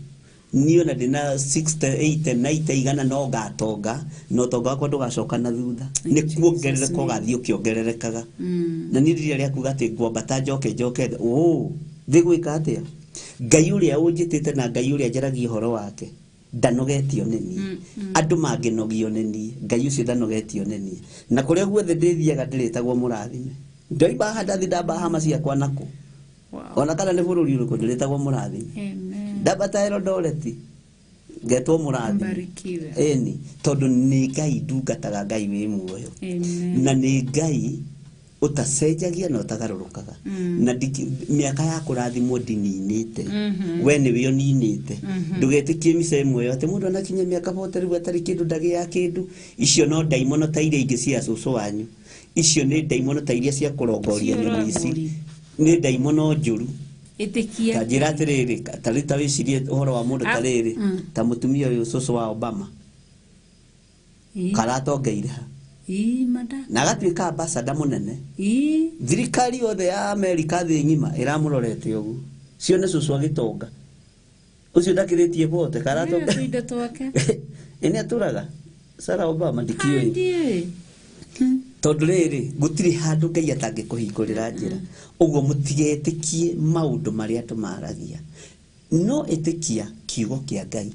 Niĩ ona ndĩna 60, 80, 90 igana no ngatonga, na ũtonga wakwa ndũgacoka na thutha. Nĩ kuongerereka ũgathiĩ ũkĩongererekaga. Na niĩ rĩrĩa rĩa kuga atĩ ngwambata njoke njoke thĩ, thĩ gwĩka atĩa? Ngai ũrĩa ũnjĩtĩte na Ngai ũrĩa njaragia ũhoro wake ndanogetio nĩ niĩ. Andũ mangĩnogio nĩ niĩ, Ngai ũcio ndanogetio nĩ niĩ. Na kũrĩa guothe ndĩthiaga ndĩrĩtagwo mũrathime. Ndoima haha ndathiĩ ndamba hama ciakwa nakũ. Ona kana nĩ bũrũri ũrĩkũ ndĩrĩtagwo mũrathime. Ndambata Eldoret ngetwo mũrathime. Ĩni, tondũ nĩ Ngai ndungataga, Ngai wĩ muoyo. Na nĩ Ngai ũtacenjagia na ũtagarũrũkaga. Na mĩaka ya kũrathimwo ndininĩte. We nĩwe ũninĩte. Ndũgetĩkie mĩcemo ĩyo atĩ mũndũ anakinyia mĩaka 40 rĩu atarĩ kĩndũ ndagĩaga kĩndũ. Icio no ndaimono ta iria ingĩ cia cũcũ wanyu. Icio nĩ ndaimono ta iria cia kũrongoria nyoni ici. Nĩ ndaimono njũru. Ĩtĩkia. Ta njĩra atĩrĩrĩ, ta rĩu ta wĩcirie ũhoro wa mũndũ ta rĩrĩ, ta mũtumia ũyũ cũcũ wa Obama. Karatongeire ha. Na agatuĩka ambassador mũnene. Thirikari yothe ya Amerika thĩ ng'ima ĩramũrorete ũguo. Cione cũcũ agĩtonga. Ũcio ndakĩrĩtie bote karatonga. Indo twake. Ĩ nĩ atũraga. Sarah Obama ndikĩũĩ. Tondũ rĩrĩ gũtirĩ handũ Ngai atangĩkũhingũrĩra njĩra. Ũguo mũtigetĩkie maũndũ marĩa andũ maragia. No ĩtĩkia kiugo kĩa Ngai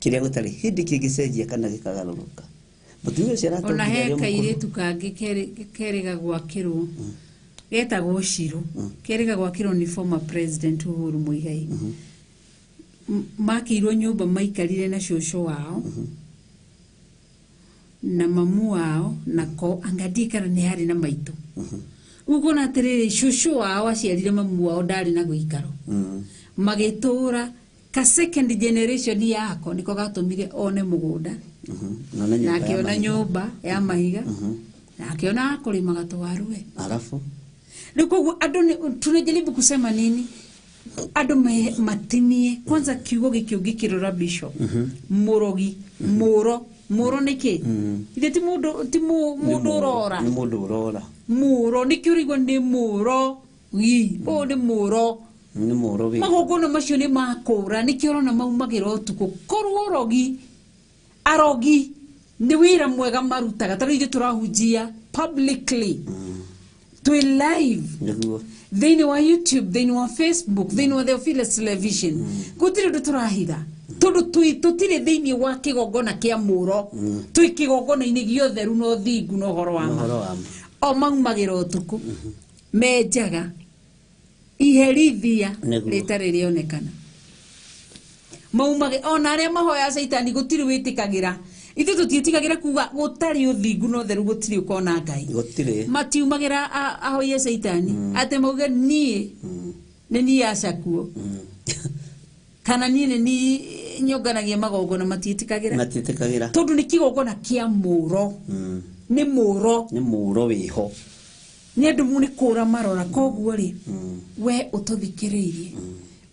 kĩrĩa gũtarĩ hĩndĩ kĩngĩcenjia kana gĩkagarũrũka. Mũtumia ũcio Ona aratongire he arĩ o mũkũrũ. kairĩtu kangĩ kerĩga gwakĩrwo getagwo Shiro. Kerĩga gwakĩrwo nĩ former president Uhuru Muigai. Makĩirwo nyũmba maikarire na cũcũ wao na mamu wao na ko anga kana nĩ harĩ na maitũ. Ũguo atĩrĩrĩ cũcũ wao aciarire mamu wao ndarĩ na gũikaro. Magĩtũra ka second generation yako niko gatũmire one mũgũnda. Na akĩona nyũmba ya mahiga. Na akĩona akũrĩma gatwaruwe. Alafu rĩu koguo andũ tunajaribu kusema nini? Andũ matinie kwanza kiugo gĩkĩ ũngĩkĩrora bishop. Mũrogi, mũro, mũro nĩ kĩ? Ithe ti mũndũ ti mũndũ ũrora. Nĩ mũndũ ũrora. Mũro nĩkĩo ũraigua nĩ mũrogi. Ũyũ nĩ mũro. Nĩ mũro wĩ. Magongona macio nĩ makũra nĩkĩo ũrona maumagĩra ũtukũ. Korwo ũrogi, arogi nĩ wĩra mwega marutaga. Ta rĩu ithuĩ tũrahunjia publicly. Twĩ live. Nĩguo. Thĩinĩ wa YouTube, thĩinĩ wa Facebook, thĩinĩ wa Theophilus Television. Gũtirĩ ũndũ tũrahitha. Tondũ tũtirĩ thĩinĩ wa kĩgongona kĩa mũro. Twĩ kĩgongona-inĩ gĩotheru na ũthingu na ũhoro wa ma. O maumagĩra ũtukũ. Menjaga iherithia rĩtarĩ rĩonekana. Maumage ona arĩa mahoya caitani gũtirĩ wĩtĩkagĩra. Ithuĩ tũtiĩtĩkagĩra kuga gũtarĩ ũthingu na ũtheru gũtirĩ ũkona Ngai. Gũtirĩ. Matiumagĩra ahoye caitani atĩ mauge niĩ nĩ niĩ acakuo. Kana niĩ nĩ niĩ nyonganagia magongona matiĩtĩkagĩra. Matiĩtĩkagĩra. Tondũ nĩ kĩgongona kĩa mũro. Nĩ mũro. Nĩ mũro wĩho. Nĩ andũ nĩ kũra marora koguo rĩ we ũtũthikĩrĩirie.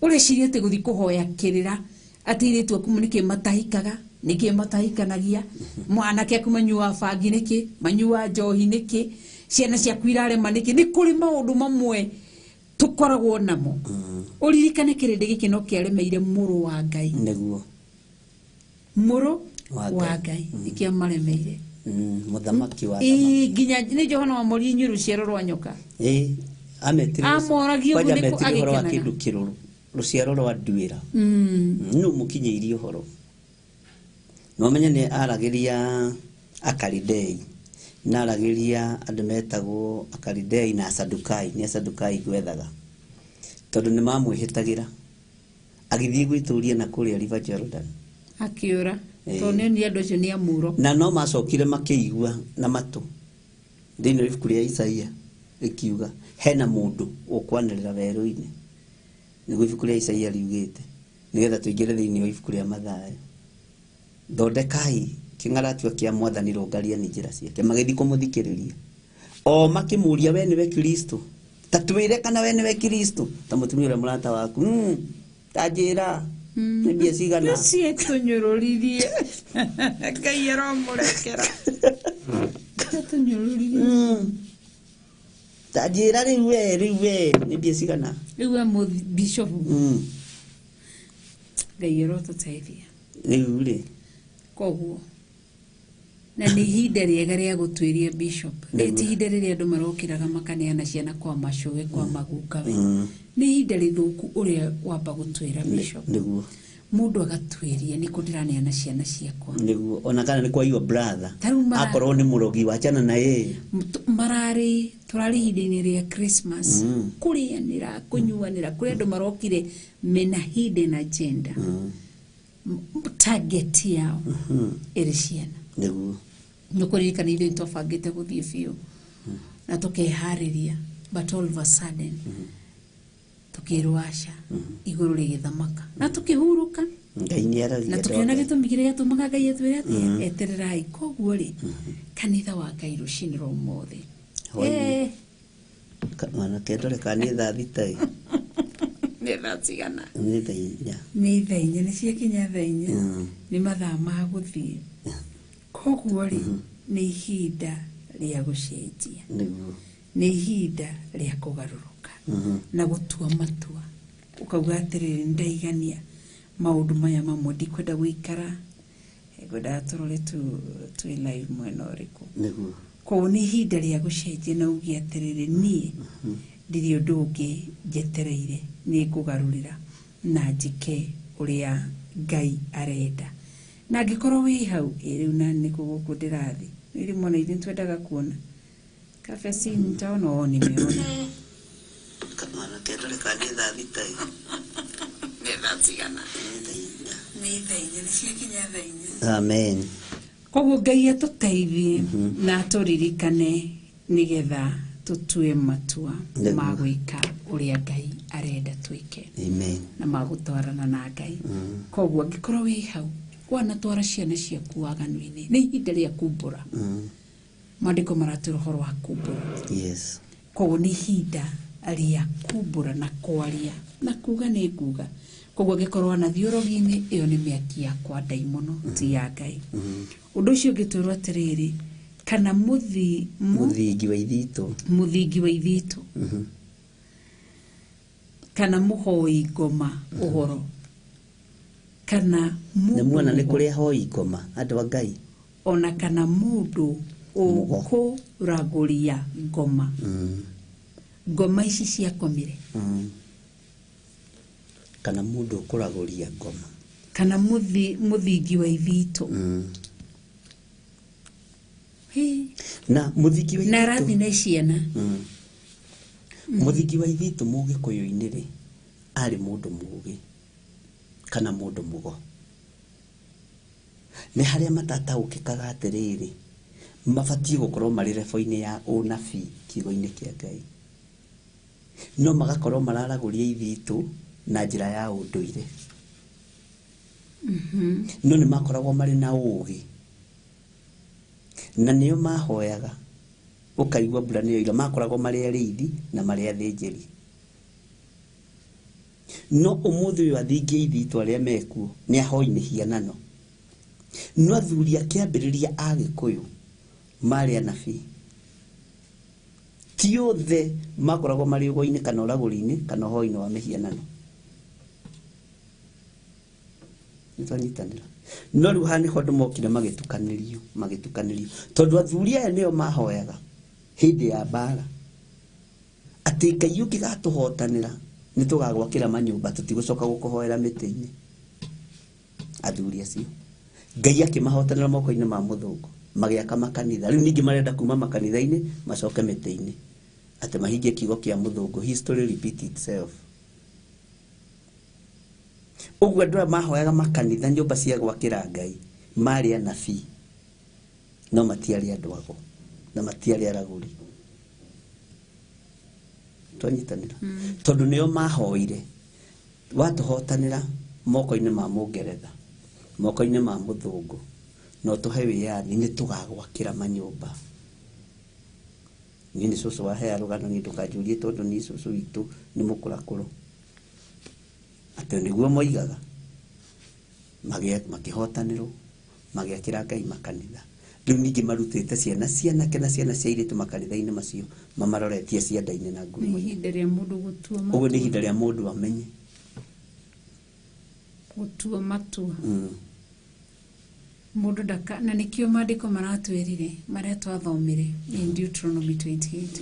Ũreciria atĩ gũthiĩ kũhoya kĩrĩra Atĩ airĩtu aku nĩkĩ matahikaga, nĩkĩ matahikanagia, mwanake aku manyuaga bangi nĩkĩ, manyuaga njohi nĩkĩ, ciana ciaku irarema nĩkĩ. Nĩ kũrĩ maũndũ mamwe tũkoragwo namo. Ũririkane kĩrĩndĩ gĩkĩ no kĩaremeire mũrũ wa Ngai. Nĩguo. Mũrũ Wa wa Ngai. Ngai nĩkĩamaremeire. Mũthamaki wa Ĩĩ, nginya nĩ Johana wamoririe inyuĩ rũciaro rwa nyoka. Ĩĩ, ametire Amoragia ũguo kwanja nĩkũ ametire ũhoro wa agĩkenaga. kĩndũ kĩrũrũ, rũciaro rwa nduĩra. Nũ mũkinyĩirie ũhoro? Na ũmenye nĩ aragĩria Akaridei, na aragĩria andũ metagwo Akaridei na Asadukai, nĩ Asadukai gwethaga, tondũ nĩ mamwĩhĩtagĩra. Agĩthiĩ gwĩtũria na kũrĩa River Jordan. Akĩũra. Ĩĩ. Tondũ nĩ andũ acio nĩ amuro. Na no macokire makĩigua na matũ thĩinĩ wa ibuku rĩa Isaia rĩkiuga hena mũndũ ũkwanĩrĩra werũ-inĩ. Nĩguo ibuku rĩa Isaia riugĩte, nĩgetha tũingĩre thĩinĩ wa ibuku rĩa Mathayo. Thondekai kĩng'aratua kĩa mwathani, rũngariani njĩra ciake. Magĩthiĩ kũmũthikĩrĩria. O makĩmũria, we nĩwe Kristo? Ta twĩre kana we nĩwe Kristo? Ta mũtumia ũrĩa mũrata waku. Ta njĩra. Nĩ mbia cigana? Cietũnyũrũririe. Ngai aromũrekera. Cietũnyũrũririe. Ta njĩra rĩu we, rĩu we, nĩ mbia cigana? Rĩu we mũbishopu. Ngai arotũteithia. Rĩu rĩ. Koguo na nĩ ihinda rĩega rĩa gũtuĩria bishop. Nĩguo. Rĩ ti ihinda rĩrĩa andũ marokĩraga makaneana ciana kwa macũwe kwa magukawe. Nĩ ihinda rĩthũku ũrĩa wamba gũtuĩra bishop. Nĩguo. Mũndũ agatuĩria nĩkũ ndĩraneana ciana ciakwa. Nĩguo. Ona kana nĩ kwa your brother. Ta rĩu Akorwo nĩ mũrogi wachana na yeye. Mararĩ tũrarĩ ihinda-inĩ rĩa Christmas. Kũrĩanĩra, kũnyuanĩra, kũrĩ andũ marokire mena hidden agenda. Target yao ĩrĩ ciana. Nĩguo. Nĩ kũririkana ithuĩ twabangĩte gũthiĩ biũ na tũkeharĩria, but all of a sudden tũkĩrwo aca, igũrũ rĩgĩthamaka na tũkĩhurũka. Ngai nĩ aragia. Na tũkĩona gĩtũmi kĩrĩa gĩatũmaga Ngai atwĩre atĩ etererai. Koguo rĩ, kanitha wa Ngai rũcinĩ rwa ũmũthĩ. Hwaĩ-inĩ. Mwanake ndore kana nĩ thaa 6 ĩ. Nĩ thaa cigana? Nĩ thaa 4. Nĩ thaa 4, nĩ ciakinya thaa 4. Nĩ mathaa ma gũthiĩ. Koguo rĩ, nĩ ihinda rĩa gũcenjia. Nĩguo. Nĩ ihinda rĩa kũgarũrũka. Na gũtua matua. Ũkauga atĩrĩrĩ, nĩndaigania maũndũ maya mamwe, ndikwenda gũikara. Ngwendaga tũrore twĩ live mwena ũrĩkũ. Nĩguo. Koguo nĩ ihinda rĩa gũcenjia na uge atĩrĩrĩ, niĩ ndirĩ ũndũ ũngĩ njetereire, nĩ ngũgarũrĩra na njĩke ũrĩa Ngai arenda. Na angĩkorwo wĩ hau, ĩ rĩu na nĩkũ gũkũ ndĩrathiĩ. Nĩ rĩmwe na ithuĩ nĩtwendaga kuona. Kabe si nitaona, o nimeona. Mwanake ndore kana nĩ thaa 6 ĩ. Nĩ thaa cigana? Nĩ thaa 4. Nĩ thaa 4, nĩ ciakinya thaa 4. Amen. Koguo Ngai atũteithie na atũririkane nĩgetha tũtue matua Nĩguo. ma gwĩka ũrĩa Ngai arenda twĩke. Amen. Na ma gũtwarana na Ngai. Koguo angĩkorwo wĩ hau wanatwara ciana ciaku waganu-inĩ, nĩ ihinda rĩa kumbũra. Maandĩko maratwĩra ũhoro wa kumbũra. Yes. Koguo nĩ ihinda rĩa kumbũra na kwaria na kuga nĩ nguga. Koguo angĩkorwo wanathiĩ ũrogi-inĩ, ĩyo nĩ mĩaki yakwa ndaimono, ti ya Ngai. Ũndũ ũcio ũngĩ twĩrwo atĩrĩrĩ, kana Mũthingi wa ithitũ. Mũthingi wa ithitũ. Kana mũhoi ngoma ũhoro. Kana Nĩ muona nĩ mũndũ kũrĩ ahoi ngoma andũ a Ngai. Ona kana mũndũ Mũgo. ũkũragũria ngoma. Ngoma ici ciakomire. Kana mũndũ ũkũragũria ngoma. Kana mũthingi wa ithitũ. Hĩ. Na mũthingi wa Na ithitũ. arathiĩ na ciana. Mũthingi wa ithitũ mũgĩkũyũ-inĩ rĩ, arĩ mũndũ mũgĩ kana mũndũ mũgo. Nĩ harĩa matataũkĩkaga atĩrĩrĩ, mabatiĩ gũkorwo marĩ rebo-inĩ ya ũnabii kiugo-inĩ kĩa Ngai. No magakorwo mararagũria ithitũ na njĩra ya ũndũire. No nĩ makoragwo marĩ na ũgĩ. Na nĩo mahoyaga. Ũkaigua mbura nĩyo ira, makoragwo marĩ arĩithi na marĩ athĩnjĩri. No ũmũthĩ ũyũ athingi ithitũ arĩa mekuo nĩ ahoi mĩhianano. No athuri a kĩambĩrĩria a Gĩkũyũ marĩ anabii. Ti othe makoragwo marĩ ũgo-inĩ kana ũragũri-inĩ kana ũhoi-inĩ wa mĩhianano. Nĩtwanyitanĩra. No rĩu haha nĩho andũ mokire magĩtukanĩrio, magĩtukanĩrio. Tondũ athuri aya nĩo mahoyaga hĩndĩ ya mbara. Atĩ Ngai ũngĩgatũhotanĩra nĩtũgagwakĩra manyũmba tũtigũcoka gũkũhoera mĩtĩ-inĩ. Athuri acio. Ngai akĩmahotanĩra moko-inĩ ma mũthũngũ. Magĩaka makanitha. Rĩu ningĩ marenda kuma makanitha-inĩ macoke mĩtĩ-inĩ. Atĩ mahingie kiugo kĩa mũthũngũ. History repeat itself. Ũguo andũ aya mahoyaga makanitha nyũmba cia gwakĩra Ngai marĩ anabii. No matiarĩ andũ ago. Na matiarĩ aragũri. Twanyitanĩra. Tondũ nĩo mahoire. Watũhotanĩra moko-inĩ ma Mũngeretha, moko-inĩ ma mũthũngũ, na ũtũhe wĩyathi nĩtũgagwakĩra manyũmba. Niĩ nĩ cũcũ wahea rũgano niĩ ndũkanjũrie tondũ niĩ cũcũ witũ nĩ mũkũrakũrũ. Atĩ nĩguo moigaga. Makĩhotanĩrwo, magĩakĩra Ngai makanitha. Rĩu ningĩ marutĩte ciana cianake na ciana cia airĩtu makanitha-inĩ macio mamaroretie cianda-inĩ na ngurumo-inĩ. Nĩ ihinda rĩa mũndũ gũtua matua. Ũguo nĩ ihinda rĩa mũndũ amenye. Gũtua matua. Mũndũ ndaka, na nĩkĩo maandĩko maratwĩrire marĩa twathomire in Deuteronomy 28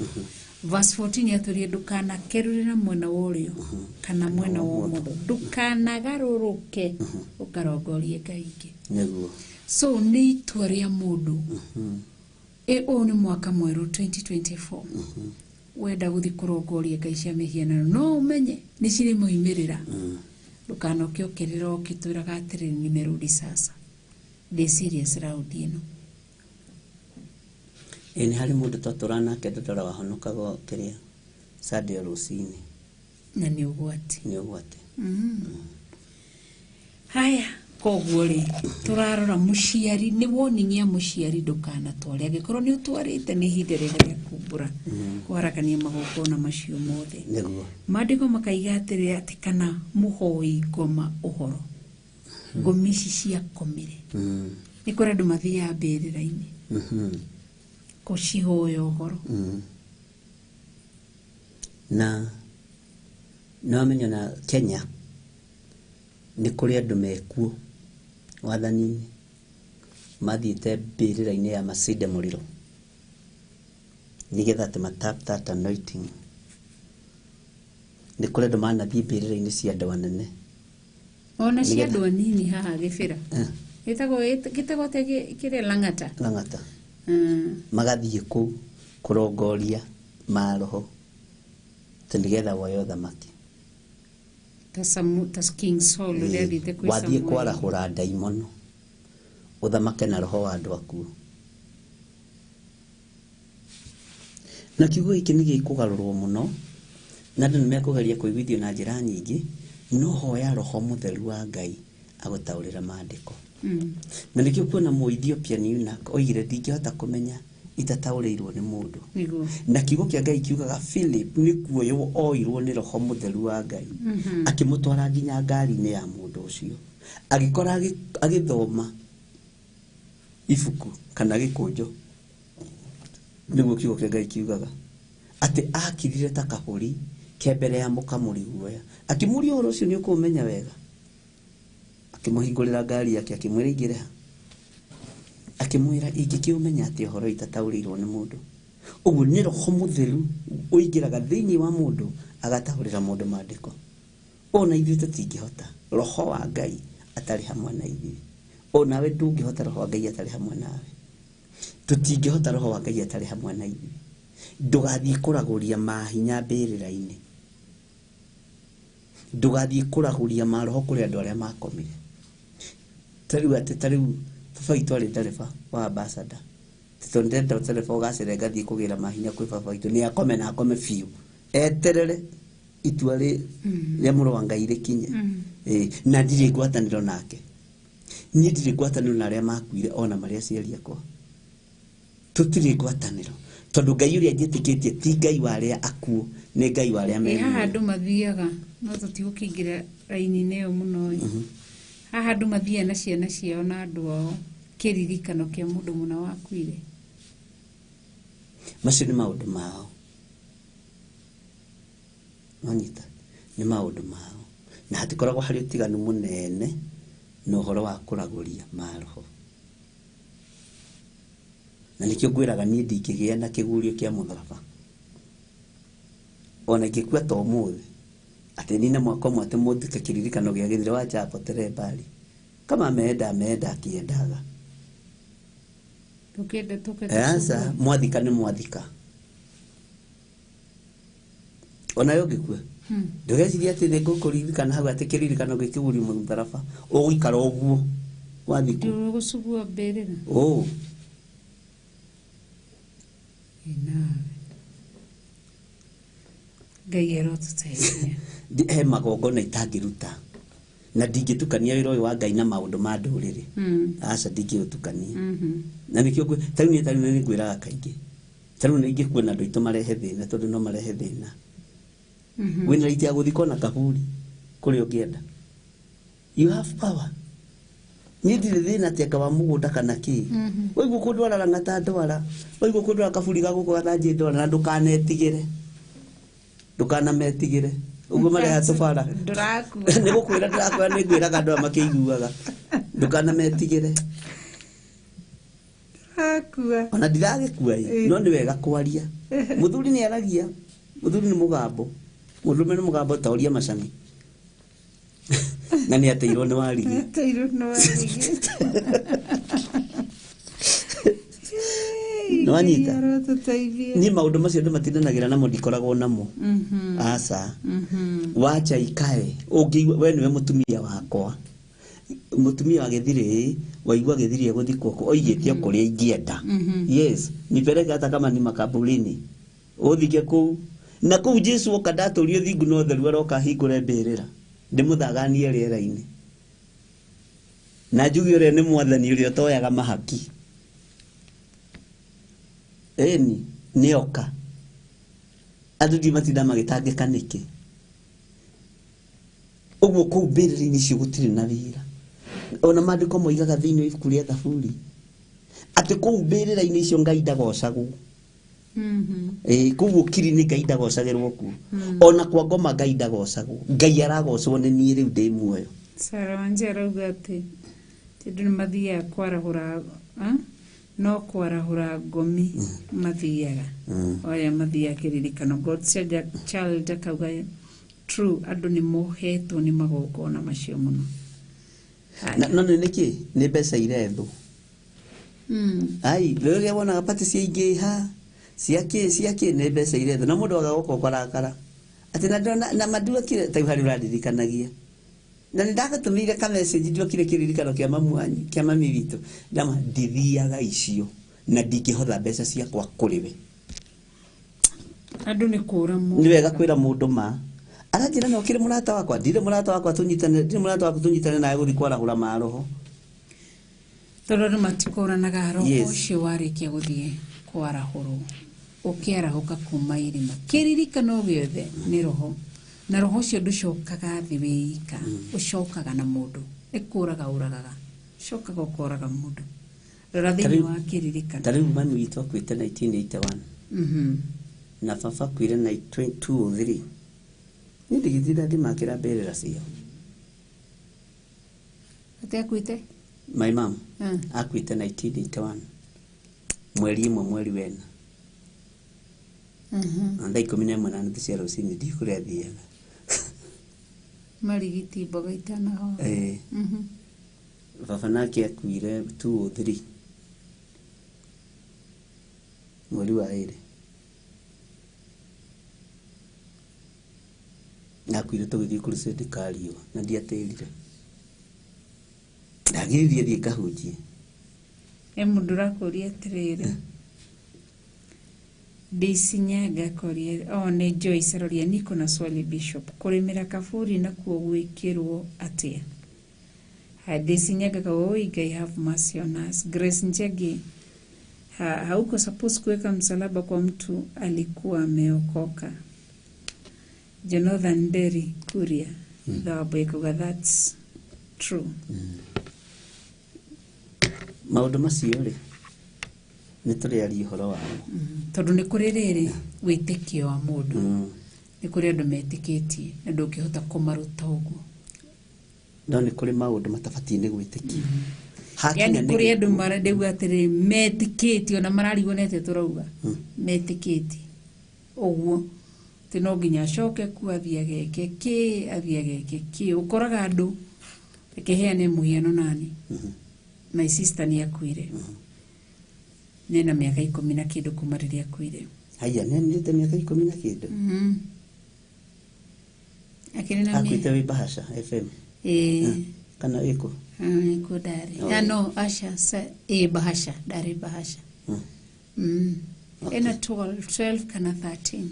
verse 14 yatwĩrire ndũkanakerũrĩra mwena wa ũrĩo kana mwena wa ũmotho, ndũkanagarũrũke ũkarongorie Ngai ingĩ. Nĩguo. So nĩ itua rĩa mũndũ. Ũyũ nĩ mwaka mwerũ 2024. Wenda gũthiĩ kũrongoria Ngai cia mĩhianano no ũmenye nĩ cirĩ moimĩrĩra. Ndũkanoke ũkĩrĩra ũkĩtwĩraga atĩrĩ nimerudi sasa. Ndĩ serious round ĩno. Ĩ nĩ harĩ mũndũ twatũraga nake ndũndora wahonokaga kĩrĩa Sunday o rũcinĩ. Na nĩ ũgwati. Nĩ ũgwati. Haya, koguo rĩ tũrarora mũciari, nĩ warning ya mũciari ndũkanatware. Angĩkorwo nĩ ũtwarĩte nĩ ihinda rĩega rĩa kumbũra kwaragania magongona macio mothe. Nĩguo. Maandĩko makaiga atĩrĩ atĩ kana mũhoi ngoma ũhoro. Ngomi ici ciakomire. Nĩ kũrĩ andũ mathiaga mbĩrĩra-inĩ. Kũcihoya ũhoro. Na nĩ wamenya na Kenya nĩ kũrĩ andũ mekuo wathani-inĩ mathiĩte mbĩrĩra-inĩ ya Masinde Muliro nĩgetha atĩ matap that anointing. Nĩ kũrĩ andũ manathiĩ mbĩrĩra-inĩ cia andũ anene. Ona cia andũ anini haha Gĩbĩra. Gĩtagwo atĩa kĩrĩa Lang'ata? Lang'ata. Magathiĩ kũu kũrongoria maroho atĩ nĩgetha woe ũthamaki. Ta King Saul ũrĩa athiĩte kwĩ Wathiĩ Samuel. kwarahũra ndaimono ũthamake na roho wa andũ akuũ. Na kiugo gĩkĩ nĩ gĩkũgarũrwo mũno na andũ nĩ mekũgeria kũiguithio na njĩra nyingĩ, no hoya roho mũtheru wa Ngai agũtaũrĩra maandĩko. Na nĩkĩo kuona Mũethiopia eunuch oigire ndingĩhota kũmenya itataũrĩirwo nĩ mũndũ. Nĩguo. Na kiugo kĩa Ngai kiugaga Philip nĩ kuoywo oirwo nĩ roho mũtheru wa Ngai. Akĩmũtwara nginya ngari-inĩ ya mũndũ ũcio. Agĩkora agĩthoma ibuku kana gĩkũnjo. Nĩguo kiugo kĩa Ngai kiugaga. Atĩ akirire ta kabũri ke mbere ya mũkamũri guoya. Akĩmũria ũhoro ũcio nĩ ũkũũmenya wega. Akĩmũhingũrĩra ngari yake akĩmwĩra ingĩre ha. Akĩmwĩra ingĩkĩũmenya atĩ ũhoro itataũrĩirwo nĩ mũndũ. Ũguo nĩ roho mũtheru ũingĩraga thĩinĩ wa mũndũ agataũrĩra mũndũ maandĩko. Ona ithuĩ tũtingĩhota roho wa Ngai atarĩ hamwe na ithuĩ. Onawe ndũngĩhota roho wa Ngai atarĩ hamwe nawe. Tũtingĩhota roho wa Ngai atarĩ hamwe na ithuĩ. Ndũgathiĩ kũragũria mahinya mbĩrĩra-inĩ. Ndũgathiĩ kũragũria maroho kũrĩ andũ arĩa makomire. Ta rĩu atĩ ta rĩu baba witũ arĩ ndereba wa ambassador. Tondũ ndenda ndereba ũgacĩre ngathiĩ kũgĩra mahinya kwĩ baba witũ nĩ akome na akome biũ. Eterere itua rĩa mũrũ wa Ngai rĩkinye. Na ndirĩ ngwatanĩro nake. Niĩ ndirĩ ngwatanĩro na arĩa makuire ona marĩ aciari akwa. Tũtirĩ ngwatanĩro. Tondũ Ngai ũrĩa njĩtĩkĩtie ti Ngai wa arĩa akuũ, nĩ Ngai wa arĩa me Ĩ haha muoyo. andũ mathiaga, no tũtigũkĩingĩra raini-inĩ ĩyo mũno ĩ. Haha andũ mathiaga na ciana ciao na andũ ao kĩririkano kĩa mũndũ mũna wakuire. Macio nĩ maũndũ mao. Wanyita? Nĩ maũndũ mao. Na hatikoragwo harĩ ũtiganu mũnene na ũhoro wa kũragũria maroho. Na nĩkĩo ngwĩraga niĩ ndingĩgĩa na kĩgurio kĩa mũtharaba. Ona ingĩkua ta ũmũthĩ, atĩ nine mwaka ũmwe atĩ mũthike kĩririkano gĩa gĩthire wa Chapo mbali. Kama ameenda ameenda akiendaga. Tũkĩenda tũke Aca, mwathika nĩ mwathika. Ona yo ũngĩkua. Ndũgecirie atĩ nĩ ngũkũririkana hau atĩ kĩririkano gĩkĩgurio mũtharaba. Ũgũikara ũguo wathikwo. Ndũgũcugua mbĩrĩra. Ũ. Ĩ nawe. Ngai arotũteithia. He magongona itangĩruta. Na ndingĩtukania wĩra ũyũ wa Ngai na maũndũ ma ndũrĩrĩ. Aca, ndingĩũtukania. Na nĩkĩo tarĩu niĩ tarĩu nĩ ngwĩraga kaingĩ. Tarĩu nĩ ingĩkuona andũ aitũ marehe thĩna tondũ no marehe thĩna. Wĩna right ya gũthikwo na kaburi kũrĩa ũngĩenda. You have power. Niĩ ndirĩ thĩna atĩ anga wa mũgũnda kana kĩ. Waigua kũndwara Lang'ata ndwara. Waigua kũndwara kaburi ga gũkũ gathanjĩ ndwara na ndũkanetigĩre. Ndũkanametigĩre. Ũguo mareha tũbara. Ndũrakua. Nĩ gũkwĩra ndĩrakwĩra nĩ ngwĩraga andũ aya makĩiguaga. Ndũkanametigĩre. Ndũrakua. Ona ndiragĩkua ĩ, no nĩ wega kwaria. Mũthuri nĩ aragia. Mũthuri nĩ mũgambo. Mũndũrũme nĩ mũgambo ta ũria macani. Na nĩ ateirwo nĩ warigi. Ateirwo nĩ warigi. Nĩ wanyita? Ngai arotũteithia. Niĩ maũndũ macio andũ matindanagĩra namo ndikoragwo namo. Aca. Wacha ikae. Ũngĩigua we nĩwe mũtumia wakwa. Mũtumia wa gĩthirĩ, waigua gĩthirĩ egũthikwo kũ, oigĩte o kũrĩa ingĩenda. Yes, nipeleke hata kama ni makaburini. Ũthike kũu. Na kũu Jesu oka ndatũrio thingu na ũtheru aroka ahingũre mbĩrĩra. Ndĩmũthaganie rĩera-inĩ. Na njuge ũrĩa nĩ mwathani ũrĩa ũtoyaga mahaki. Ĩni, nĩoka. Andũ ndiũ matinda magĩtangĩka nĩkĩ. Ũguo kũu mbĩrĩra-inĩ icio gũtirĩ na wĩra. Ona maandĩko moigaga thĩinĩ wa ibuku rĩa Thaburi atĩ kũu mbĩrĩra-inĩ icio Ngai ndagocagwo. Ĩĩ, kũu ũkiri-inĩ Ngai ndagocagĩrwo kuo. Ona kwa ngoma Ngai ndagocagwo. Ngai aragocwo nĩ niĩ rĩu ndĩ muoyo. Sarah Wanja arauga atĩ andũ nĩ mathiaga kwarahũra, no kwarahũra ngomi mathiaga. Oya mathiaga kĩririkano. God Child akauga true, andũ nĩ mohetwo nĩ magongona macio mũno. Na no nĩ nĩkĩ? Nĩ mbeca irethwo. Ai, rĩrĩa wonaga pati ciaingĩha, cia kĩ, cia kĩ, nĩ mbeca irethwo. Na mũndũ agagoka ũkarakara. Atĩ na ndona, na manduokire, ta rĩu harĩa ũrandirikanagia. Na nĩ ndagũtũmĩire ka message nduokire kĩririkano kĩa mamu wanyu, kĩa mami witũ. Ndama, ndithiaga icio na ndingĩhotha mbeca ciakwa kũrĩ we. Andũ nĩ kũra Nĩ wega kwĩra mũndũ ma. Aranjĩra no kĩrĩ mũrata wakwa, ndirĩ mũrata wakwa tũnyitane, ndirĩ mũrata wakwa tũnyitane nawe gũthiĩ kwarahũra maroho. Tondũ andũ matikũranaga roho Yes. ũcio warĩkia gũthiĩ kwarahũrwo. Ũkĩarahũka kuma irima. Kĩririkano gĩothe nĩ roho. Na roho ũcio ndũcokaga thĩ wĩ ika. Ũcokaga na mũndũ. Nĩ kũraga ũragaga. Ũcokaga ũkoraga mũndũ. Rora thĩinĩ wa kĩririkano. Ta rĩu mami witũ akuĩte 1981. Na baba akuire na 203. Niĩ ndigĩtinda ngĩmakĩra mbĩrĩra ciao. Atĩ akuĩte? My mom akuĩte 1981. Mweri ĩmwe mweri wena. Na thaa 11:30 cia rũcinĩ ndiũĩ kũrĩa athiaga. Marigiti mboga itanahoha. Baba nake akuire 203. Mweri wa ĩrĩ. Akuire tũgĩthiĩ crusade Kariũa na ndiatĩrire. Ndagiririe thiĩ ngahunjie. He mũndũ ũrakũria atĩrĩrĩ. Daisy Nyaga akoria, oh, nĩ Joyce aroria, niko na swali Bishop, kũrĩmĩra kaburi nakuo gwĩkĩrwo atĩa? Haya, Daisy Nyaga akauga, oi Ngai have mercy on us. Grace Njagi, Hauko suppose kuweka msalaba kwa mtu alikuwa ameokoka. Jonathan Derry Kuria thawabu ekuga that's true. Maũndũ macio rĩ, nĩ tũrĩaria ũhoro wamo. Tondũ nĩ kũrĩ rĩrĩ wĩtĩkio wa mũndũ, nĩ kũrĩ andũ metĩkĩtie na ndũngĩhota kũmaruta ũguo. No nĩ kũrĩ maũndũ matabatiĩ nĩ gwĩtĩkio. Hakinya Yani nĩ kũrĩ andũ gĩkuũ. Marendeuga atĩrĩ metĩkĩtie ona mararigwo nĩ atĩa tũrauga metĩkĩtie ũguo atĩ no nginya acoke kuo athiĩ ageke kĩ, athiĩ ageke kĩ. Ũkoraga andũ, reke heane mũhiano nani, my sister nĩ akuire, nena mĩaka 10 na kĩndũ kuma rĩrĩa akuire. Haiya, nĩ anĩrĩte mĩaka 10 na kĩndũ? Akĩrĩ na Akuĩte wĩ Bahasha FM? Ĩĩ. Kana ĩkũ? Nĩkuo ndarĩ. Oh. Ah, no aca ĩ Bahasha, ndarĩ Bahasha. Ena 12 kana 13.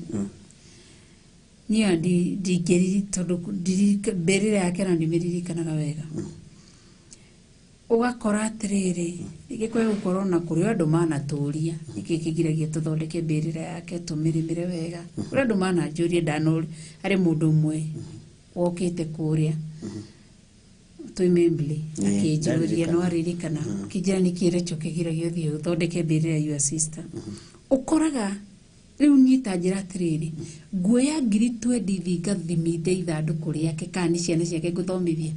Niĩ ndingĩriri tondũ mbĩrĩra yake na ndimĩririkanaga wega. Ũgakora atĩrĩrĩ, rĩngĩ kwĩ gũkorwo na kũrĩ andũ manatũria nĩkĩ kĩgiragia tũthondeke mbĩrĩra yake tũmĩrĩmĩre wega. Kũrĩ andũ mananjũria ndanũri, harĩ mũndũ ũmwe wokĩte kũrĩa twĩ Membley akĩnjũria, Ndaririkana. No aririkana, akĩnjĩra nĩkĩ Rachel kĩgiragia ũthiĩ ũthondeke mbĩrĩra ya your sister. Ũkoraga rĩu niĩ ta njĩra atĩrĩrĩ, nguoya 20,000 thiĩ ngathiminde ithandũkũ rĩake kana nĩ ciana ciake ngũthomithia.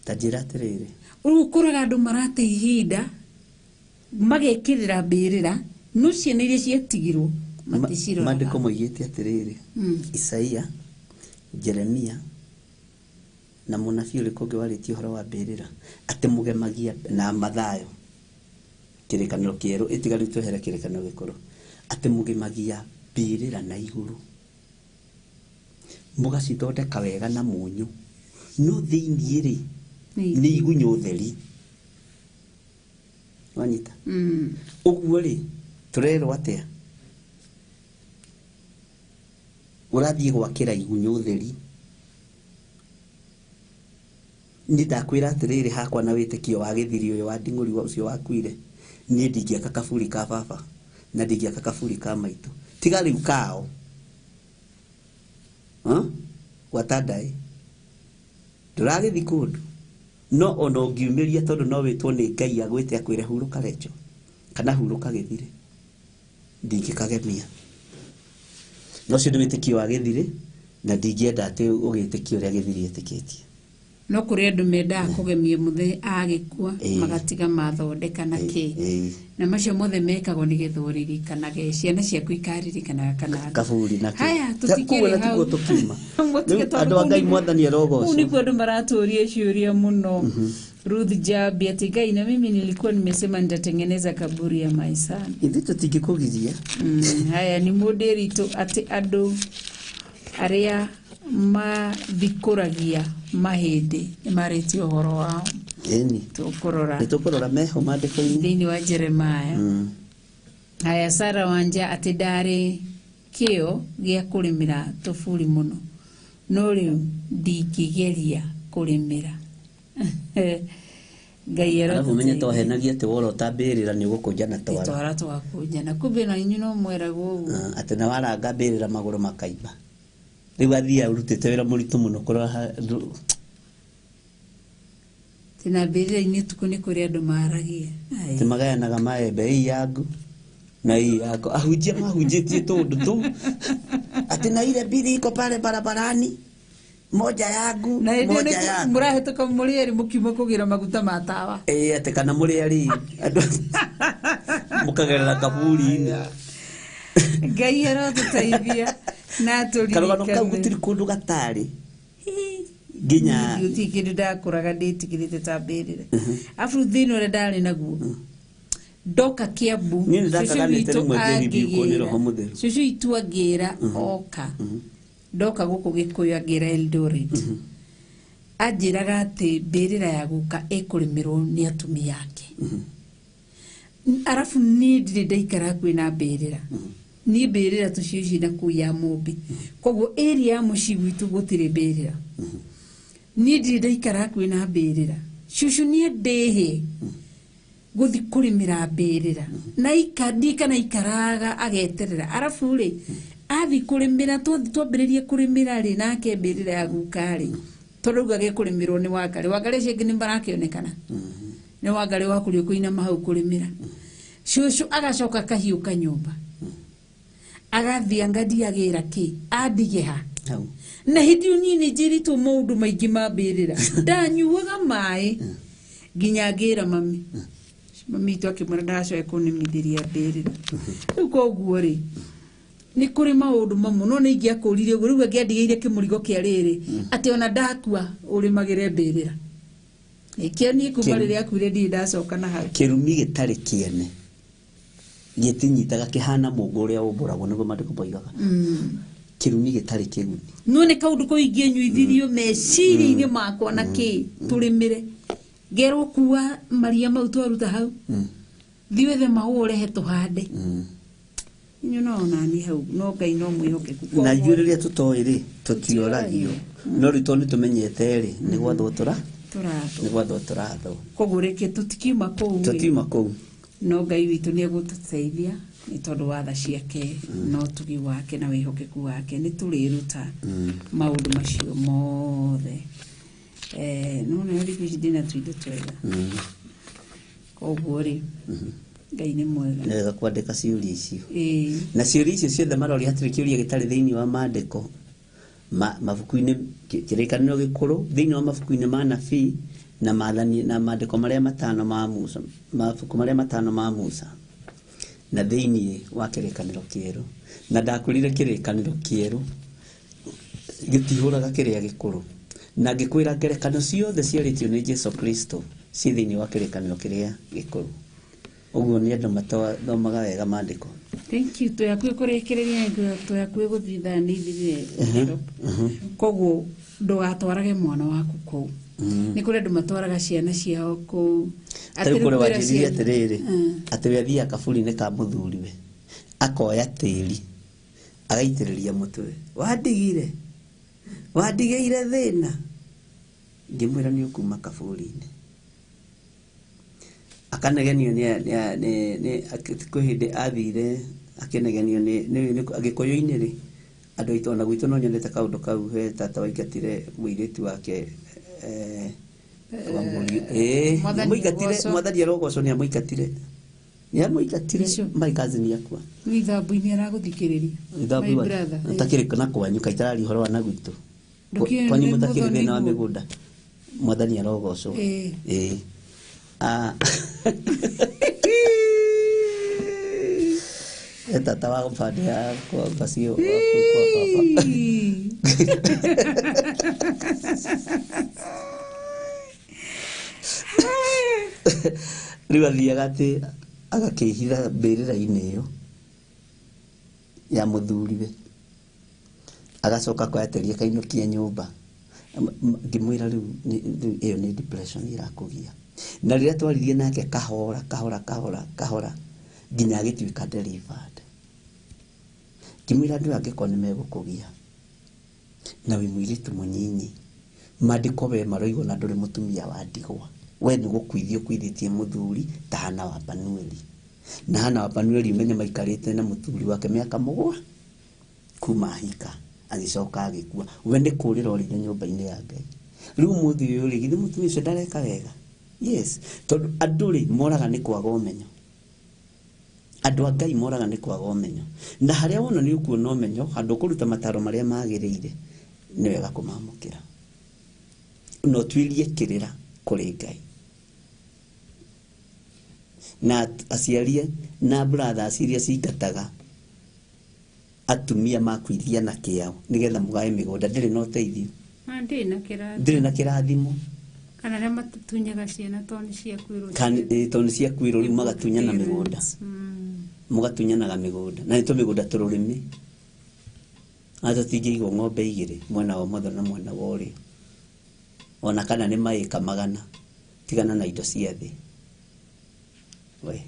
Ta njĩra atĩrĩrĩ, Rĩu ũkoraga andũ marate ihinda magekĩrĩra mbĩrĩra, no ciana iria ciatigirwo maticiroraga. Maandĩko moigĩte atĩrĩrĩ, Isaia, Jeremia na mũnabii ũrĩkũ ũngĩ warĩtie ũhoro wa mbĩrĩra, atĩ mũgemagia na Mathayo, kĩrĩkanĩro kĩerũ, ĩtiga rĩu twehere kĩrĩkanĩro gĩkũrũ, atĩ mũgemagia mbĩrĩra na igũrũ, mũgacithondeka wega na mũnyũ, no thĩiniĩ rĩ Nĩ nĩ igunyũ theri. Wanyita? Ũguo rĩ, tũrerwo atĩa? Ũrathiĩ gwakĩra igunyũ theri. Niĩ ndakwĩra atĩrĩrĩ, hakwa na wĩtĩkio wa gĩthiri ũyũ wa nding'ũri ũcio wakuire, niĩ ndingĩaka kaburi ka baba na ndingĩaka kaburi ka maitũ, tiga rĩu kao. Gwata ndaĩ ndũragĩthi kũndũ, no ona ũngiumĩria, tondũ no wĩtwo nĩ Ngai agwĩte akwĩre hurũka Rachel kana hurũka gĩthirĩ, ndingĩkagemia. No ũcio nĩ wĩtĩkio wa gĩthirĩ, na ndingĩenda atĩ ũgĩtĩkio ũrĩa gĩthiri etĩkĩtie. No kũrĩ andũ mendaga kũgemia mũthee agĩkua, magatiga mathondeka na kĩ, na macio mothe mekagwo nĩgetha ũririkanage, ciana ciaku ikaririkanaga kana kaburi na kĩ. Haya, Kũu tũtikĩrĩ ona tikuo hau. tũkiuma. Mũtige Rĩu tondũ andũ a kũu Ngai, Mwathani arogocwo. Kũu nĩkuo andũ maratũria ciũria mũno. Ruth Jabi ati Ngai, na mimi nilikuwa nimesema nitatengeneza kaburi ya my son. Ithuĩ tũtingĩkũgiria. Haya nĩ mũndĩritũ atĩ andũ arĩa mathikũragia mahĩndĩ nĩ marĩtie ũhoro wao. Ĩni. Tũkũrora. Nĩ tũkũrora meho maandĩko-inĩ. Thĩinĩ wa Jeremiah. Haya, Sara Wanja atĩ ndarĩ kĩo gĩa kũrĩmĩra tũburi mũno, no rĩu ndingĩgeria kũrĩmĩra. Ngai Arabu menye arotũteithia. tohenagia atĩ worota mbĩrĩra nĩ ũgũkũnja na twara. Twara twakũnjana, kumbe na inyuĩ no mweragwo ũguo. Ah, atĩ na waranga mbĩrĩra magũrũ makaimba. Rĩu athiĩ arutĩte wĩra mũritũ mũno kũrora Atĩ na mbĩrĩra-inĩ ũtukũ nĩ kũrĩ andũ maragia. Ai. Atĩ magayanaga maembe, ii yangu na ii yako. Ahunjia mahunjĩtie tũndũ tu atĩ na ile mbili iko pale barabarani, moja yangu, Na hĩndĩ ĩyo moja nĩ yako. mũrahĩtũka mũrĩ erĩ mũkiuma kũgĩra maguta ma tawa. Ĩĩ, atĩ kana mũrĩ erĩ andũ mũkagerera kaburi-inĩ. Ngai arotũteithia na Karũgano kau atũririkane. gũtirĩ kũndũ gatarĩ nginya. Gũtirĩ kĩndũ ndakũraga ndĩtigĩrĩte ta mbĩrĩra, arabu thĩna ũrĩa ndarĩ naguo ndoka Kiambu, Niĩ nĩ cũcũ ndakaganĩte witũ rĩmwe ngĩribikwo nĩ Roho angĩgĩra Mũtheru. Cũcũ witũ angĩra oka, ndoka gũkũ Gĩkũyũ angĩra Eldoret, anjĩraga atĩ mbĩrĩra ya guka ĩkũrĩmĩrwo nĩ atumia ake. Arabu niĩ ndirĩ ndaikara hakuhĩ na mbĩrĩra. Niĩ mbĩrĩra tũcio na kũu ya Mũmbi, koguo area ya mũciĩ gwitũ gũtirĩ mbĩrĩra. Niĩ ndirĩ ndaikara hakuhĩ na mbĩrĩra. Cũcũ nĩ andĩhĩ. Guthi kurimira mbirira na ikandika na ikaraga ageterera arafu ri athi kurimira twambiririe kurimira ri nake mbirira ya guka ri tondu rĩu agekũrĩmĩrwo nĩ Wangarĩ. Wangarĩ ũcio angĩ nĩ marakĩonekana nĩ Wangarĩ wa kũrĩa kũinama hau kũrĩmĩra. Cũcũ agacoka akahiũka nyũmba agathiĩ angandiagĩra kĩ andige ha hau na hĩndĩ ĩyo niĩ nĩ njĩrĩtwo maũndũ maingĩ ma mbĩrĩra ndanyuaga maĩ nginya ngĩra mami. Mami witũ akĩmwĩra ndagacoke kũnĩmithĩria mbĩrĩra. Rĩu koguo rĩ nĩ kũrĩ maũndũ mamwe no nĩ ingĩakũririe ũguo rĩu angĩandigĩire kĩmũrigo kĩa rĩrĩ atĩ ona ndakua ũrĩmagĩre mbĩrĩra. Nĩkĩo niĩ kuma rĩrĩa akuire ndirĩ ndacoka na hau. Kĩrumi gĩtarĩ kĩene gĩtinyitaga kĩhana mũngũ ũrĩa ũmbũragwo nĩguo maandĩko moigaga. Kĩrumi gĩtarĩ kĩguni. No nĩ kaũndũ kau ingĩnyuithirio meciria-inĩ makwa na kĩ tũrĩmĩre ngerwo kua maria mau twaruta hau thiĩ wethe mahũa ũrehe tũhande. Inyuĩ no onani hau no Ngai no mwĩhokeku. Na ithuĩ rĩrĩa tũtoĩ rĩ tũtioragio no rĩu tondũ nĩtũmenyete rĩ nĩ gwathwo tũra tũrathwo nĩ gwathwo tũrathwo. Koguo rĩke tũtikiuma kũu rĩ tũtiuma kũu no Ngai witũ nĩ egũtũteithia nĩ tondũ wa tha ciake na ũtugi wake na wĩhokeku wake nĩ tũrĩruta maũndũ macio mothe. No nĩ thikũ ici ndĩna tũindo twega. Koguo rĩ Ngai nĩ mwega. Nĩ wega kwandĩka ciũria icio. Na ciũria icio ciothe maroria hatirĩ kĩũria gĩtarĩ thĩinĩ wa maandĩko mabuku-inĩ kĩrĩkanĩro gĩkũrũ thĩinĩ wa mabuku-inĩ ma nabii na maathani na maandĩko marĩa matano ma Musa mabuku marĩa matano ma Musa na thĩinĩ wa kĩrĩkanĩro kĩerũ. Na ndakwĩrire kĩrĩkanĩro kĩerũ gĩtihũraga kĩrĩa gĩkũrũ na ngĩkwĩra ngerekano ciothe ciarĩtio nĩ Jesu Kristo ciĩ thĩinĩ wa kĩrĩkanĩro kĩrĩa gĩkũrũ. Ũguo nĩ andũ matathomaga wega maandĩko. Thank you. Twĩ kũrĩkĩrĩria twĩ hakuhĩ gũthiĩ thaa nĩ ithirire. Koguo ndũgatwarage mwana waku kũu. Nĩ kũrĩ andũ matwaraga ciana ciao kũu. Tarĩu kũrĩa wanjĩrire atĩrĩrĩ atĩ we athiaga kaburi-inĩ ka mũthuriwe akoya tĩri agaitĩrĩria mũtwe wandigire wandigĩire thĩna ngĩmwĩra nĩ ũkuma kaburi-inĩ akanegenio nĩ kwĩ hĩndĩ athire akĩnegenio nĩ Agĩkũyũ-inĩ rĩ andũ aitũ ona gwitũ no nyonete kaũndũ kau he tata waingatire mũirĩtu wake wa mũriũ nĩamũingatire mwathani arogocwo nĩamũingatire my cousin yakwa nĩ ithambu-inĩ aragũthikĩrĩria my brother ũtakĩrĩ na kwanyu kaitararia ũhoro wa na gwitũ kwanyu mũtakĩrĩ thĩna wa mĩgũnda mwathani arogocwo tata wa bande ya kwa bacio kwa baba rĩu athiaga atĩ agakĩhitha mbĩrĩra-inĩ ĩyo ya mũthuriwe agacoka akoya tĩri akainũkia nyũmba ngĩmwĩra rĩu ĩyo nĩ depression ĩrakũgia na rĩrĩa twaririe nake kahora kahora kahora kahora nginya agĩtuĩka delivered. Ngĩmwĩra andũ angĩkorwo nĩ megũkũgia na wĩ mũirĩtu mũnyinyi maandĩko we maroigwo na ndũrĩ mũtumia wa ndigwa we nĩ gũkuithio ũkuithĩtie mũthuri ta Hana wa Panueli na Hana wa Panueli ũmenye maikarĩte na mũthuri wake mĩaka mũgwa kuma ahika agĩcoka agĩkua we nĩ kũrĩra orĩire nyũmba-inĩ ya Ngai. Rĩu ũmũthĩ ũyũ rĩ githĩ mũtumia ũcio ndareka wega? Yes, tondũ andũ rĩ moraga nĩ kwaga ũmenyo. Andũ a Ngai moraga nĩ kwaga ũmenyo na harĩa wona nĩ ũkuona ũmenyo handũ ũkũruta mataro marĩa magĩrĩire nĩ wega kũmamũkĩra na ũtuĩrie kĩrĩra kũrĩ Ngai. Na aciari na brothers iria cingataga atumia makuithia na kĩao nĩgetha mũgae mĩgũnda ndĩrĩ na ũteithio ndĩrĩ na kĩrathimo kana arĩa matutunyaga ciana tondũ nĩ ciakuĩrwo tondũ nĩ ciakuĩrwo rĩu magatunyana mĩgũnda mũgatunyanaga mĩgũnda na nĩ tũmĩgũnda tũrũrĩmĩ na tũtingĩigwo ng'ombe igĩrĩ mwena wa ũmotho na mwena wa ũrĩo ona kana nĩ maĩka magana tigana na indo cia thĩ we.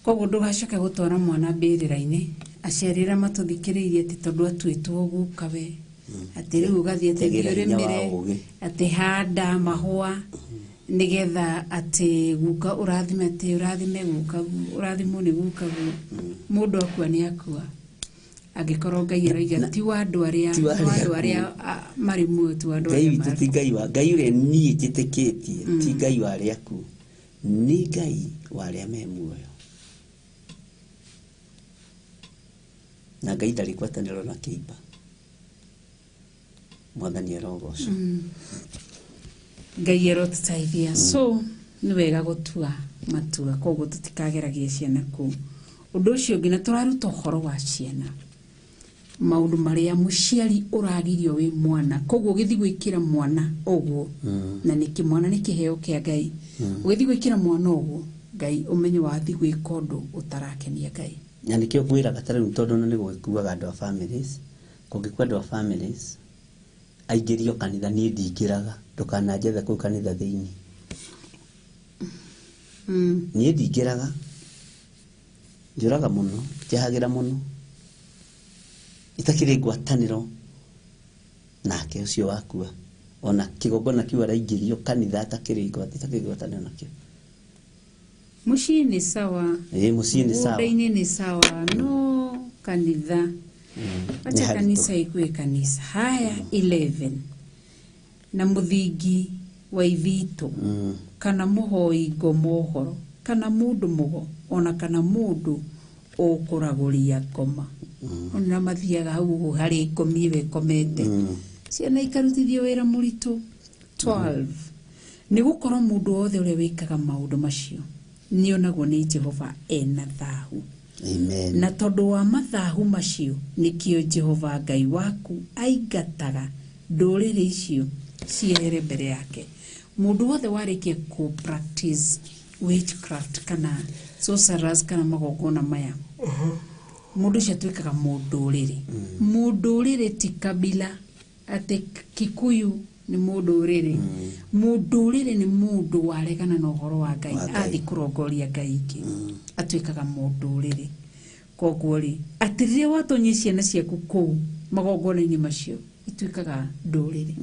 Koguo ndũgacoke gũtwara mwana mbĩrĩra-inĩ aciari arĩa matũthikĩrĩirie atĩ tondũ atuĩtwo guka we Atĩ rĩu ũgathiĩ atĩ Tegera thiĩ hinya wa ũrĩmĩre, ũũgĩ. Atĩ handa mahũa nĩgetha atĩ guka ũrathime, atĩ ũrathime guka guo, ũrathimwo nĩ guka guo. Mũndũ akua nĩ akua. Angĩkorwo Ngai aroiga ti wa andũ arĩa Ti wa wa andũ arĩa arĩa marĩ muoyo, ti wa andũ Ngai arĩa witũ ti marĩ. Ngai wa Ngai ũrĩa niĩ njĩtĩkĩtie ti Ngai wa arĩa akuũ, nĩ Ngai wa arĩa me muoyo. Na Ngai ndarĩ ngwatanĩro na kĩimba. Mwathani arogocwo. Ngai arotũteithia. So nĩ wega gũtua matua, koguo tũtikageragie ciana kũu. Ũndũ ũcio ũngĩ, na tũraruta ũhoro wa ciana, maũndũ marĩa mũciari ũragirio wĩ mwana, koguo ũgĩthiĩ gwĩkĩra mwana ũguo, na nĩkĩ mwana nĩ kĩheo kĩa Ngai, ũgĩthiĩ gwĩkĩra mwana ũguo Ngai ũmenye wathiĩ gwĩka ũndũ ũtarakenia Ngai. Na nĩkĩo ngwĩraga ta rĩu, tondũ nĩ gũgĩkuaga andũ a families, kũngĩkua andũ a families aingĩrio kanitha, niĩ ndingĩraga, ndũkananjethe kũu kanitha thĩinĩ. Niĩ ndingĩraga, njũraga mũno, njehagĩra mũno itakĩrĩ ngwatanĩro nake ũcio wakua, ona kĩgongona kĩu araingĩrio kanitha atakĩrĩ ngwatanĩro nakĩo. Mũciĩ nĩ sawa. Ĩĩ, mũciĩ nĩ sawa. Mũgũnda-inĩ nĩ sawa, no kanitha, Nĩ acha haritũ. Kanisa ikuwe kanisa. Haya, 11, na mũthingi wa ithitũ kana mũhoi ngoma ũhoro kana mũndũ mũgo ona kana mũndũ ũkũragũria ngoma, ona mathiaga hau ũguo harĩ ngomi ĩyo ĩkomete, ciana ikarutithio wĩra mũritũ. 12, nĩ gũkorwo mũndũ wothe ũrĩa wĩkaga maũndũ macio nĩonagwo nĩ Jehova ena thahu. Amen. Na tondũ wa mathahu macio nĩkĩo Jehova Ngai waku aingataga ndũrĩrĩ icio ciehere mbere yake. Mũndũ wothe warĩkia kũ practice witchcraft kana sorcerers kana magongona maya, mũndũ ũcio atuĩkaga mũndũrĩrĩ. Mũndũrĩrĩ ti kabila, atĩ Kikuyu nĩ mũndũrĩrĩ. Mũndũrĩrĩ nĩ mũndũ waregana na ũhoro wa Ngai, Wa Ngai. Athiĩ kũrongoria Ngai ingĩ, atuĩkaga mũndũrĩrĩ. Koguo rĩ, atĩ rĩrĩa watonyia ciana ciaku kũu magongona-inĩ macio, ituĩkaga ndũrĩrĩ.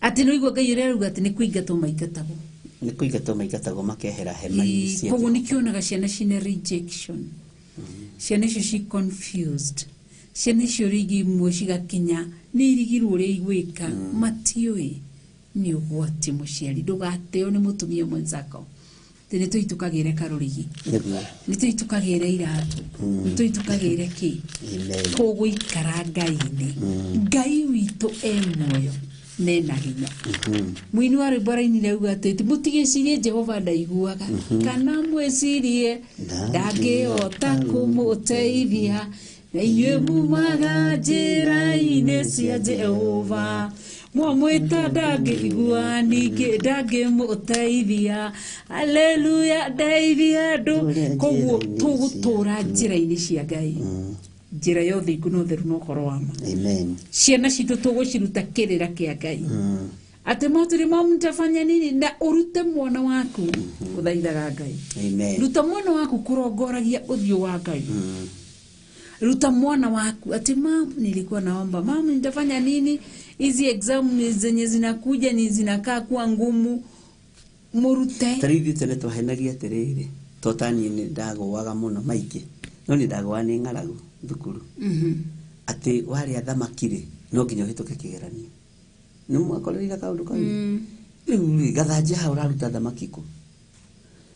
Atĩ nĩ ũigua Ngai ũrĩa arauga atĩ nĩ kũingatwo maingatagwo. Nĩ kũingatwo maingatagwo makehera hema-inĩ cia Koguo Jehova. nĩkĩonaga ciana cina rejection, ciana icio ci confused, ciana icio rĩngĩ imwe cigakinya nĩ irigirwo ũrĩa igwĩka, matiũĩ. Nĩ ũgwati mũciari, ndũgateo nĩ mũtumia mwenzako atĩ nĩ tũi tũkagĩre karũrigi, Nĩguo. nĩ tũi tũkagĩre iratũ, nĩ tũi tũkagĩre kĩ. Amen. Tũgũikara Ngai-inĩ. Ngai witũ e muoyo nena hinya. Mũini wa rwĩmbo arainire auga atĩ mũtigĩcirie Jehova ndaiguaga, kana mwĩcirie ndangĩhota kũmũteithia, na inyuĩ mumaga njĩra-inĩ cia Jehova, mwamwĩta ndangĩigua, ningĩ ndangĩmũteithia. Aleluya, ndeithia andũ. Koguo tũgũtũra njĩra-inĩ cia Ngai, njĩra ya ũthingu na ũtheru na ũhoro wa ma. Amen. Ciana citũ tũgũciruta kĩrĩra kĩa Ngai, atĩ matũrĩ mamu nitafanya nini, na ũrute mwana waku gũthaithaga Ngai. Amen. Ruta mwana waku kũrongoragia ũthiũ wa Ngai. Ruta mwana waku ati mam, nilikuwa naomba mam, nitafanya nini, hizi exam zenye zinakuja ni zinakaa kuwa ngumu. Murute. Ta rĩu ithuĩ tene twahenagia atĩrĩrĩ, to ta niĩ nĩ ndagũaga mũno maingĩ, no nĩ ndagũaga nĩ ng'aragu thukuru, atĩ warĩa thamaki rĩ, no nginya ũhĩtũke kĩgeranio. Nĩ mwakorereire kaũndũ kau? Rĩu rĩ, gathanja haha ũraruta thamaki kũ?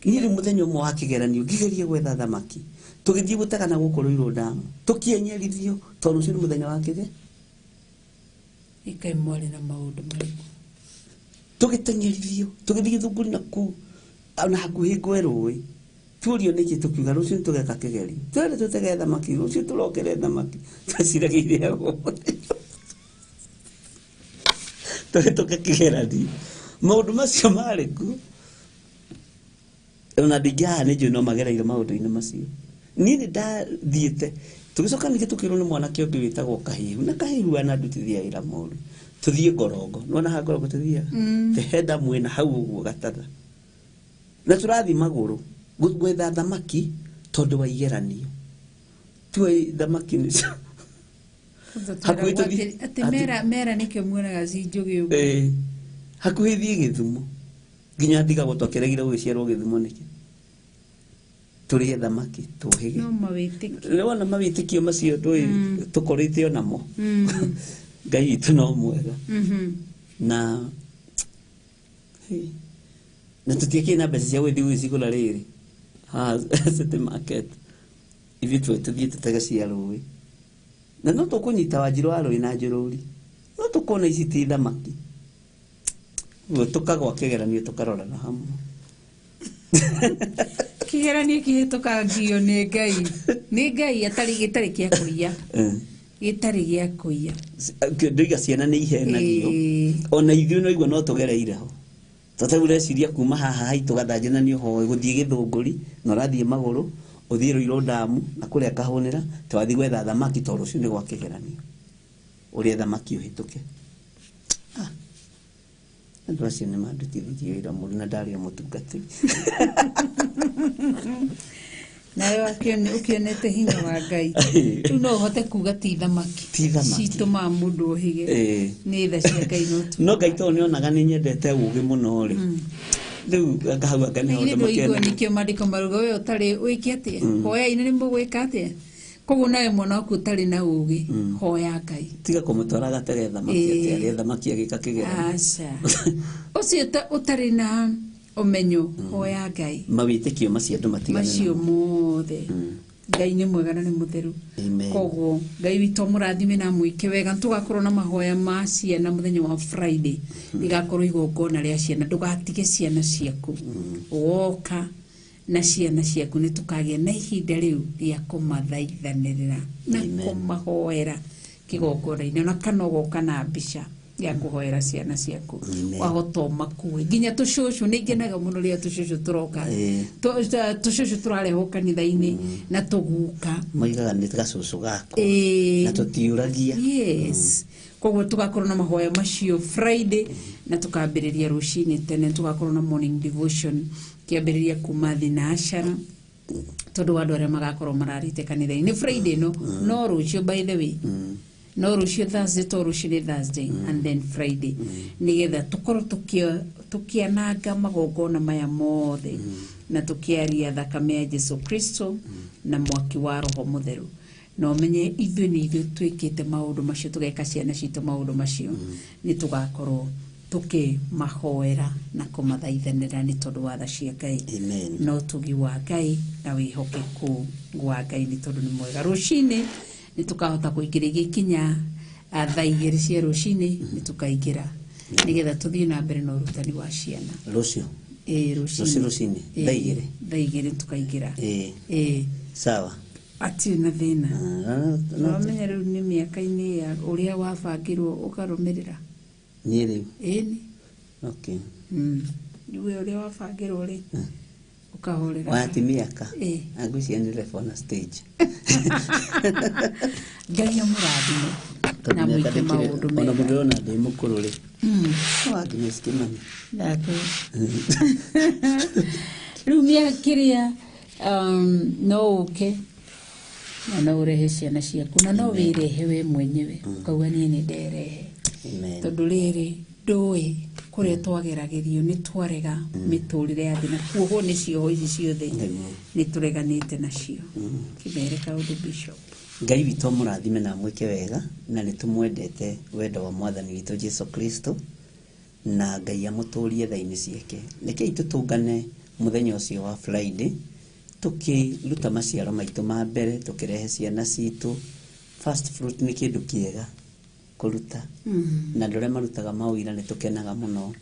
Niĩ rĩu mũthenya ũmwe wa kĩgeranio ngĩgeria gwetha thamaki, tũgĩthiĩ gũtega na gũkũ Rũirũ ndamu, tũkĩenyerithio tondũ ũcio nĩ mũthenya wa kĩge Ikai mwarĩ na maũndũ marĩkũ? Tũgĩteng'erithio tũgĩthiĩ gĩthũngũri na kũu ona hakuhĩ ngwe rũĩ, tuorio nĩkĩ, tũkiuga rũciũ nĩtũgeka kĩgerio, twende tũtege thamaki, rũciũ tũrokere thamaki. Tweciragia irĩagwo tũhĩtũke kĩgeranio. Maũndũ macio marĩ kuo, ona andũ aingĩ haha nĩ njũĩ no magereire maũndũ-inĩ macio. Niĩ nĩ ndathiĩte, tũgĩcoka ningĩ tũkĩrwo nĩ mwanake ũngĩ wĩtagwo Kahihu, na Kahihu anandutithia wĩra mũru, tũthiĩ Ngorongo. Nĩwona haha Ngorongo tũthiaga he ndamu ĩna hau ũguo Gatatha, na tũrathiĩ magũrũ gwetha thamaki tondũ wa igeranio. Tuoĩ thamaki nĩcio. Hakuhĩ tũthiĩ- Atĩ mera mera nĩkĩo muonaga ci njũgĩ ũguo. Ĩĩ. Hakuhĩ thiĩ Gĩthumo, nginya ndigagwo twakĩregire gũgĩciarwo Gĩthumo nĩkĩ, tũrĩe thamaki tũhĩge. No mawĩtĩkio. Nĩwona mawĩtĩkio macio ndũĩ tũkorĩte onamo. Ngai witũ no mwega. Na hĩ, na tũtiakĩrĩ na mbeca cia gũgĩthiĩ gũgĩcigũra rĩrĩ haha City Market, ithuĩ tũthiĩ tũtege cia rũĩ, na no tũkũnyita wanjirũ wa rũĩ na njũrũri, no tũkona ici ti thamaki. Ũguo tũkagwa kĩgeranio, tũkarorana hamwe. Kĩgeranio kĩhĩtũkangio nĩ Ngai, nĩ Ngai atarĩ gĩtarĩ kĩa kũiya. Gĩtarĩ gĩa kũiya. Ndoiga ciana nĩ ihenagio. Ona ithuĩ no igua no tũgereire ho. Tata ũreciria kuma haha haitũ Gathanje na nĩ ũhoe gũthiĩ Gĩthũngũri, na ũrathiĩ magũrũ ũthiĩ Rũirũ ndamu na kũrĩa Kahũnĩra, twathiĩ gwetha thamaki tondũ rũciũ nĩ gwa kĩgeranio, ũrĩe thamaki ũhĩtũke. Ah, andũ acio nĩ mandutithirie wĩra mũru na ndarĩ o mũtungatĩri. Nawe ũkĩonete hinya wa Ngai, rĩu no ũhote kuga ti thamaki Ti thamaki. citũmaga mũndũ ũhĩge. Nĩ tha cia Ngai no tu. No Ngai tondũ nĩonaga nĩ nyendete ũgĩ mũno rĩ, rĩu ngahau anga nĩ Na maũndũ ithuĩ ndũigua makena. nĩkĩo maandĩko maruga we ũtarĩ wĩke atĩa, hoyai na nĩ mũgwĩka atĩa. Koguo nawe mwana waku ũtarĩ na ũgĩ, hoya Ngai. Tiga kũmũtwara gatege thamaki atĩ arĩe thamaki agĩka kĩgeranio. Aca, ũcio ũtarĩ na ũmenyo, hoya Ngai. Mawĩtĩkio macio andũ matigane macio namo. Mothe Ngai nĩ mwega na nĩ mũtheru. Amen. Koguo Ngai witũ amũrathime na amwĩke wega. Tũgakorwo na mahoya ma ciana mũthenya wa Friday, rĩgakorwo igongona rĩa ciana. Ndũgatige ciana ciaku, woka na ciana ciaku nĩ tũkagĩa na ihinda rĩu rĩa kũmathaithanĩrĩra na Amen. kũmahoera kĩgongona-inĩ, ona kana ũgoka na mbica ya kũhoera ciana ciaku. Amen. Wahota ũmakue nginya tũcũcũ. Nĩ ngenaga mũno rĩrĩa tũcũcũ tũroka. Tũcũcũ tũrarehwo kanitha-inĩ na tũguka. Moigaga nĩ gacũcũ gakwa na tũtiũragia. Yes, koguo tugakorwo na mahoya macio Friday na tukambĩrĩria rũcinĩ tene. Tugakorwo na morning devotion kĩambĩrĩria kuma thinacara, tondũ wa andũ arĩa magakorwo mararĩte kanitha-inĩ Friday no no rũciũ, by the way, no rũciũ Thursday, to rũciũ nĩ Thursday and then Friday, nĩgetha tũkorwo tũkĩananga magongona maya mothe na tũkĩaria thakame ya Jesu Kristo na mwaki wa Roho Mũtheru, na ũmenye ithuĩ nĩ ithuĩ twĩkĩte maũndũ macio, tũgeka ciana citũ maũndũ macio. Nĩ tũgakorwo tũkĩmahoera na kũmathaithanĩra nĩ tondũ wa tha cia Ngai Amen. na ũtugi wa Ngai na wĩhokeku wa Ngai, nĩ tondũ nĩ mwega. Rũcinĩ nĩ tũkahota kũingĩra igĩkinya thaa 2 cia rũcinĩ, nĩ tũkaingĩra nĩgetha tũthiĩ na mbere na ũrutani wa ciana. Rũciũ? Ĩĩ, rũcinĩ. Rũciũ rũcinĩ, Ĩĩ, thaa 2? thaa 2 tũkaingĩra. Ĩĩ. Sawa. Atirĩ na thĩna. Ah, no- Wamenya rĩu nĩ mĩaka-inĩ ya ũrĩa wabangirwo ũkarũmĩrĩra. Niĩ rĩu? Ĩni. Okay. We ũrĩa wabangirwo rĩ, ũkahorera. Waya ti mĩaka. Angwĩciria nĩ level na stage. Ngai amũrathime Tondũ na mĩaka mwĩke ndĩkĩrĩ- maũndũ ona mũndũ mega. ũrona ndĩ mũkũrũ rĩ, no Agnes Kimani. Ndakũ rĩu mĩakĩrĩa no ũke na no ũrehe ciana ciaku na no wĩrehe we mwenyewe ũkauga niĩ nĩ nderehe. Amen. Tondũ rĩrĩ ndũĩ kũrĩa twageragĩrio nĩ twarega mĩtũrĩre ya thĩ na kuohwo nĩ cioho ici ciothe. Nĩ tũreganĩte nacio. Kĩmere kaũndũ, Bishop. Ngai witũ amũrathime na amwĩke wega, na nĩ tũmwendete wendo wa Mwathani witũ Jesu Kristo, na Ngai amũtũrie tha-inĩ ciake. Rekei tũtũngane mũthenya ũcio wa Friday tũkĩruta maciaro maitũ ma mbere, tũkĩrehe ciana citũ. First fruit nĩ kĩndũ kĩega kũruta, na andũ arĩa marutaga mawĩra nĩ tũkenaga mũno.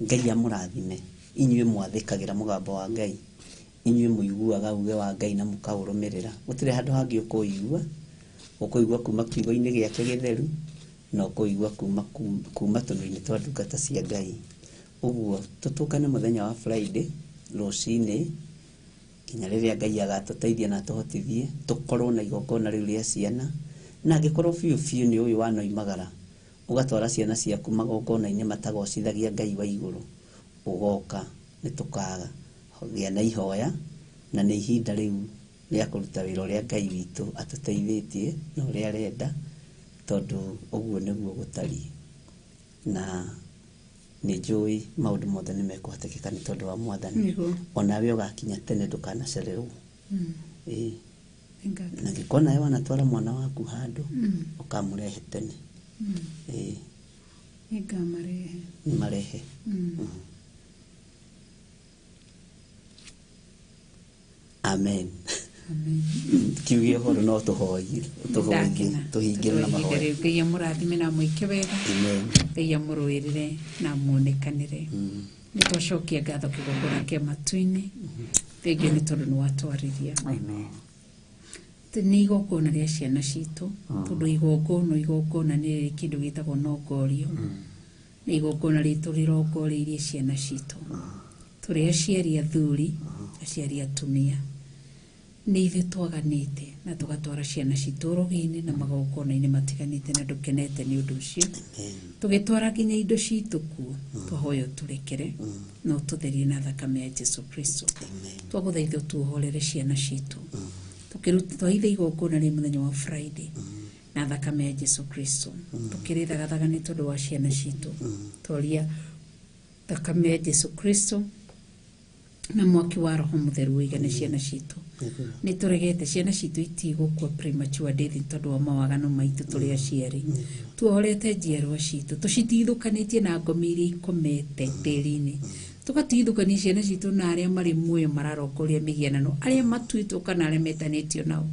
Ngai amũrathime inyuĩ mwathĩkagĩra mũgambo wa Ngai, inyuĩ mũiguaga uge wa Ngai na mũkaũrũmĩrĩra. Gũtirĩ handũ hangĩ ũkũigua, ũkũigua kuma kiugo-inĩ gĩake gĩtheru na ũkũigua kuma tũnua-inĩ twa ndungata cia Ngai. Ũguo tũtũngane mũthenya wa Friday rũcinĩ nginya rĩrĩa Ngai agatũteithia na atũhotithie tũkorwo na igongona rĩu rĩa ciana. Na angĩkorwo biũ biũ nĩ ũyũ wanoimagara ũgatwara ciana ciaku magongona-inĩ matagocithagia Ngai wa igũrũ, ũgoka nĩ tũkagĩa na ihoya, na nĩ ihinda rĩu rĩa kũruta wĩra ũrĩa Ngai witũ atũteithĩtie na ũrĩa arenda. Tondũ ũguo nĩguo gũtariĩ. Na nĩ njũĩ maũndũ mothe nĩ mekũhotekeka nĩ tondũ wa Mwathani. Nĩguo. Onawe ũgakinya tene ndũkanacererwo. Ĩĩ. Nĩngakinya. Na ngĩkorwo nawe wanatwara mwana waku handũ, ũkamũrehe tene. Ĩĩ. Nĩngamarehe. Marehe. Amen. Kiuge ũhoro no tũhoie, tũhoithie, Ndakena. tũhingĩre na Tondũ ihinda mahoya. rĩu Ngai amũrathime na amwĩke wega. Amen. Ngai amũrũĩrĩre na amuonekanĩre. Nĩ twacokia ngatho kĩgongona kĩa matu-inĩ. Thengiũ nĩ tondũ nĩ watwarĩria. Amen. Nĩ igongona rĩa ciana citũ, tondũ igongona nĩ rĩrĩ kĩndũ gĩtagwo nongorio. Nĩ igongona ritũ rĩrongoreirie ciana citũ. Tũrĩ aciari athuri, aciari atumia. Nĩ ithuĩ twaganĩte na tũgatwara ciana citũ ũrogi-inĩ na magongona-inĩ matiganĩte na ndũkenete nĩ ũndũ ũcio. Tũgĩtwara nginya indo citũ kuo, twahoya ũtũrekere na ũtũtherie na thakame ya Jesu Kristo. Twagũthaitha ũtuohorere ciana citũ. Tũkĩruta igongona rĩa mũthenya wa Friday na thakame ya Jesu Kristo. Tũkĩrĩthagathaga nĩ tondũ wa ciana citũ. Twaria thakame ya Jesu Kristo na mwaki wa Roho Mũtheru ũigane ciana citũ. Nĩ tũregete ciana citũ itigũkua premature death tondũ wa mawaganu maitũ tũrĩ aciari. Tuohorete njiarwa citũ, tũcitigithũkanĩtie na ngomi iria ikomete tĩri-inĩ. Tũgatigithũkania ciana citũ na arĩa marĩ muoyo mararongoria mĩhianano, arĩa matuĩtwo kana arĩa metanĩtio nao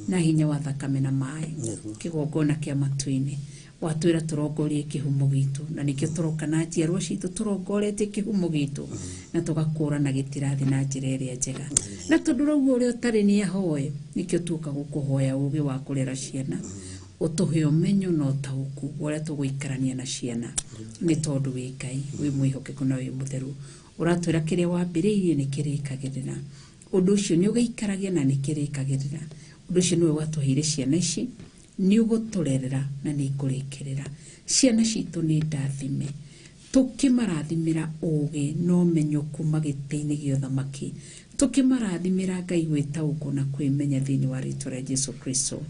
na hinya wa thakame na maĩ. Kĩgongona kĩa matu-inĩ watwĩra tũrongorie kĩhumo gitũ, na nĩkĩo tũroka na njiarwa citũ tũrongoretie kĩhumo gitũ na tũgakũrana gĩtirathi na njĩra ĩrĩa njega. Na tondũ rauga ũrĩa ũtarĩ nĩ ahoe, nĩkĩo tuoka gũkũhoya ũgĩ wa kũrera ciana, ũtũhe ũmenyo na ũtaũku wa ũrĩa tũgũikarania na ciana, nĩ tondũ wĩ Ngai wĩ mwĩhokeku na wĩ mũtheru. Ũratwĩra kĩrĩa wambĩrĩirie nĩ kĩrĩkagĩrĩra, ũndũ ũcio nĩ ũgĩikaragia na nĩ kĩrĩkagĩrĩra. Ũndũ ũcio nĩwe watũheire ciana ici, nĩ ũgũtũrerera na nĩ ikũrĩkĩrĩra. Ciana citũ nĩ ndathime, tũkĩmarathimĩra ũgĩ na ũmenyo kuma gĩtĩ-inĩ gĩa ũthamaki, tũkĩmarathimĩra Ngai gwĩtaũkwo na kwĩmenya thĩinĩ wa rĩtwa rĩa Jesu Kristo.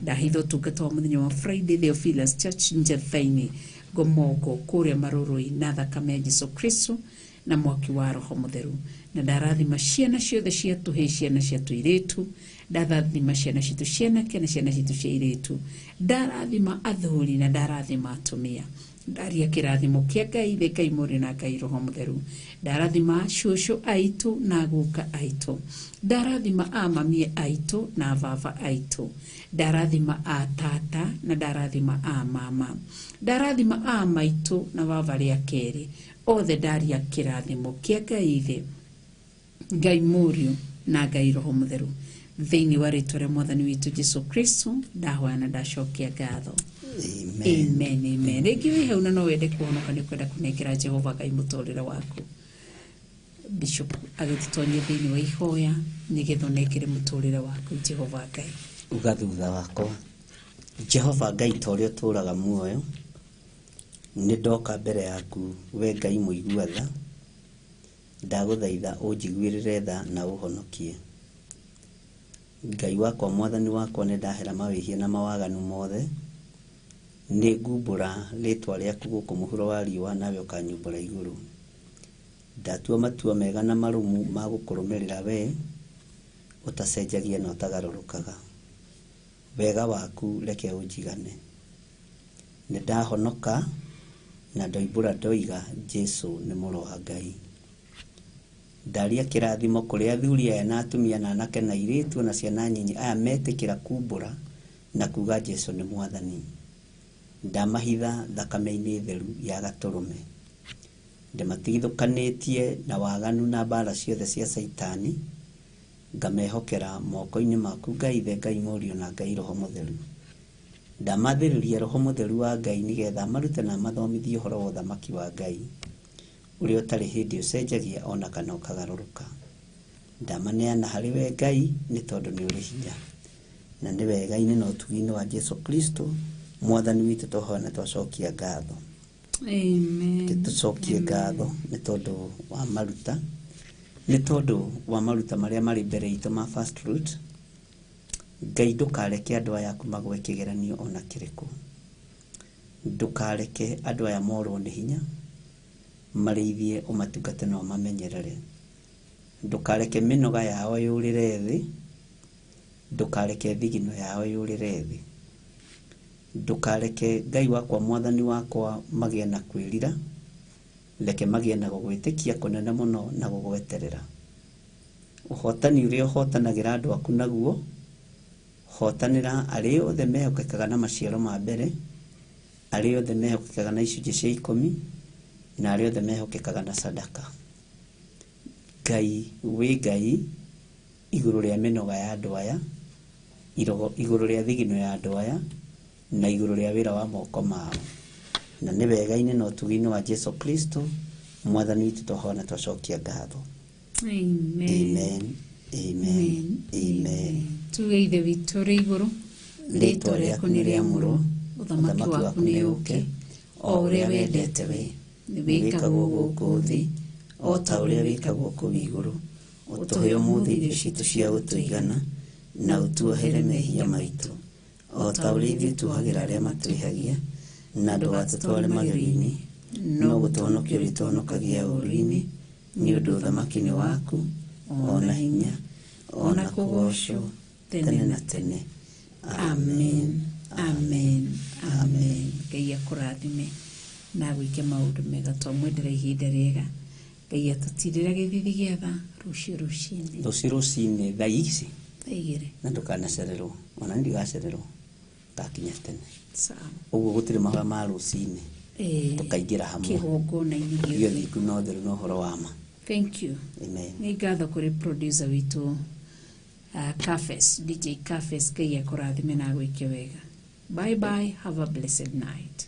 Ndahitha ũtungata wa mũthenya wa Friday Theophilus Church Njatha-inĩ Ngomongo kũrĩa Marũrũi na thakame ya Jesu Kristo na mwaki wa Roho Mũtheru. Na ndarathima ciana ciothe cia tũhĩĩ, ciana cia tũirĩtu, ndarathima ciana citũ cianake na ciana citũ cia irĩtu, ndarathima athuri na ndarathima atumia. Ndaria kĩrathimo kĩa Ngai Ithe, Ngai Mũriũ na Ngai Roho Mũtheru. Ndarathima cũcũ aitũ na guka aitũ, ndarathima amamie aitũ na baba aitũ, ndarathima a tata na ndarathima a mama, ndarathima a maitũ na baba rĩa kerĩ. Othe ndaria kĩrathimo kĩa Ngai Ithe, Ngai Mũriũ na Ngai Roho Mũtheru thĩinĩ wa rĩtwa rĩa Mwathani witũ Jesu Kristo. Ndahoya na ndacokia ngatho. Amen. Amen, amen. Rĩngĩ wĩ hau na no wende kũhonoka, nĩ ũkwenda kũnengera Jehova Ngai mũtũrĩre waku, Bishop agĩtũtonyia thĩinĩ wa ihoya nĩgetha ũnengere mũtũrĩre waku Jehova Ngai. Uga thutha wakwa, Jehova Ngai ta ũrĩa ũtũũraga muoyo, nĩ ndoka mbere yaku we Ngai mũigua tha, ndagũthaitha ũnjiguĩrĩre tha na ũhonokie. Ngai wakwa, Mwathani wakwa, nĩ ndahera mawĩhia na mawaganu mothe, nĩ ngumbũra rĩtwa rĩaku gũkũ mũhuro wa riũa, nawe ũkanyumbũra igũrũ. Ndatua matua mega na marũmu ma gũkũrũmĩrĩra we, ũtacenjagia na ũtagarũrũkaga. Wega waku reke ũnjigane. Nĩ ndahonoka na ndoimbũra ndoiga Jesu nĩ mũrũ wa Ngai. Ndaria kĩrathimo kũrĩ athuri aya na atumia na anake na airĩtu na ciana nyinyi aya metĩkĩra kumbũra na kuga Jesu nĩ Mwathani. Ndamahitha thakame-inĩ theru ya gatũrũme. Ndĩmatigithũkanĩtie na waganu na mbara ciothe cia Caitani, ngamehokera moko-inĩ maku Ngai Ithe, Ngai Mũriũ na Ngai Roho Mũtheru. Ndamathĩrĩria Roho Mũtheru wa Ngai nĩgetha amarute na amathomithie ũhoro wa ũthamaki wa Ngai ũrĩa ũtarĩ hĩndĩ ũcenjagia ona kana ũkagarũrũka. Ndamaneana harĩ we Ngai nĩ tondũ nĩ ũrĩ hinya, na nĩ wega-inĩ na ũtugi-inĩ wa Jesu Kristo Mwathani witũ twahoya na twacokia ngatho. Amen. Tũcokie ngatho nĩ tondũ wa maruta, nĩ tondũ wa maruta marĩa marĩ mbere itũ ma first fruit. Ngai ndũkareke andũ aya aku magwe kĩgeranio ona kĩrĩkũ. Ndũkareke andũ aya morwo nĩ hinya, marĩithie ũmatungate na ũmamenyerere. Ndũkareke mĩnoga yao yũrĩre thĩ, ndũkareke thigino yao yũrĩre thĩ. Ndũkareke Ngai wakwa mwathani wakwa magĩe na kwĩrira, reke magĩe na gũgwĩtĩkia kũnene mũno na gũgweterera. Ũhotani ũrĩa ũhotanagĩra andũ aku naguo, hotanĩra arĩa othe mehokekaga na maciaro ma mbere, arĩa othe mehokekaga na icunjĩ cia ikũmi, na arĩa othe mehokekaga na sadaka. Ngai wĩ Ngai igũrũ rĩa mĩnoga ya andũ aya, igũrũ rĩa thigino ya andũ aya, na igũrũ rĩa wĩra wa moko mao. Na nĩ wega-inĩ na ũtugi-inĩ wa Jesu Kristo mwathani witũ twahoya na twacokia ngatho. Amen. Amen. Amen. Amen. Tuge Ithe witũ ũrĩ igũrũ, Rĩĩtwa rĩaku nĩ rĩamũrwo, ũthamaki waku nĩ ũũke, o ũrĩa wendete we nĩ wĩkagwo gũkũ thĩ o ta ũrĩa wĩkagwo kũu igũrũ. Ũtũhe ũmũthĩ irio citũ cia gũtũigana, na ũtuohere mehia maitũ o ta ũrĩa ithuĩ tuohagĩra arĩa matwĩhagia, na ndũgatũtware magerio-inĩ, no gũtũhonokia ũrĩtũhonokagia ũũru-inĩ, nĩ ũndũ ũthamaki nĩ waku, o na hinya, o na kũgoocwo tene na tene. Amen. Amen. Amen. Ngai akũrathime na agwĩke maũndũ mega. Twamwendera ihinda rĩega. Ngai atũtirĩra gĩthithi gĩa tha rũciũ rũcinĩ. Rũciũ rũcinĩ thaa ici, Thaa igĩrĩ. Na ndũkanacererwo, ona niĩ ndigacererwo, ngakinya tene. Sawa. Ũguo gũtirĩ mahoya ma rũcinĩ, tũkaingĩra hamwe kĩgongona-inĩ gĩothe gĩothe. Iku na ũtheru na ũhoro wa ma. Thank you. Amen. Nĩ ngatho kũrĩ producer witũ, Cafes, DJ Cafes. Ngai akũrathime na agwĩke wega. Bye bye, have a blessed night.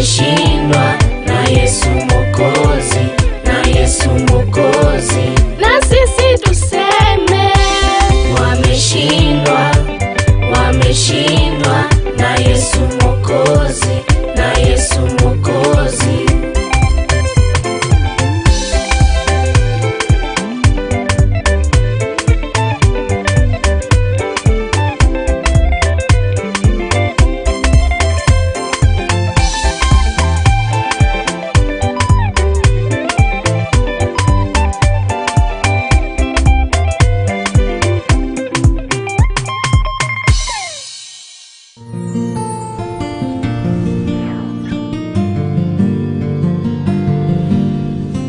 Ameshindwa na Yesu.